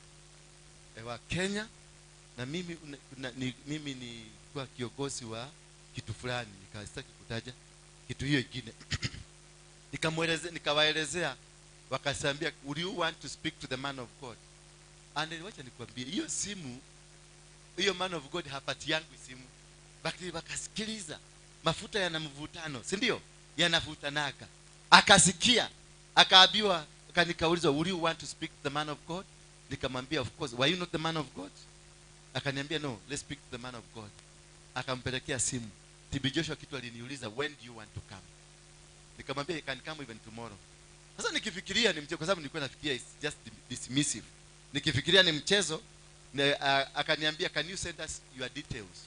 wa Kenya na mimi ni kwa kiongozi wa kitu fulani, nikasitaki kutaja kitu hiyo kingine. Nikamuelezea, nikawaelezea, wakasambia would you want to speak to the man of God? And wacha nikwambie hiyo simu, hiyo man of God hapati yangu simu. Bakili wakasikiliza. Mafuta yana mvutano, si ndio? Yanavutanaka. Akasikia, akaambiwa, nikaulizwa, would you want to speak to the man of God? Nikamwambia of course. Were you not the man of God? Akaniambia no, let's speak to the man of God. Akampelekea simu. TB Joshua kitu aliniuliza, when do you want to come? Nikamwambia you can come even tomorrow. Sasa nikifikiria ni mchezo, kwa sababu nilikuwa nafikiria it's just dismissive. Nikifikiria ni mchezo na, akaniambia, "Can you send us your details?"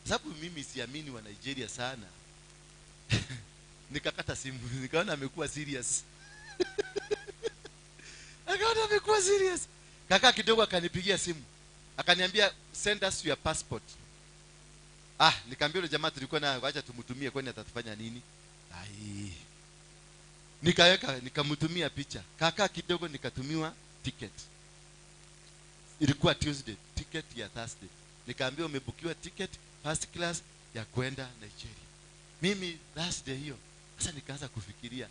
Sababu mimi siamini wa Nigeria sana. Nikakata simu, nikaona amekuwa serious. Akaona amekuwa serious. Kaka kidogo akanipigia simu. Akaniambia, "Send us your passport." Ah, nikaambia yule jamaa tulikuwa naye, acha tumtumie, kwani atatufanya nini? Ai. Nikaweka, nikamtumia picha. Kaka kidogo nikatumiwa ticket. Ilikuwa Tuesday, ticket ya Thursday. Nikaambiwa umebukiwa ticket first class ya kwenda Nigeria. Mimi Thursday hiyo. Sasa nikaanza kufikiria,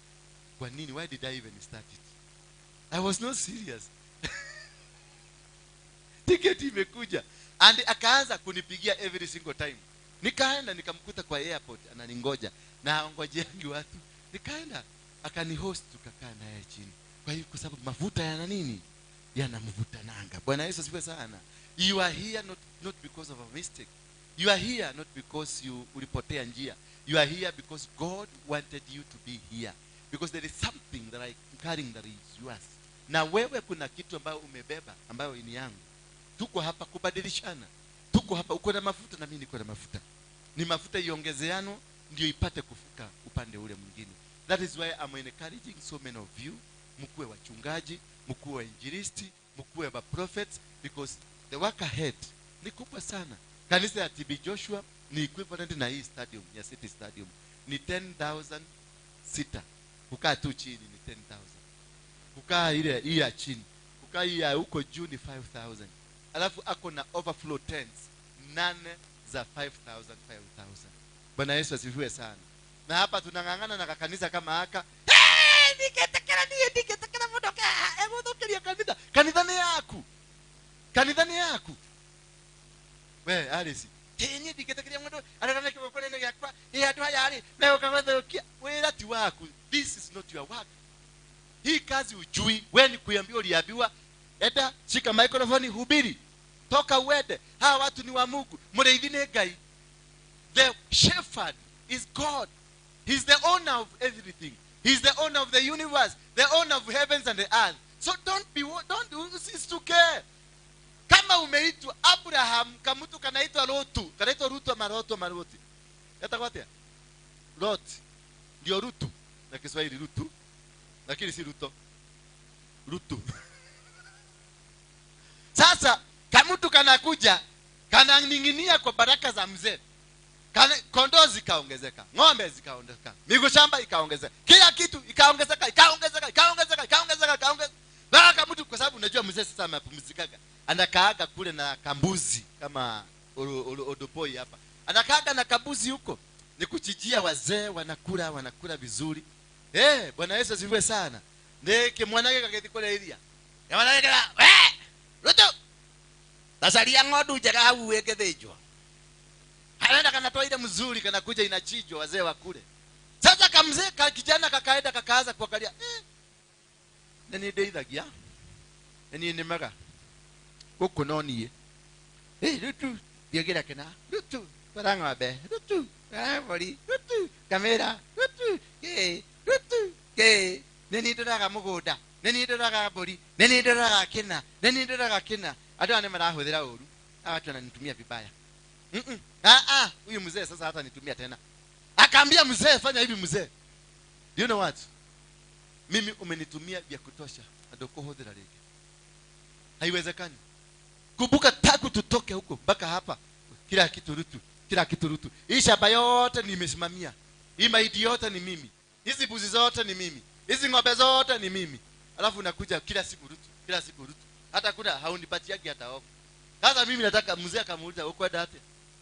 kwa nini, why did I even start it? I was not serious. Ticket imekuja. And akaanza kunipigia every single time. Nikaenda nikamkuta kwa airport ananingoja, na angojeangi watu. Nikaenda akanihost, tukakaa naye chini. Kwa hiyo, kwa sababu mafuta yana nini? Yanamvuta nanga. Bwana Yesu asifiwe sana. You are here not because of a mistake. You are here not because you ulipotea njia. You are here because God wanted you to be here. Because there is something that I am carrying that is yours. Na wewe kuna kitu ambayo umebeba ambayo ni yangu. Tuko hapa kubadilishana. Tuko hapa, uko na mafuta na mimi niko na mafuta. Ni mafuta iongezeano ndio ipate kufika upande ule mwingine. That is why I'm encouraging so many of you, mkuwe wachungaji, mkuwe wainjilisti, mkuwe wa prophets, because the work ahead ni kubwa sana. Kanisa ya TB Joshua ni equivalent na hii stadium ya City Stadium. Ni 10,000 sita. Kukaa tu chini ni 10,000. Kukaa ile hii ya chini, kukaa hii ya huko juu ni 5,000. Alafu ako na overflow tents 8 za 5,000 5,000. Bwana Yesu asifiwe sana. Na hapa tunang'ang'ana na kakanisa kama haka. Hey, niketekera niye, niketekera mudoka. Eguthukiria kanitha. Kanitha ni yaku. Kanitha ni yaku. We Alice, tinyi ndiketekeria mundu aregane kigongona-inĩ gĩakwa, ĩ andũ aya rĩ megũka gũthũkia wĩra ti waku. This is not your work. Hii kazi ujui, we ni kuambiwa, uliambiwa enda shika microphone, hubiri, toka uende. Hawa watu ni wa Mungu, mũrĩithi nĩ Ngai. The shepherd is God. He's the owner of everything. He's the owner of the universe, the owner of heavens and the earth. So don't be, don't, usistuke kama umeitwa Abraham. Kamutu kanaitwa Lotu, kanaitwa Rutu ama Rotu ama Loti, yatagwo atia? Lot ndio Rutu na Kiswahili, Rutu, lakini si Ruto, Rutu. Sasa kamutu kanakuja kananing'inia kwa baraka za mzee. Kondoo zikaongezeka, ng'ombe zikaongezeka, miguu shamba ikaongezeka, kila kitu ikaongezeka, ikaongezeka, ikaongezeka, ikaongezeka, ikaongezeka. Baraka mtu, kwa sababu unajua mzee sasa amepumzikaga, anakaaga kule na kambuzi kama odopoi hapa, anakaaga na kambuzi huko, ni kuchijia wazee wanakula, wanakula vizuri. Bwana Yesu asifiwe sana. Ndeke mwanake kagethi kule iria. Ya mwanake kala, we Ruto, tasaria ng'ondu njega hau ĩngĩthĩnjwo. Anaenda kanatoa ile mzuri, kanakuja inachinjwa, wazee wakule. Sasa kamzee ka kijana kakaenda kakaanza kuangalia, nĩ ndeithagia, nĩ nĩmaga gũkũ no niĩ. Rutu thiĩgĩra kĩna, Rutu twara ng'ombe, Rutu twara mbũri, Rutu ngamĩra, Rutu kĩ, Rutu kĩ, nĩ niĩ ndoraga mũgũnda, nĩ niĩ ndoraga mbũri, nĩ niĩ ndoraga kĩna, nĩ niĩ ndoraga kĩna. Andũ aya nĩ marahũthĩra ũru, hawa watu wananitumia vibaya. Ah, ah, huyu mzee sasa hata nitumia tena. Akaambia mzee, fanya hivi mzee. Do you know what? Mimi umenitumia vya kutosha, ndũkũhũthĩra rĩngĩ. Haiwezekani. Kumbuka tangu tutoke huko mpaka hapa, kila kitu Rutu, kila kitu Rutu. Hii shamba yote nimesimamia. Hii mahindi yote ni mimi. Hizi mbuzi zote ni mimi. Hizi ng'ombe zote ni mimi. Alafu unakuja kila siku Rutu, kila siku Rutu. Hata kuna haunipatiagi hata ofa. Sasa mimi nataka, mzee akamuuliza, ukwenda aje?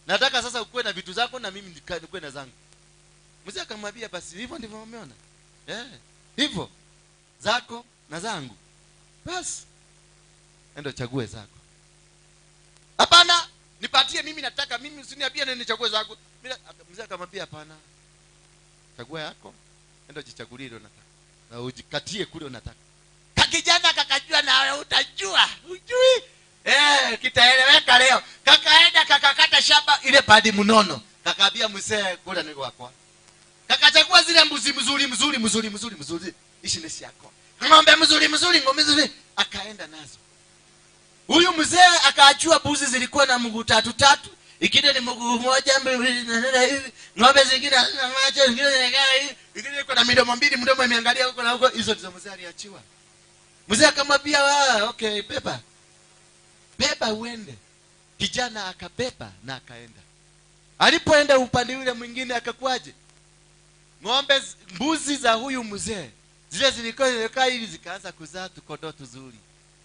Nataka sasa ukuwe na vitu zako na mimi nikuwe na zangu. Mzee akamwambia, basi hivyo ndivyo umeona. Hivyo zako na zangu. Basi enda uchague zako. Hapana, nipatie mimi, nataka mimi, usiniambie nini nichague zangu. Mzee akamwambia, hapana. Chagua yako, enda ujichagulie ile unataka. Na ujikatie kule unataka. Kakijana kakajua, na wewe utajua. Ujui? Kitaeleweka leo. Kakaenda kakakata shamba ile padi mnono. Kakaambia mzee, kula ni kwako. Kakachagua zile mbuzi mzuri mzuri mzuri mzuri mzuri. Ici ni ciakwa. Ng'ombe mzuri mzuri, ng'ombe mzuri, akaenda nazo. Huyu mzee akaachua mbuzi zilikuwa na mguu tatu tatu, ingine ni mguu mmoja, mbili na hivi, ng'ombe zingine hazina macho, zingine zinakaa hivi, ingine iko na midomo mbili, mdomo imeangalia huko na huko. Hizo ndizo mzee aliachiwa. Mzee akamwambia, okay, beba. Beba uende. Kijana akabeba na akaenda. Alipoenda upande yule mwingine akakuaje? Ng'ombe, mbuzi za huyu mzee zile zilikuwa zilikaa hivi zikaanza kuzaa tukondoo tuzuri.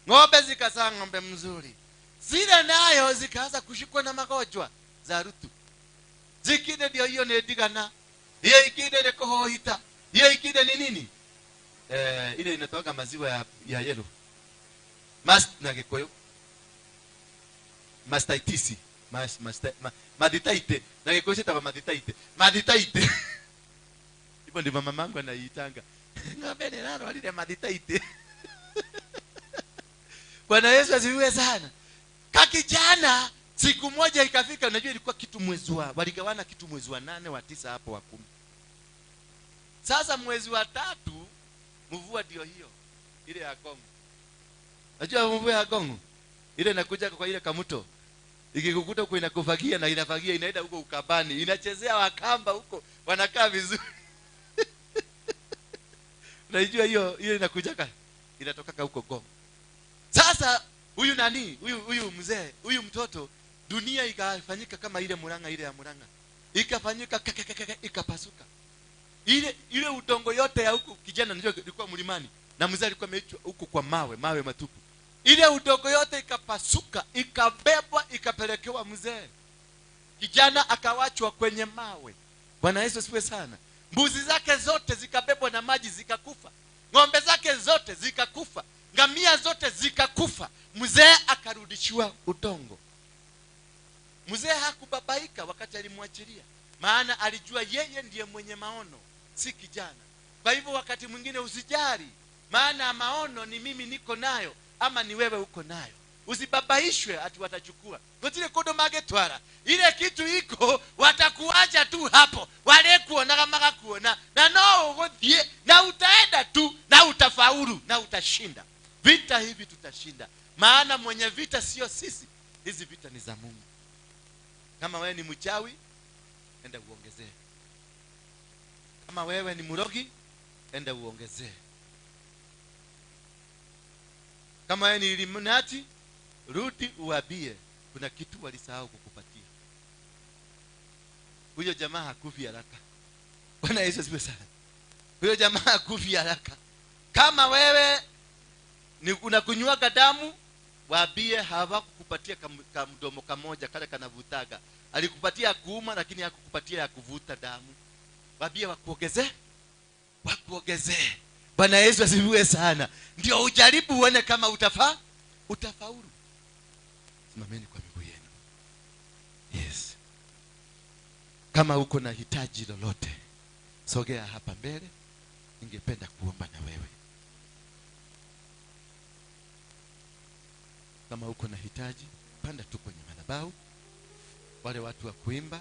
Ng'ombe zikazaa ng'ombe mzuri. Zile nayo zikaanza kushikwa na magonjwa za rutu. Zingine ndio hiyo ni ndigana. Hiyo ingine ni kuhohita. Hiyo ingine ni nini? Ile inatoka maziwa ya yellow. Mast na Gikuyu. Mastitis. Maditaite. Na Gikuyu sitawa maditaite. Maditaite. Hivyo ndivyo mamangu anaiitanga. Ng'ombe ni nalo alile maditaite. Bwana Yesu asifiwe sana. Kakijana siku moja ikafika, unajua ilikuwa kitu mwezi wa, waligawana kitu mwezi wa 8, wa 9 hapo wa 10. Sasa mwezi wa 3 mvua ndio hiyo ile ya Kongo. Unajua mvua ya Kongo ile inakuja kwa ile kamuto. Ikikukuta huko inakufagia na inafagia inaenda huko ukabani, inachezea Wakamba huko wanakaa vizuri. Unajua hiyo inakuja inatoka huko Kongo. Sasa huyu nani? Huyu mzee, huyu mtoto, dunia ikafanyika kama ile Murang'a, ile ya Murang'a. Ikafanyika ikapasuka. Ile udongo yote ya huku kijana unajua ilikuwa mlimani na mzee alikuwa ameachwa huku kwa mawe matupu. Ile udongo yote ikapasuka, ikabebwa, ikapelekewa mzee. Kijana akawachwa kwenye mawe. Bwana Yesu asifiwe sana. Mbuzi zake zote zikabebwa na maji zikakufa. Ng'ombe zake zote zikakufa. Ngamia zote zikakufa. Mzee akarudishiwa udongo. Mzee hakubabaika wakati alimwachilia, maana alijua yeye ndiye mwenye maono, si kijana. Kwa hivyo wakati mwingine usijali, maana maono ni mimi niko nayo ama ni wewe uko nayo. Usibabaishwe ati watachukua. Gotile kodo magetwara. Ile kitu iko watakuacha tu hapo. Wale kuona kama kuona na no ugothie na utaenda tu na utafaulu na utashinda. Vita hivi tutashinda. Maana mwenye vita sio sisi. Hizi vita ni za Mungu. Kama wewe ni mchawi, enda uongezee. Kama wewe ni murogi, enda uongezee. Kama wewe ni Illuminati, rudi uabie kuna kitu walisahau kukupatia. Huyo jamaa hakufi haraka. Bwana Yesu asifiwe sana. Huyo jamaa hakufi haraka. Kama wewe ni unakunywa damu, waambie hawakukupatia kamdomo kamoja kale kanavutaga. Alikupatia kuuma lakini hakukupatia ya kuvuta damu. Waambie wakuongezee. Wakuongezee. Bwana Yesu asifiwe sana. Ndio ujaribu uone kama utafaulu. Simameni kwa miguu yenu. Yes. Kama uko na hitaji lolote, sogea hapa mbele. Ningependa kuomba na wewe. Kama uko na hitaji, panda tu kwenye madhabahu. Wale watu wa kuimba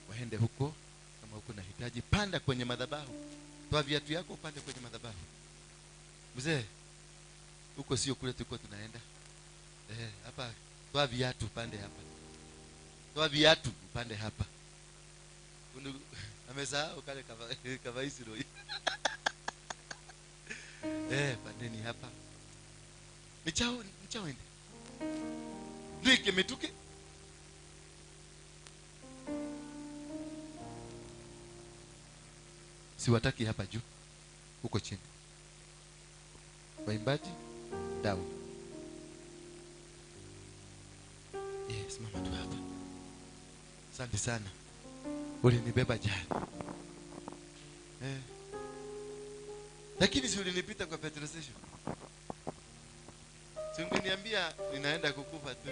waende huko. Kama uko na hitaji, panda kwenye madhabahu. Toa viatu yako upande kwenye madhabahu. Mzee, huko sio kule tulikuwa tunaenda. Hapa toa viatu upande hapa. Toa viatu upande hapa. Amesahau kale kavaisi roho. Pandeni hapa. Nichao ende. Ndike metuke. Siwataki hapa juu, huko chini. Waimbaji down. Yes, mama tu hapa. Asante sana. Ulinibeba jana. Lakini si ulinipita kwa petrol station. Si ungeniambia ninaenda kukufa tu.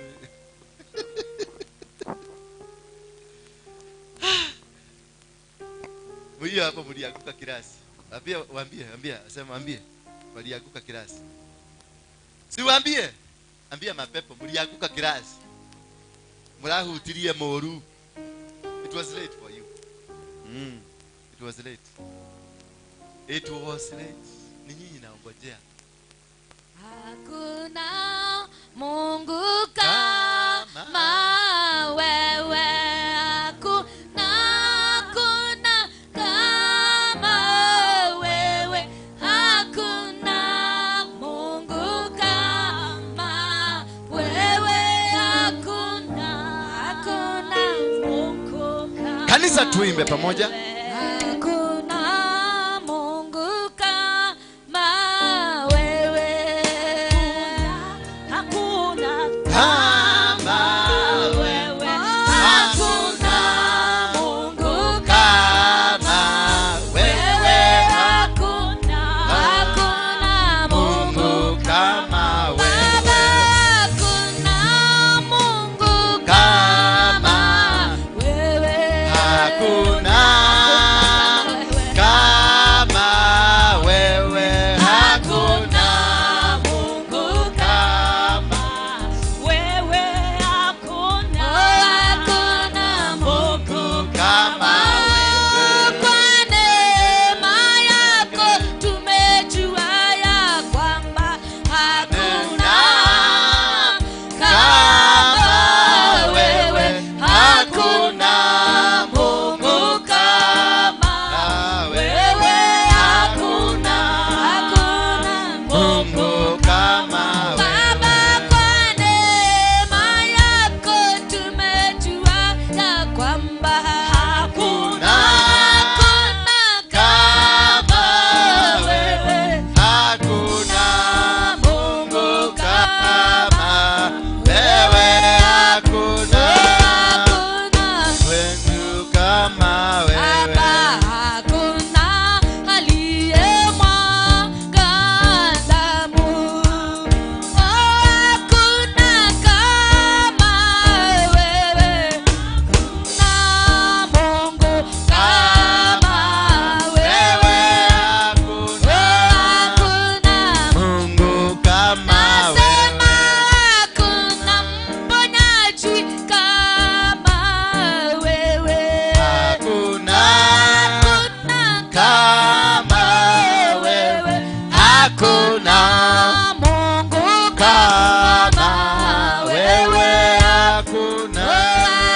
Mwiyo hapo mlianguka kirasi. Ambia, sema ambie. Walianguka kirasi. Si waambie? Ambia mapepo mlianguka kirasi. Mrahutirie moru. It was late for you. It was late. It was late. Ni nyinyi naongojea. Hakuna Mungu kama wewe, hakuna, hakuna kama wewe, hakuna Mungu kama wewe, hakuna, hakuna Mungu kama. Kanisa tuimbe pamoja. Hakuna Mungu kama wewe, hakuna kama wewe, hakuna Mungu kama wewe, hakuna, hakuna Mungu kama wewe, Baba, hakuna Mungu kama wewe, hakuna kama wewe, hakuna Mungu kama wewe, hakuna, hakuna Mungu kama wewe. Kwa neema yako tumejua ya kwamba hakuna kama wewe, hakuna Mungu kama wewe, hakuna, hakuna Mungu kama wewe. Baba, kwa neema yako tumejua ya kwamba hakuna, hakuna Kama wewe, hakuna Mungu kama wewe, hakuna hakuna Mungu kama wewe. Baba, hakuna aliyemwaga damu. Oh, hakuna kama wewe, na Mungu kama wewe, Hakuna hakuna Mungu kama Nasema wewe. hakuna mponyaji kama wewe. Hakuna Hakuna kama wewe. Hakuna Mungu kama wewe. Hakuna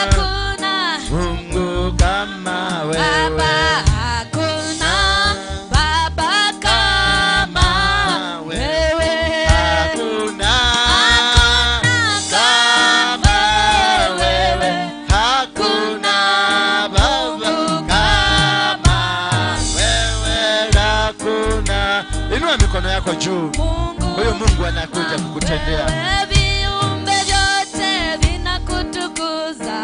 Hakuna Mungu kama Baba, wewe. hakuna Baba kama wewe. Hakuna kama wewe. Hakuna Baba kama wewe. Hakuna. Inua mikono yako juu. Mungu Huyu Mungu anakuja kukutendea. Wewe viumbe vyote vinakutukuza.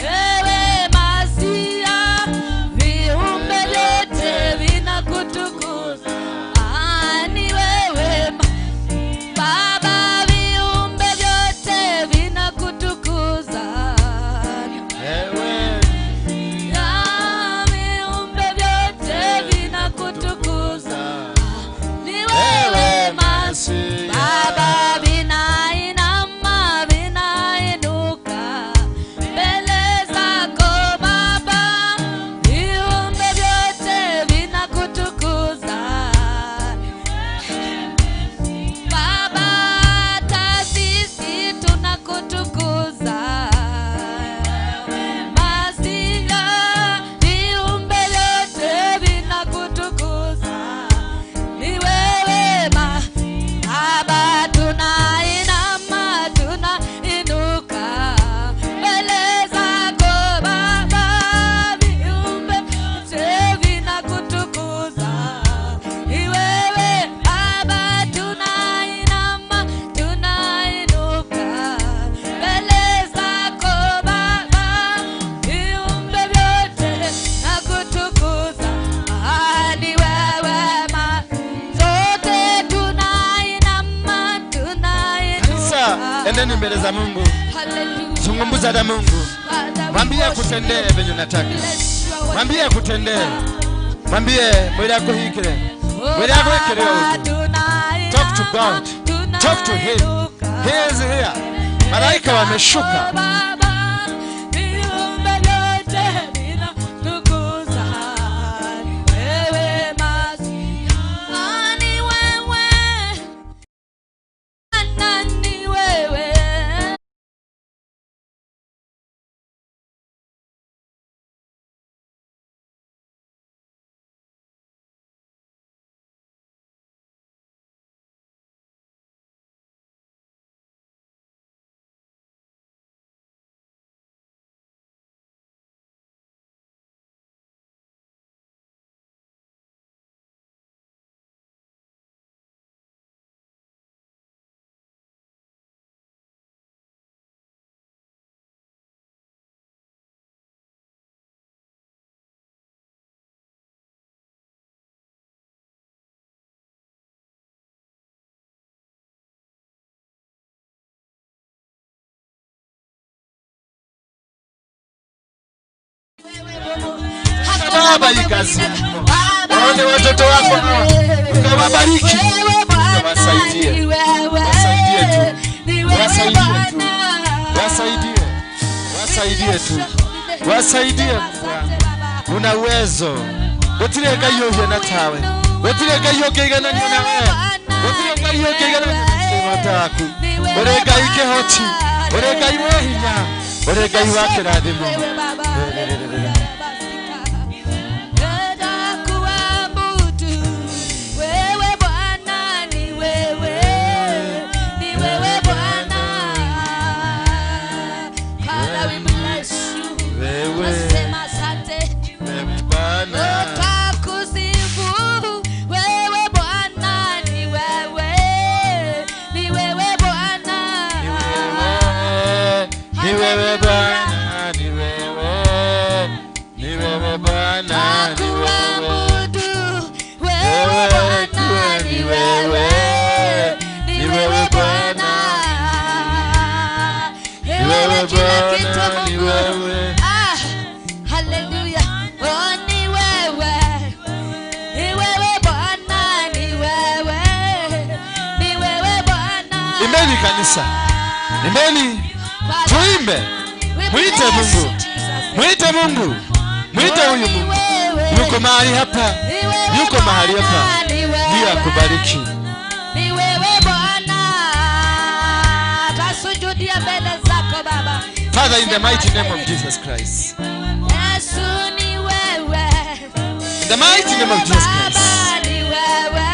Wewe Masia, viumbe vyote vinakutukuza. Ah, ni wewe Baba, viumbe vyote vinakutukuza. Wewe Ah, viumbe vyote vinakutukuza. Ni wewe wewe Masia. Masia. Baba, vinainama vinainuka mbele zako Baba, viumbe vyote vinakutukuza. Baba, hata sisi tunakutukuza. Masia, viumbe vyote vinakutukuza. Ni wewe Baba, tunainama tunainuka mbele zako Baba, viumbe vyote vinakutukuza. Ni wewe Baba, tunainama tunainuka mbele zako Baba, viumbe vyote nakutukuza. Ah, ni wewe zote tunainama tunainuka. Kanisa, endeni mbele za Mungu. Hallelujah. Zungumza na Mungu. Father, we Mwambie worship akutendee you. venye unataka. Bless your holy Mwambie name. akutendee. Mwambie mwili akuhikire. Mwili akuhikire. Baba, tunainama, Talk to God. Talk to him. tunainuka. He is here. Malaika wameshuka. Baba, viumbe vyote vinatukuza. Wewe Masia, Baba, hii kazi yako. Waone watoto wako hawa, ukawabariki, ukawasaidie, wasaidie tu, wasaidie tu, wasaidie, wasaidie tu, wasaidie Mungu wangu. Una uwezo. Gũtirĩ Ngai ũhiana tawe, gũtirĩ Ngai ũngĩigananio nawe, gũtirĩ Ngai ũngĩigananio na kĩhota waku. Ũrĩ Ngai kĩhoti, ũrĩ Ngai wĩ hinya, ũrĩ Ngai wa kĩrathimo. Wewe Bwana ni wewe, ni wewe Bwana. Father, we bless you. Wewe. Nasema asante. Wewe Bwana. Twakusifu. Wewe Bwana ni wewe, ni wewe Bwana. Ni wewe Bwana, ni wewe, ni wewe Bwana, ni wewe. Twakuabudu. Wewe Bwana ni wewe, ni wewe Bwana. Ni wewe kila kitu Bwana, ni Mungu. wewe. Ah, haleluya. Oh, ni wewe. Ni wewe Bwana, ni wewe. Ni wewe Bwana. Imbeni kanisa, imbeni, tuimbe, mwite Mungu, mwite Mungu, mwite huyu Mungu. Yuko mahali hapa, yuko mahali hapa, ndiye akubariki. Ni wewe Bwana. Tasujudia mbele zako Baba. Father, in the mighty name of Jesus Christ, Yesu ni wewe. in the mighty name of Jesus Christ, Baba ni wewe.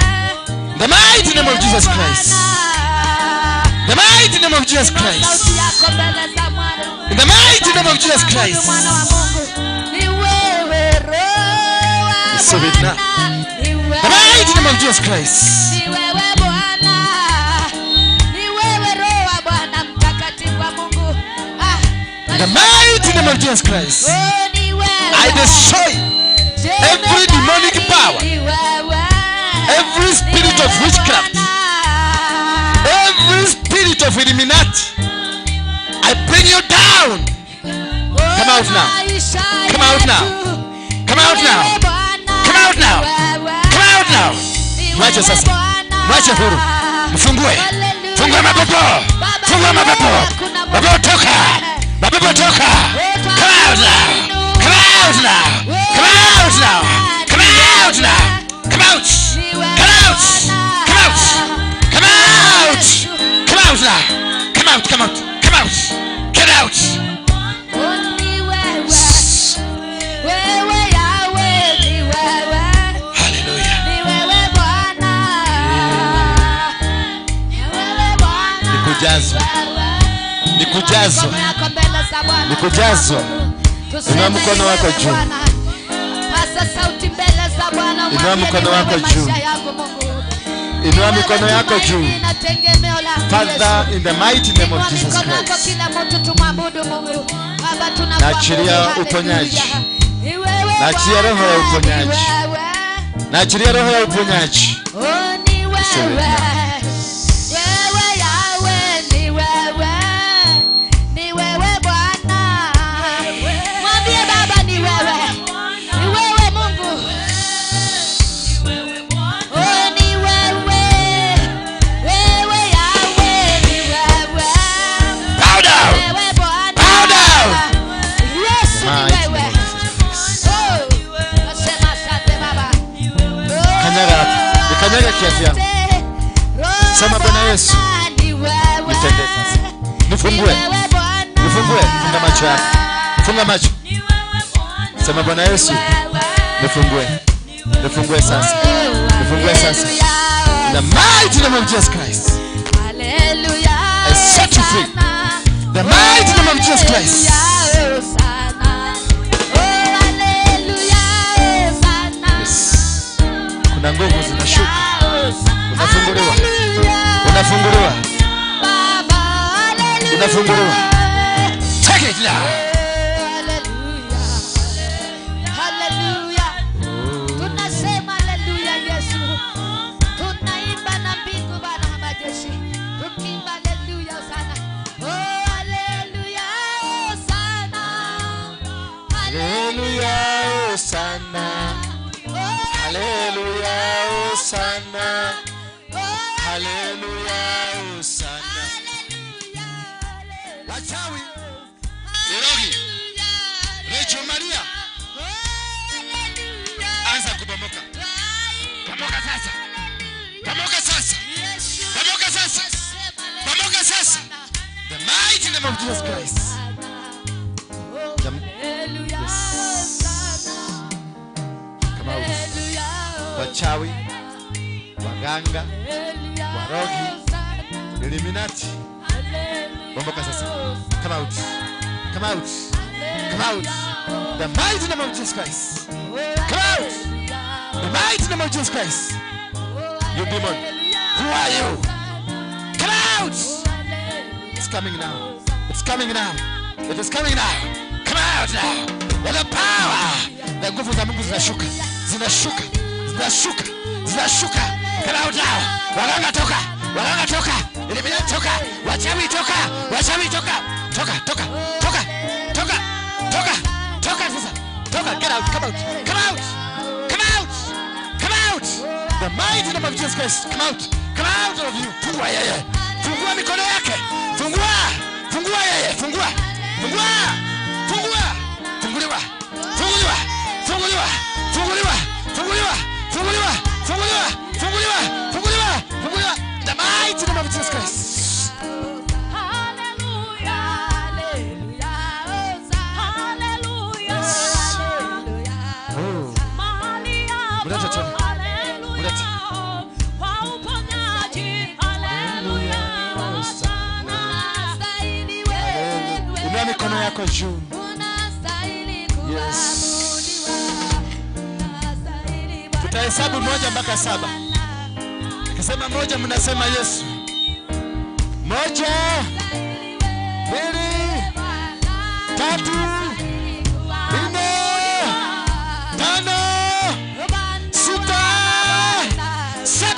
in the mighty name of Jesus Christ, in the mighty name of Jesus Christ, Sauti yako mbele za mwana. in the mighty name of Jesus Christ. Mwana wa Mungu. Ni wewe Roho wa Receive it now. Bwana. Ni wewe. The mighty name of Jesus Christ. Ni wewe Bwana. Ni wewe Roho wa Bwana mtakatifu wa Mungu. Ah, In the mighty name of Jesus Christ. oh, ni wewe. I destroy every demonic power, Ni wewe. every spirit of witchcraft, every spirit of Illuminati. I bring you down. Come out now. Come out now. Come out now. Come out now. Come out now. Mwache sasa. Mwache huru. Mfungue. Fungue mapepo. Fungue mapepo. Mapepo toka. Mapepo toka. Come out now. Come out now. Come out now. Come out now. Come out. Come out. Come out. Come out. Come out now. Come out. Come out. Come out. Get out. Oh, ni wewe. Wewe Yahweh, ni wewe. Hallelujah. Ni wewe Bwana. Ni wewe Bwana. Nikujazwa. Nikujazwa. Mikono yako mbele za Bwana. Nikujazwa. Tuseme Inua mkono ni wako wewe juu. Bwana. Pasa sauti mbele za Bwana. Inua Mwambie mkono ni wako wewe juu. maisha yangu Mungu. Inua Ni mikono wewe yako juu. tumaini na tegemeo langu Father, Yesu. in the mighty name Inua of Jesus mikono yako Christ. kila mtu tumwabudu Mungu. Baba tunakuabudu. Naachilia Haleluya. uponyaji. Ni wewe Naachilia roho ya Bwana, uponyaji. ni wewe. Naachilia roho ya uponyaji. Oh, ni wewe. Receive it now. Wewe Yahweh, ni wewe. Ni wewe Bwana. Mwambie Baba ni wewe. Ni wewe Mungu. Oh, ni wewe. Wewe Yahweh, ni wewe. Bow down. Wewe Bwana. Bow down. Yesu ni Mighty wewe. name of Jesus Christ. Oh, nasema asante Baba. Kanyaga hapa. Nikanyaga kiatu yangu. Sema Bwana Yesu, nitendee sasa. Nifungue. Nifungue. Funga macho yako. Funga macho. Sema Bwana Yesu, nifungue. Nifungue sasa. Nifungue sasa. In the mighty name of Jesus Christ. Hallelujah. I set you free. The mighty name of Jesus Christ. Yes. Kuna nguvu zinashuka. Unafunguliwa. Unafunguliwa. Unafunguliwa. Take it now. Hallelujah. Tunasema haleluya Yesu. Tunaimba na mbingu Bwana wa majeshi. Tukiimba haleluya sana. Oh haleluya sana. Hallelujah. Haleluya, Hosanna. Haleluya, Hosanna. Wachawi, Nirogi, Rachel Maria, anza kubomoka. Bomoka sasa. Bomoka sasa. Bomoka sasa. Bomoka sasa. The mighty name of Jesus Christ. Yes. Come out. Wachawi, waganga, warogi, Illuminati. Bomoka sasa. Come out. Come out. Come out. The mighty name of Jesus Christ. Come out. The mighty name of Jesus Christ. You demon, who are you? Come out! It's coming now. It's coming now. It is coming now. Come out now. With the power. The nguvu za Mungu zinashuka. Zinashuka. Zinashuka. Zinashuka. Come out now. Waganga toka. Waganga toka. Illuminati toka. Wachawi toka. Wachawi toka. Toka, toka, toka. Toka. Toka. Toka sasa. Toka. Get out. Come out. Come out. Come out. Come out. The mighty name of Jesus Christ. Come out. Come out of you. Fungua yeye. Fungua mikono yake. Fungua. Fungua yeye. Fungua. Fungua. Fungua. Funguliwa. Funguliwa. Funguliwa. Funguliwa. Funguliwa. Funguliwa. Funguliwa. Funguliwa. Funguliwa. Funguliwa. The mighty name of Jesus Christ. Hallelujah. Hallelujah. Oh. Mahali hapa, Mlete tena. haleluya. Mlete. Kwa uponyaji, haleluya, Hosana. Inua mikono yako juu. Yes. Tutahesabu 1 mpaka 7. Nikisema 1 mnasema Yesu. 1, 2, 3, 4, 5, 6, 7.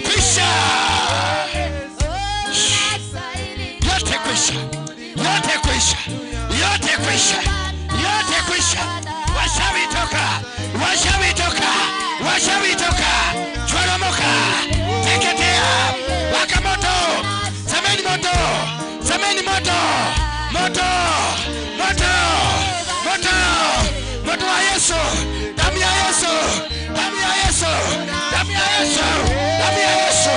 Kwisha. Yote kwisha. Yote kwisha. Yote kwisha. Yote kwisha. Washawi toka. Washawi toka. Washawi toka. Choromoka. Teketea. Waka moto. Semeni moto. Semeni moto. Moto. Moto. Moto. Moto wa Yesu. Damu ya Yesu. Damu ya Yesu. Damu ya Yesu. Damu ya Yesu.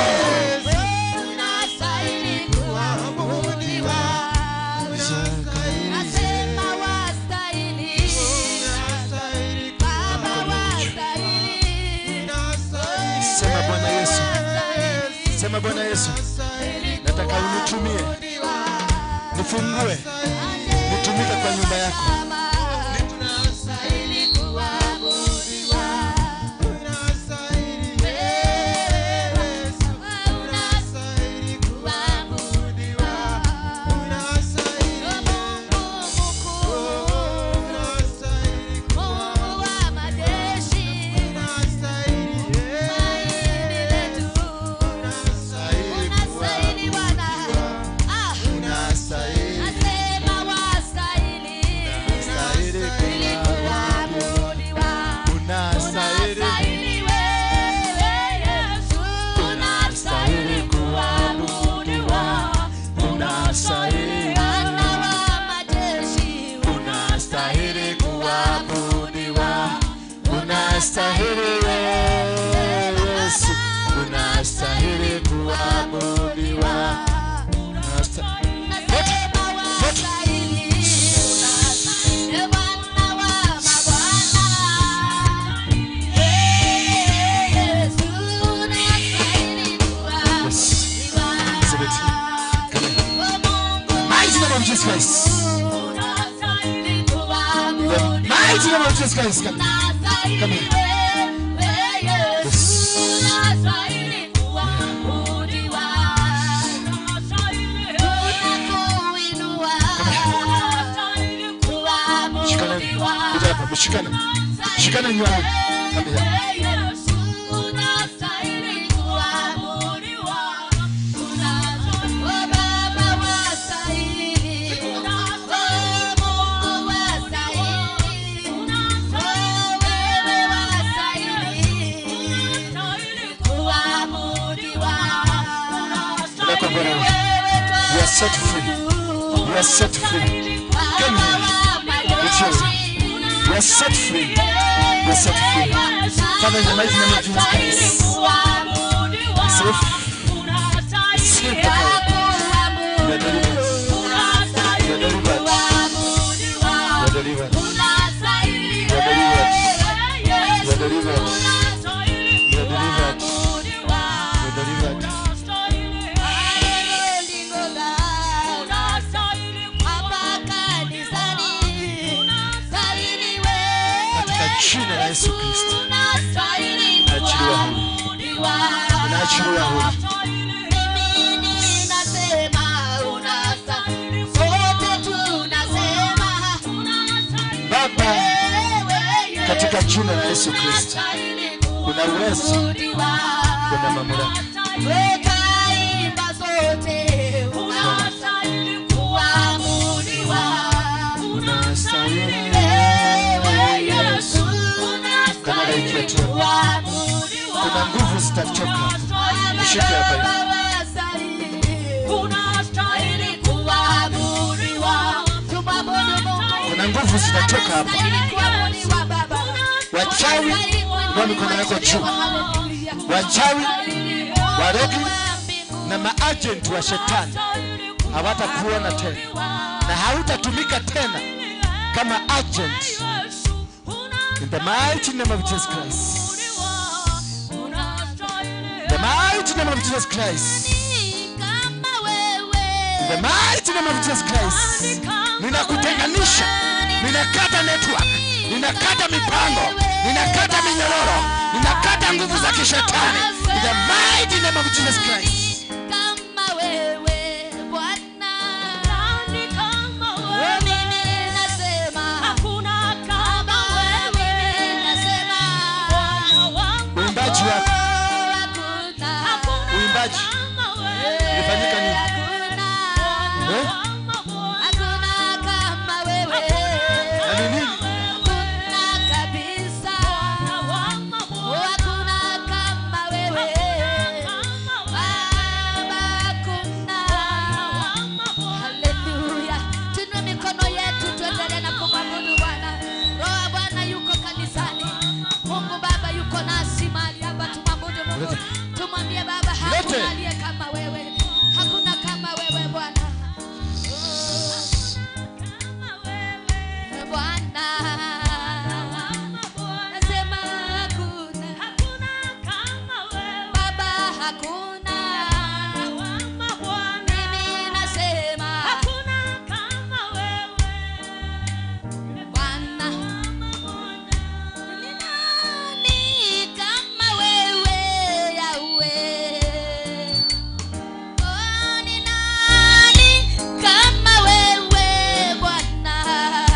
Sema Bwana Yesu. Sema Bwana Yesu. Nataka unitumie. Nifungue. Nitumike kwa nyumba yako. Unastahili kuabudiwa. Unastahili Yesu. Unastahili kuabudiwa. Yes. Come here. Mighty name of Jesus Christ. The mighty name of Jesus Christ. Come here. Come here. Yes. Shikana. Kuja. Shikana. Shikana nyuani. Come here. You are set free. You are set free. Come here. It's yours. You are set free. You are set free. Father, in the mighty name of Jesus Christ. Safe. Safe. You are delivered. You are delivered. You are delivered. You are delivered. You are delivered. You are delivered. You are delivered. Jina la Yesu Kristo. Unaachiliwa huru. Unaachiliwa huru. Baba, katika jina la Yesu Kristo, una uwezo, una mamlaka. Unastahili. Kuna nguvu zitatoka. Ushike hapa hivi. Kuna nguvu zitatoka hapa. Wachawi, inua mikono yako juu. Wachawi, warogi na maagent wa shetani hawatakuona tena, na hautatumika tena kama agent. In the mighty name of Jesus Christ. The mighty name of Jesus Christ. In the mighty name of Jesus Christ. Ninakutenganisha. Ninakata network. Ninakata mipango. Ninakata minyororo. Ninakata nguvu za kishetani. In the mighty name of Jesus Christ. Uimbaji wako. Uimbaji. Ilifanyika nini? Eh? Hakuna kama wewe. Na ni nini? Hakuna kabisa. Hakuna kama wewe. Baba, hakuna. Haleluya. Tuinue mikono yetu tuendelee na kumwabudu Bwana. Roho wa Bwana yuko kanisani. Mungu Baba yuko nasi mahali hapa. Tumwabudu Mungu. Tumwambie Baba, hakuna aliye kama wewe. Hakuna kama wewe Bwana. Bwana. Nasema hakuna. Baba, hakuna. Mimi nasema Bwana. Ni nani kama wewe Yahweh? Oh, ni nani kama wewe Bwana?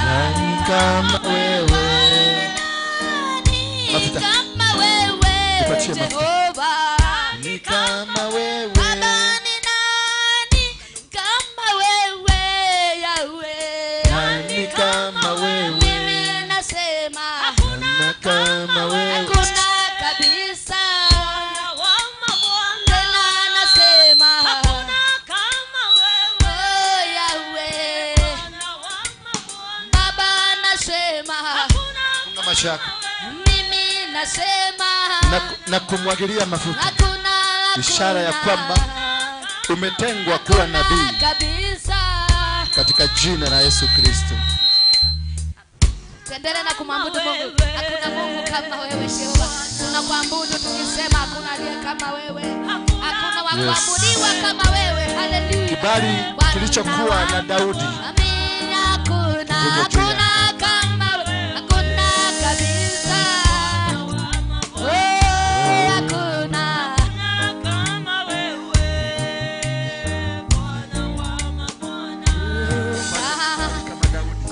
Nani kama wewe? Mafuta. Kama wewe Nipatie mafuta. Jehova. Ni kama wewe. Baba, ni nani kama wewe Yahweh? Nani kama wewe? Mimi nasema Hakuna kama wewe. hakuna kabisa. Tena nasema oh Yahweh. Baba, nasema Funga macho yako. mimi nasema Na kumwagilia mafuta. hakuna, Ishara ya kwamba umetengwa kuwa nabii kabisa. katika jina la Yesu Kristo. Tuendelee na kumwabudu Mungu. Hakuna Mungu kama wewe Jehova. Tunakuabudu tukisema hakuna aliye kama wewe. Hakuna wa kuabudiwa kama wewe. Haleluya. Kibali kilichokuwa na Daudi Amina. Hakuna, Kuja juu hakuna kama wewe. Hakuna kabisa. Oh, hakuna. Kama Daudi.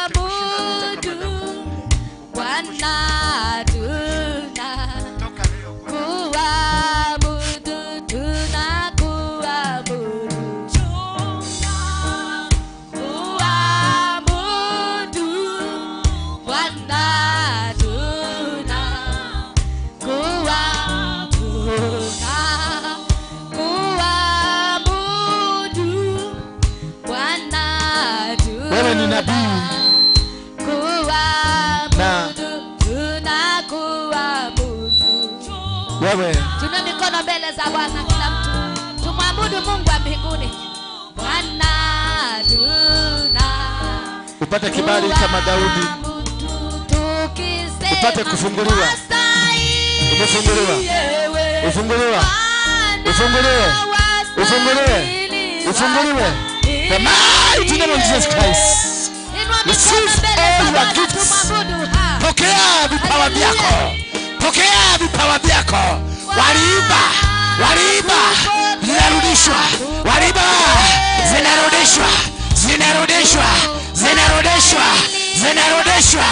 Kuabudu mbele za Bwana kila mtu. Tumwabudu Mungu wa mbinguni. Bwana tuna upate kibali kama Daudi, upate kufunguliwa. Umefunguliwa. Ufunguliwa. Ufunguliwe. Ufunguliwe. Ufunguliwe. The mighty name of Jesus Christ. Receive all your gifts. Pokea vipawa vyako. Pokea vipawa vyako. Waliiba, waliiba, zinarudishwa. Waliiba, zinarudishwa. Zinarudishwa. Zinarudishwa. Zinarudishwa.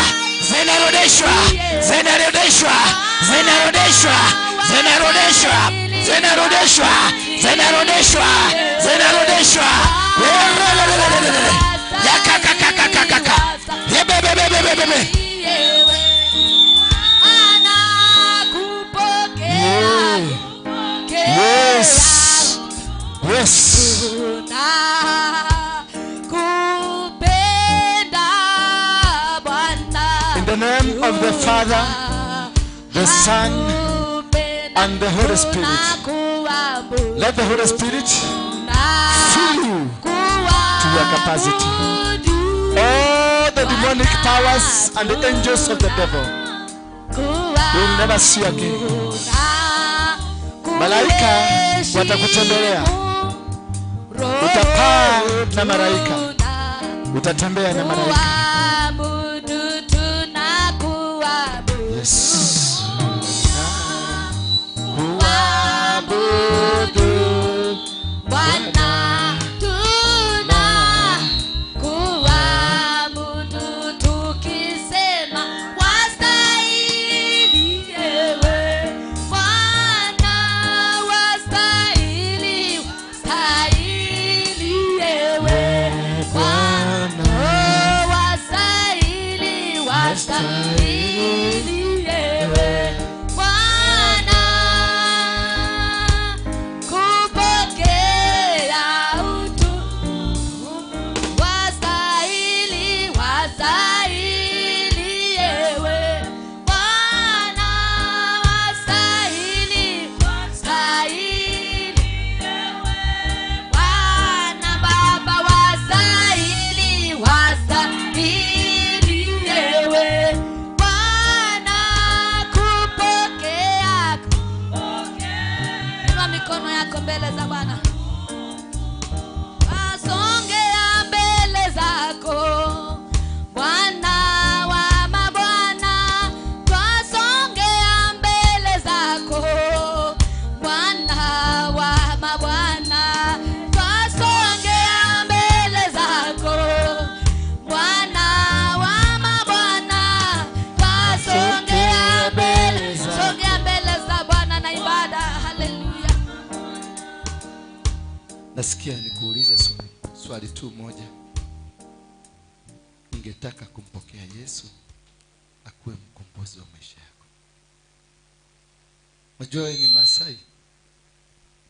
Zinarudishwa. Zinarudishwa. Zinarudishwa. Zinarudishwa. Zinarudishwa. Zinarudishwa. Zinarudishwa. Yakakakakakaka. Yebebebebebebe. Yes. Yes. In the name of the Father, the Son, and the Holy Spirit. Let the Holy Spirit fill you to your capacity. All the demonic powers and the angels of the devil will never see you again. Malaika watakutembelea. Utapaa na malaika. Utatembea na malaika. Yes. Kuabudu Bwana, tuna kuabudu tukisema wastahili ewe Bwana, wastahili, wastahili ewe Bwana, wastahili, wastahili ewe Bwana, kupokea utukufu. Wastahili, wastahili ewe Bwana, wastahili, wastahili ewe Bwana Baba, wastahili, wastahili ewe Bwana, kupokea. Inua mikono yako mbele za Bwana. Wasongea mbele zako Bwana wa mabwana, twasongea mbele zako Bwana wa mabwana, twasongea mbele zako Bwana wa mabwana, twasongea mbele, songea mbele za Bwana na ibada. Haleluya. Nasikia nikuulize swali tu moja. Ungetaka kumpokea Yesu akuwe mkombozi wa maisha yako? Unajua wewe ni Masai,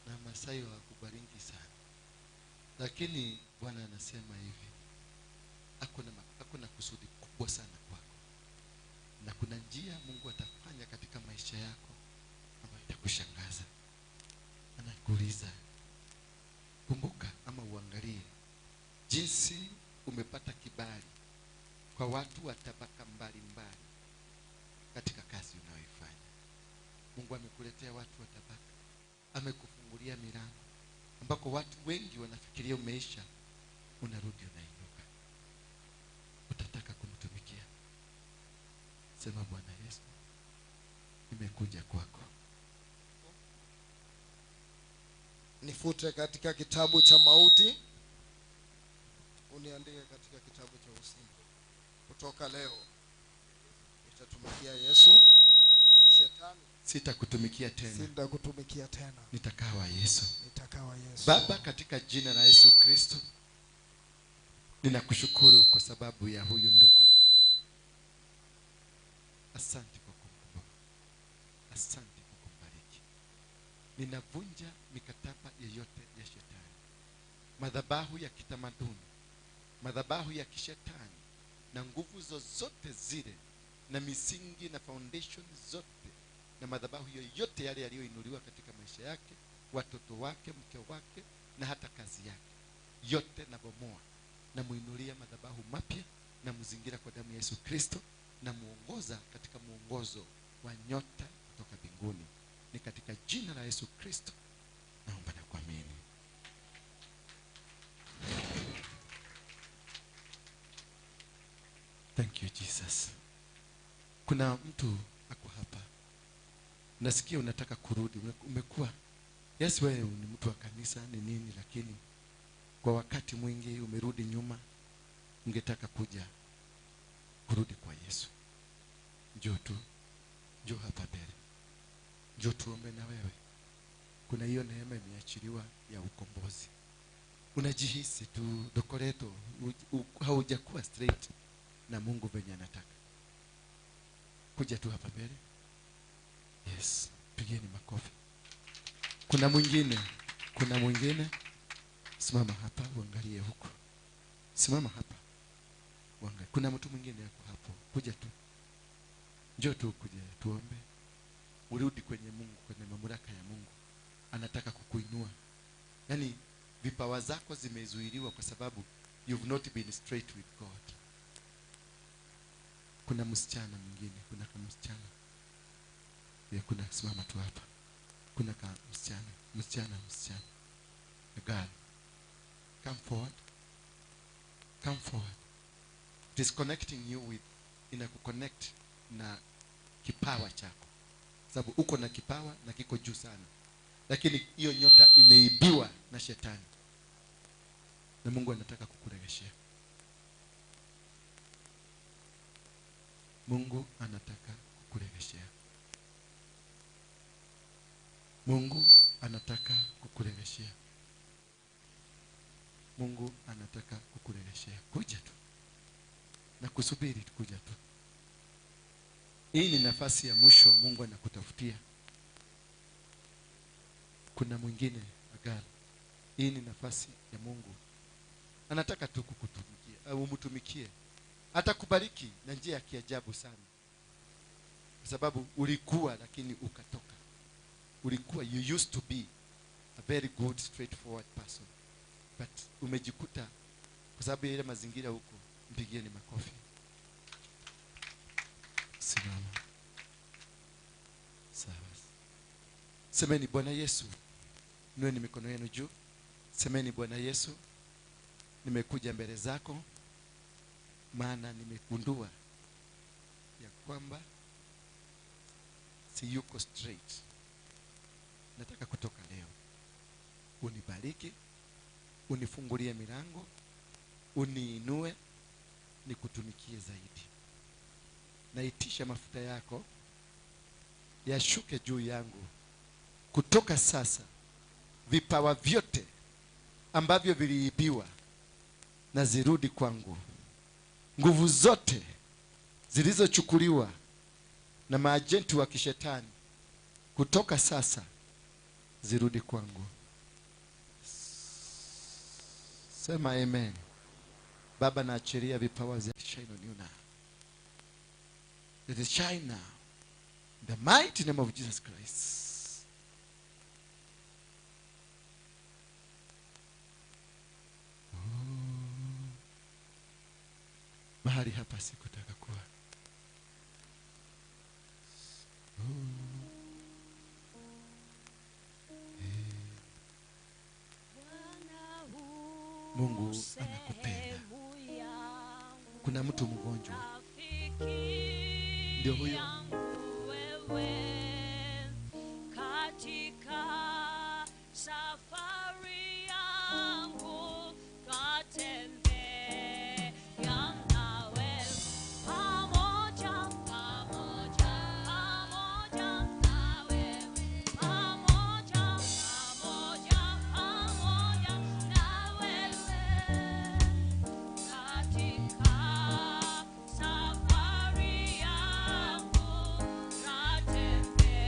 na Masai hawakubariki sana. Lakini Bwana anasema hivi, hakuna kusudi kubwa sana kwako. Na kuna njia Mungu atafanya katika maisha yako ambayo itakushangaza. Anakuuliza, kumbuka ama uangalie jinsi umepata kibali kwa watu wa tabaka mbalimbali katika kazi unayoifanya. Mungu amekuletea watu wa tabaka, amekufungulia milango ambako watu wengi wanafikiria umeisha, unarudi unainuka. Utataka kumtumikia. Sema, Bwana Yesu, nimekuja kwako. Nifute katika kitabu cha mauti, uniandike katika kitabu cha uzima. Kutoka leo nitatumikia Yesu. Shetani sitakutumikia tena. Sitakutumikia tena. Nitakawa Yesu. Nitakawa Yesu. Baba, katika jina la Yesu Kristo, ninakushukuru kwa sababu ya huyu ndugu. Asante kwa kumkumbuka. Asante kwa kumbariki. Ninavunja mikataba yeyote ya shetani, madhabahu ya kitamaduni, madhabahu ya kishetani, na nguvu zozote zile, na misingi na foundation zote, na madhabahu yoyote yale yaliyoinuliwa katika maisha yake, watoto wake, mke wake na hata kazi yake. Yote nabomoa. Namuinulia madhabahu mapya, na mzingira kwa damu ya Yesu Kristo, na muongoza katika muongozo wa nyota kutoka mbinguni. Ni katika jina la Yesu Kristo naomba na kuamini. Thank you Jesus. Kuna mtu ako hapa, nasikia unataka kurudi, umekuwa, yes, wewe ni mtu wa kanisa ni nini, lakini kwa wakati mwingi umerudi nyuma, ungetaka kuja kurudi kwa Yesu. Njoo tu, njoo hapa mbele, njoo tuombe na wewe. Kuna hiyo neema imeachiliwa ya ukombozi. Unajihisi tu dokoreto, haujakuwa straight na Mungu venye anataka. Kuja tu hapa mbele. Yes, pigeni makofi. Kuna mwingine, kuna mwingine. Simama hapa uangalie huko. Simama hapa uangalie. Kuna mtu mwingine yako hapo. Kuja tu. Njoo tu kuja tuombe. Urudi kwenye Mungu, kwenye mamlaka ya Mungu. Anataka kukuinua. Yaani vipawa zako zimezuiliwa kwa sababu you've not been straight with God. Kuna msichana mwingine, kuna kama msichana. Ya kuna, simama tu hapa. Kuna kama msichana, msichana, msichana. A girl. Come forward. Come forward. It is connecting you with, inakuconnect na kipawa chako. Sababu uko na kipawa na kiko juu sana. Lakini hiyo nyota imeibiwa na shetani. Na Mungu anataka kukuregeshea. Mungu anataka kukuregeshea. Mungu anataka kukuregeshea. Mungu anataka kukuregeshea. Kuja tu. Na kusubiri kuja tu. Hii ni nafasi ya mwisho Mungu anakutafutia. Kuna mwingine agala. Hii ni nafasi ya Mungu. Anataka tu kukutumikia, au umtumikie. Atakubariki na njia ya kiajabu sana. Kwa sababu ulikuwa lakini ukatoka. Ulikuwa, you used to be a very good straightforward person. But umejikuta kwa sababu ya ile mazingira huko. Mpigieni makofi. Simama. Sawa. Semeni Bwana Yesu. Inueni mikono yenu juu. Semeni Bwana Yesu, nimekuja mbele zako maana nimegundua ya kwamba si yuko straight. Nataka kutoka leo. Unibariki, unifungulie milango, uniinue, nikutumikie zaidi. Naitisha mafuta yako yashuke juu yangu. Kutoka sasa vipawa vyote ambavyo viliibiwa na zirudi kwangu. Nguvu zote zilizochukuliwa na maajenti wa kishetani kutoka sasa zirudi kwangu. Sema amen. Baba, naachilia vipawa vya shine on you now. Let it shine now. In the mighty name of Jesus Christ. Oh. Mahali hapa sikutaka kuwa. Oh. Mungu anakupenda. Kuna mtu mgonjwa, ndio huyo. Katika safari yangu twatembea nawe pamoja, pamoja, pamoja nawe, pamoja, pamoja, pamoja nawe. Katika safari yangu twatembea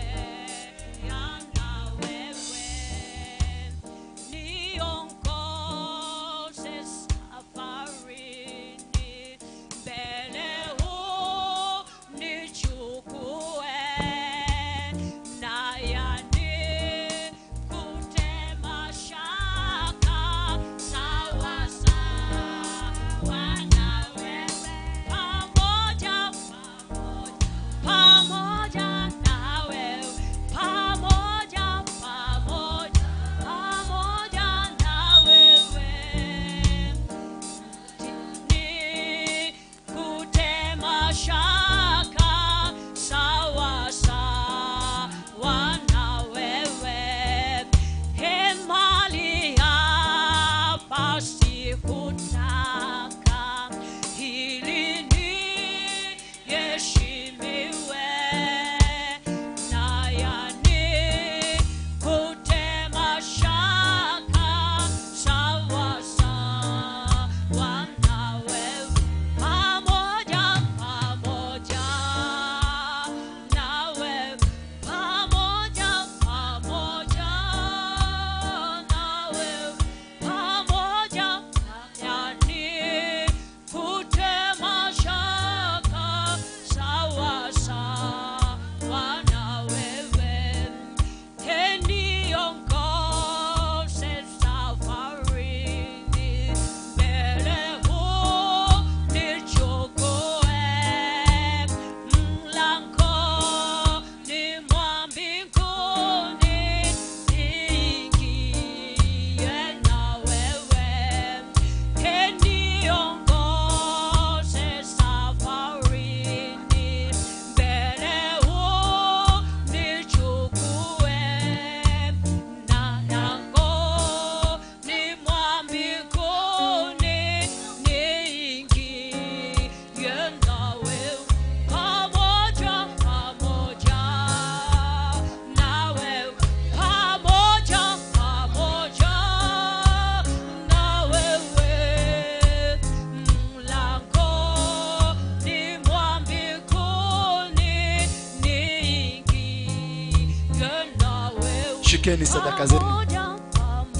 Shikeni sadaka zenu.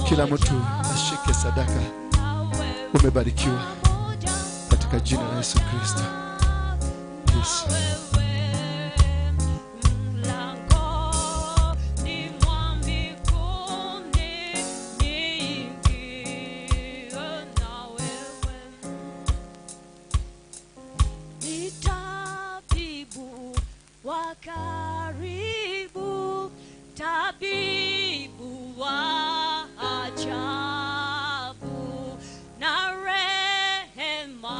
Kila mtu ashike sadaka. Umebarikiwa katika jina la Yesu Kristo. Yes. Tabibu wa karibu, tabibu wa ajabu, na rehema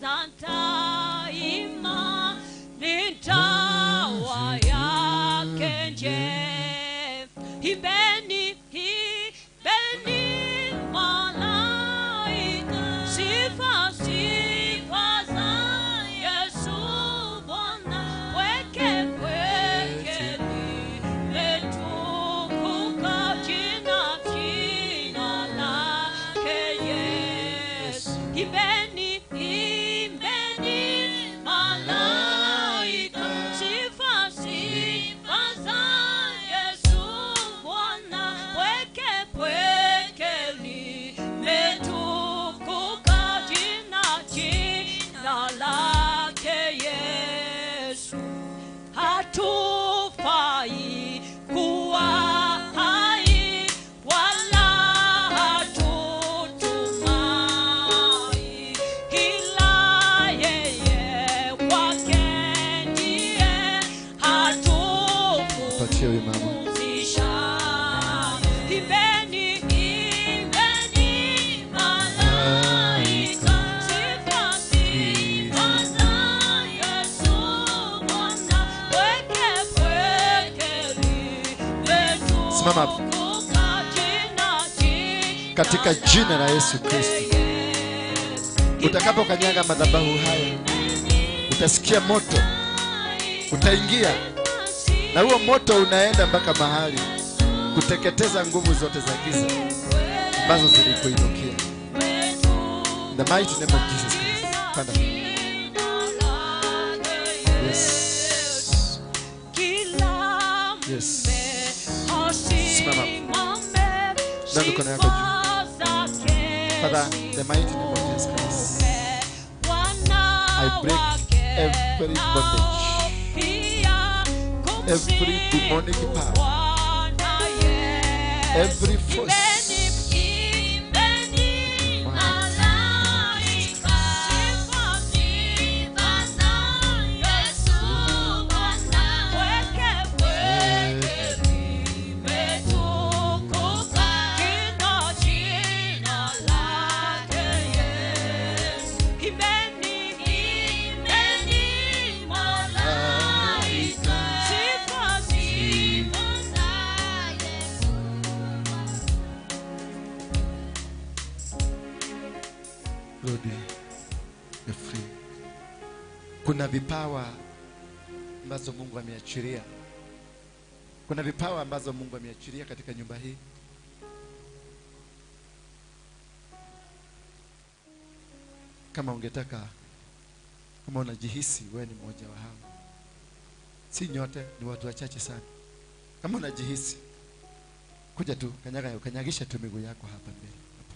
za daima ni dawa yake njema. Imbeni, imbeni malaika, sifa, sifa za Yesu Bwana, weke weke limetukuka jina, jina lake Yesu. Imbeni, imbeni malaika, sifa, sifa za Yesu Bwana, weke weke limetukuka jina, jina lake Yesu. Hatufai kuwa hai wala hatutumai, ila yeye kwake ndiye Patia huyu mama. hatupumzisha. Imbeni, imbeni malaika, sifa, sifa za Yesu Bwana, weke weke Simama hapo. limetukuka jina, jina Katika jina la Yesu Kristo. Utakapokanyaga madhabahu haya, utasikia moto, utaingia, na huo moto unaenda mpaka mahali kuteketeza nguvu zote za giza ambazo zilikuinukia. In the mighty name of Jesus Christ. Panda. Yes. Yes. Simama. Inua mikono yako juu. Father, in the mighty name of Jesus Christ, I break every bondage, every demonic power, every force. Rudi, you're free. Kuna vipawa ambazo Mungu ameachilia. Kuna vipawa ambazo Mungu ameachilia katika nyumba hii. Kama ungetaka, kama unajihisi wewe ni mmoja wa hao, si nyote, ni watu wachache sana. Kama unajihisi, kuja tu, kanyaga, kanyagisha tu miguu yako hapa mbele. Hapa.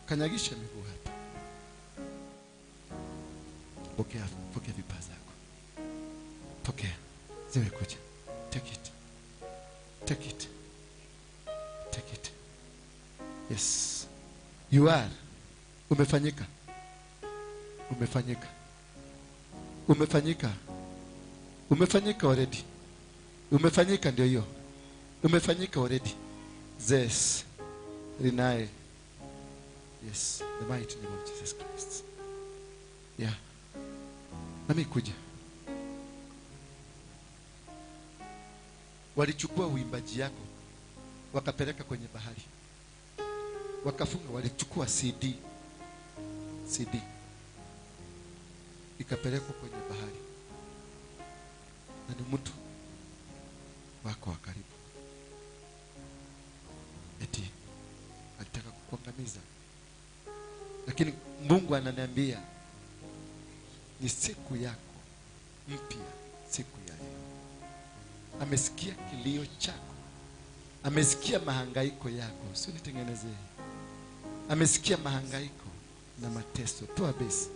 Kanyagisha miguu hapa. Pokea, pokea vipawa zako. Pokea. Zimekuja. Take it. Take it. Take it. Yes. You are. Umefanyika. Umefanyika. Umefanyika. Umefanyika already. Umefanyika, ndio hiyo. Umefanyika already. Zes. Rinae. Yes, the mighty name of Jesus Christ. Yeah. Nami kuja. Walichukua uimbaji yako wakapeleka kwenye bahari, wakafunga. Walichukua CD ikapelekwa kwenye bahari, na ni mtu wako wa karibu. Eti alitaka kukuangamiza. Lakini Mungu ananiambia ni siku yako mpya, siku ya leo. Amesikia kilio chako, amesikia mahangaiko yako. Sio nitengenezee. Amesikia mahangaiko na mateso. Toa besi.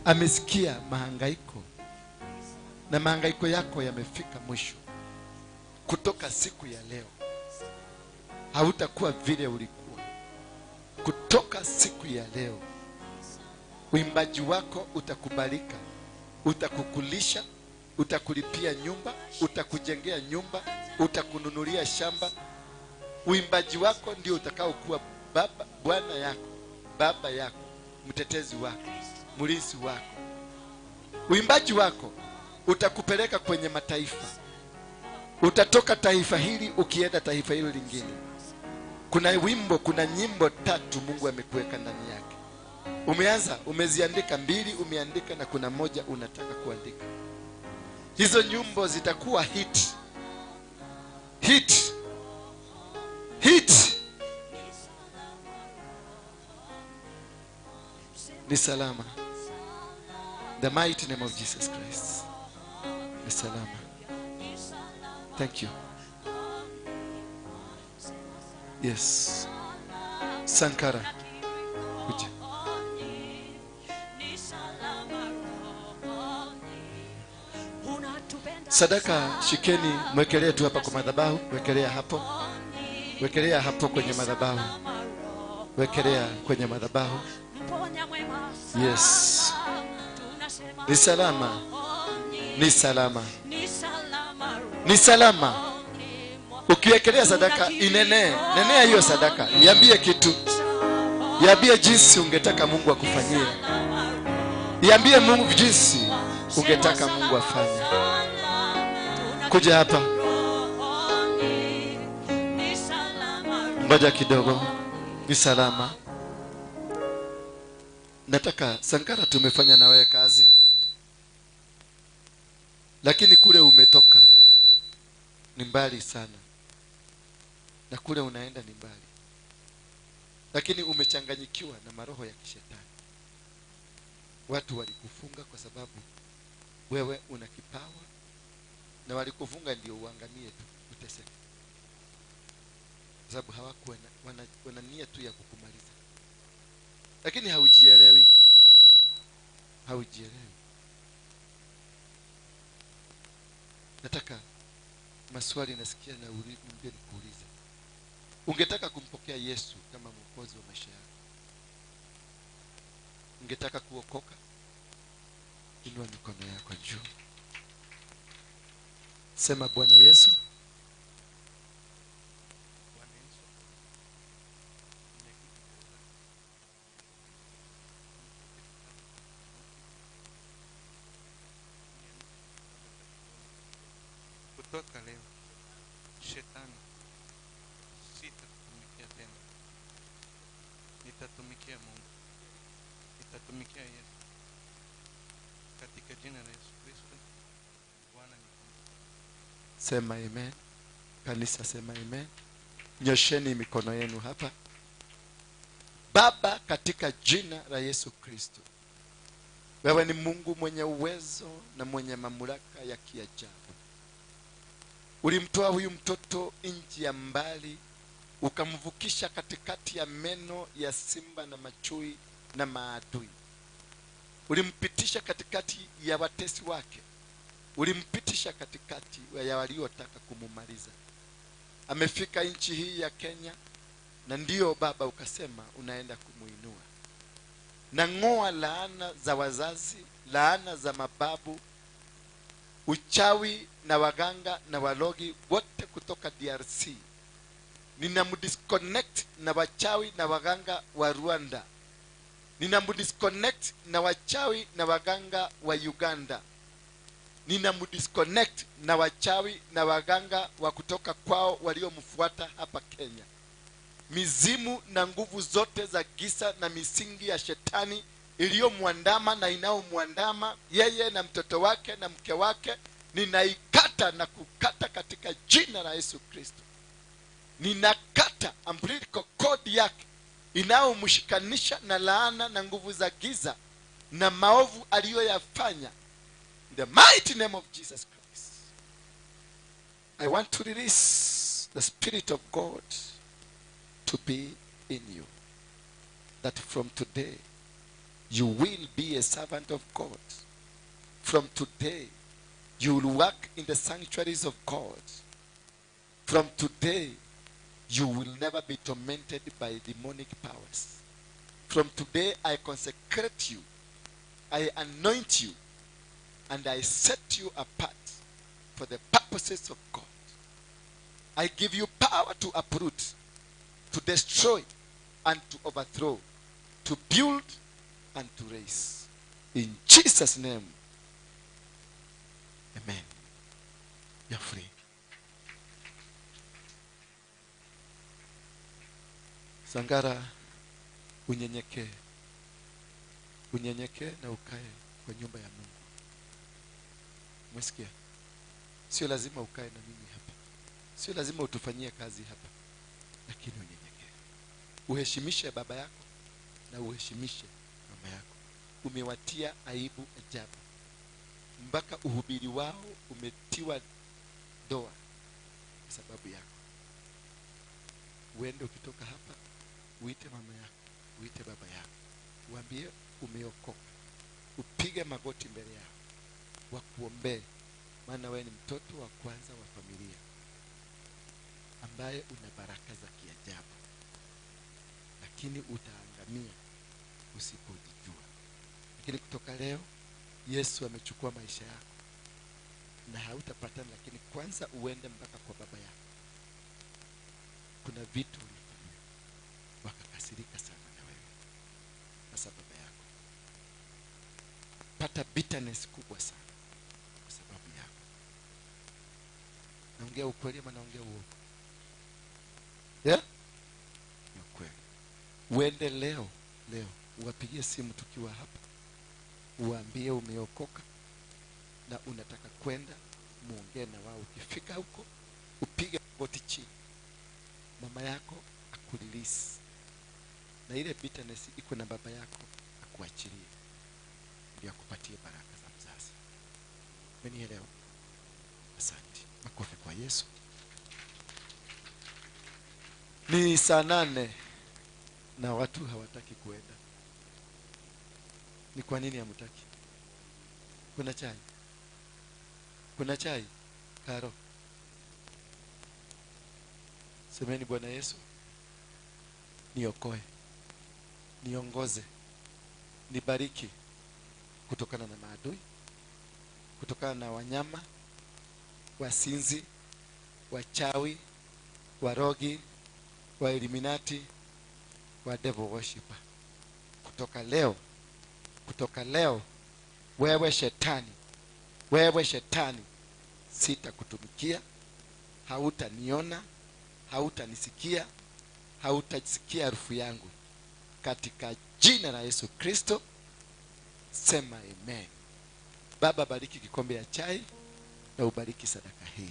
Amesikia mahangaiko na mahangaiko yako yamefika mwisho. Kutoka siku ya leo hautakuwa vile ulikuwa. Kutoka siku ya leo uimbaji wako utakubalika, utakukulisha, utakulipia nyumba, utakujengea nyumba, utakununulia shamba. Uimbaji wako ndio utakaokuwa baba, bwana yako, baba yako, mtetezi wako, mlinzi wako. Uimbaji wako utakupeleka kwenye mataifa. Utatoka taifa hili ukienda taifa hilo lingine. Kuna wimbo, kuna nyimbo 3 Mungu amekuweka ndani yake. Umeanza, umeziandika 2, umeandika na kuna moja unataka kuandika. Hizo nyimbo zitakuwa hit. Hit. Hit. Ni salama. The mighty name of Jesus Christ. Ni salama. Thank you. Yes. Sankara. Kuja. Sadaka shikeni, mwekelee tu hapa kwa madhabahu, wekelea hapo. Wekelea hapo kwenye madhabahu. Wekelea kwenye madhabahu. Yes. Ni salama. Ni salama. Ni salama. Ukiwekelea sadaka inenee, nenea hiyo sadaka. Niambie kitu. Niambie jinsi ungetaka Mungu akufanyie. Niambie Mungu jinsi ungetaka Mungu afanye. Kuja hapa. Ngoja kidogo. Ni salama. Nataka Sankara, tumefanya na wewe kazi. Lakini kule umetoka ni mbali sana. Na kule unaenda ni mbali. Lakini umechanganyikiwa na maroho ya kishetani. Watu walikufunga kwa sababu wewe una kipawa, na walikufunga ndio uangamie tu, uteseke. Kwa sababu hawakuwa wana nia tu ya kukumaliza. Lakini haujielewi. Haujielewi. Nataka maswali nasikia na niambie nikuulize. Ungetaka kumpokea Yesu kama Mwokozi wa maisha yako? Ungetaka kuokoka? Inua mikono yako juu. Sema, Bwana Yesu, kutoka leo shetani sitakutumikia tena, nitatumikia Mungu, nitatumikia Yesu. Katika jina la Yesu Kristo Bwana nikumbuke. Sema amen. Kanisa sema amen. Nyosheni mikono yenu hapa. Baba, katika jina la Yesu Kristo, wewe ni Mungu mwenye uwezo na mwenye mamlaka ya kiajabu. Ulimtoa huyu mtoto nchi ya mbali, ukamvukisha katikati ya meno ya simba na machui na maadui. Ulimpitisha katikati ya watesi wake. Ulimpitisha katikati ya waliotaka kumumaliza. Amefika nchi hii ya Kenya, na ndiyo Baba ukasema unaenda kumuinua. Na ngoa laana za wazazi, laana za mababu, uchawi na waganga na walogi wote kutoka DRC. Ninamdisconnect na wachawi na waganga wa Rwanda. Ninamdisconnect na wachawi na waganga wa Uganda. Ninamdisconnect na wachawi na waganga wa kutoka kwao waliomfuata hapa Kenya. Mizimu na nguvu zote za giza na misingi ya shetani iliyomwandama na inaomwandama yeye na mtoto wake na mke wake Ninaikata na kukata katika jina la Yesu Kristo. Ninakata umbilical cord yake inayomshikanisha na laana na nguvu za giza na maovu aliyoyafanya. In the mighty name of Jesus Christ, I want to release the Spirit of God to be in you, that from today you will be a servant of God. From today you will work in the sanctuaries of God. From today you will never be tormented by demonic powers. From today I consecrate you, I anoint you, and I set you apart for the purposes of God. I give you power to uproot, to destroy, and to overthrow, to build and to raise. In Jesus' name, amen. You're free. Sangara, unyenyekee. Unyenyekee na ukae kwa nyumba ya Mungu. Umesikia? Sio lazima ukae na mimi hapa. Sio lazima utufanyie kazi hapa. Lakini unyenyekee. Uheshimishe baba yako na uheshimishe mama yako. Umewatia aibu ajabu. Mpaka uhubiri wao umetiwa doa kwa sababu yako. Uende ukitoka hapa, uite mama yako, uite baba yako. Uambie umeokoka. Upige magoti mbele yao. Wakuombee, maana wewe ni mtoto wa kwanza wa familia ambaye una baraka za kiajabu. Lakini utaangamia usipojijua. Lakini kutoka leo Yesu amechukua maisha yako na hautapatana, lakini kwanza uende mpaka kwa baba yako. Kuna vitu ulifanya wakakasirika sana na wewe. Sasa baba yako pata bitterness kubwa sana kwa sababu yako. Naongea ukweli ama naongea uongo? Yeah? Ni ukweli. Uende leo, leo uwapigie simu tukiwa hapa, uwaambie umeokoka na unataka kwenda, muongee na wao. Ukifika huko upige goti chini, mama yako akurelease, na ile bitterness iko na baba yako akuachilie, ndio akupatie baraka za mzazi. Umenielewa? Asante. Makofi kwa Yesu. Ni saa 8 na watu hawataki kuenda. Ni kwa nini hamtaki? Kuna chai? Kuna chai? Karo. Semeni, Bwana Yesu, niokoe, niongoze, nibariki kutokana na maadui, kutokana na wanyama, wasinzi, wachawi, warogi, wa Illuminati, wa devil worshiper. Kutoka leo, kutoka leo, wewe shetani, wewe shetani, sitakutumikia, hautaniona, hautanisikia, hautasikia harufu yangu. Katika jina la Yesu Kristo, sema amen. Baba, bariki kikombe ya chai na ubariki sadaka hii.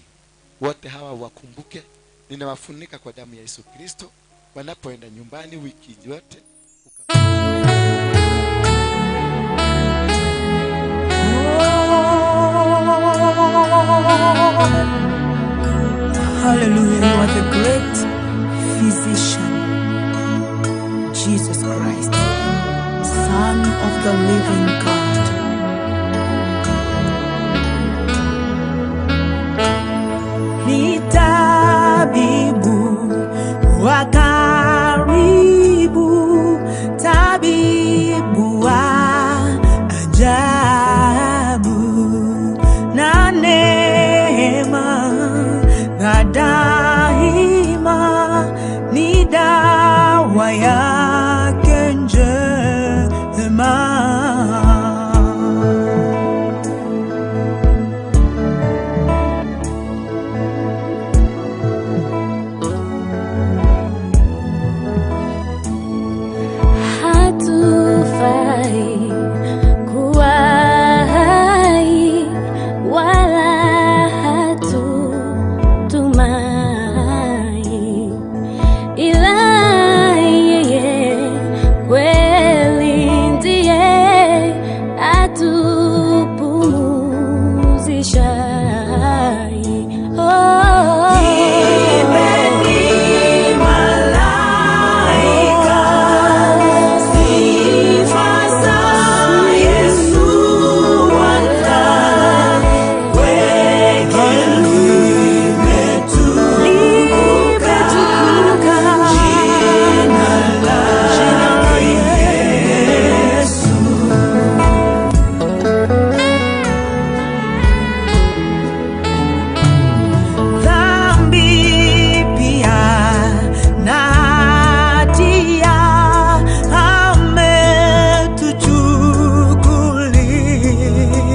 Wote hawa wakumbuke, ninawafunika kwa damu ya Yesu Kristo wanapoenda nyumbani wiki yote. Hallelujah, you are the great physician, Jesus Christ, Son of the living God.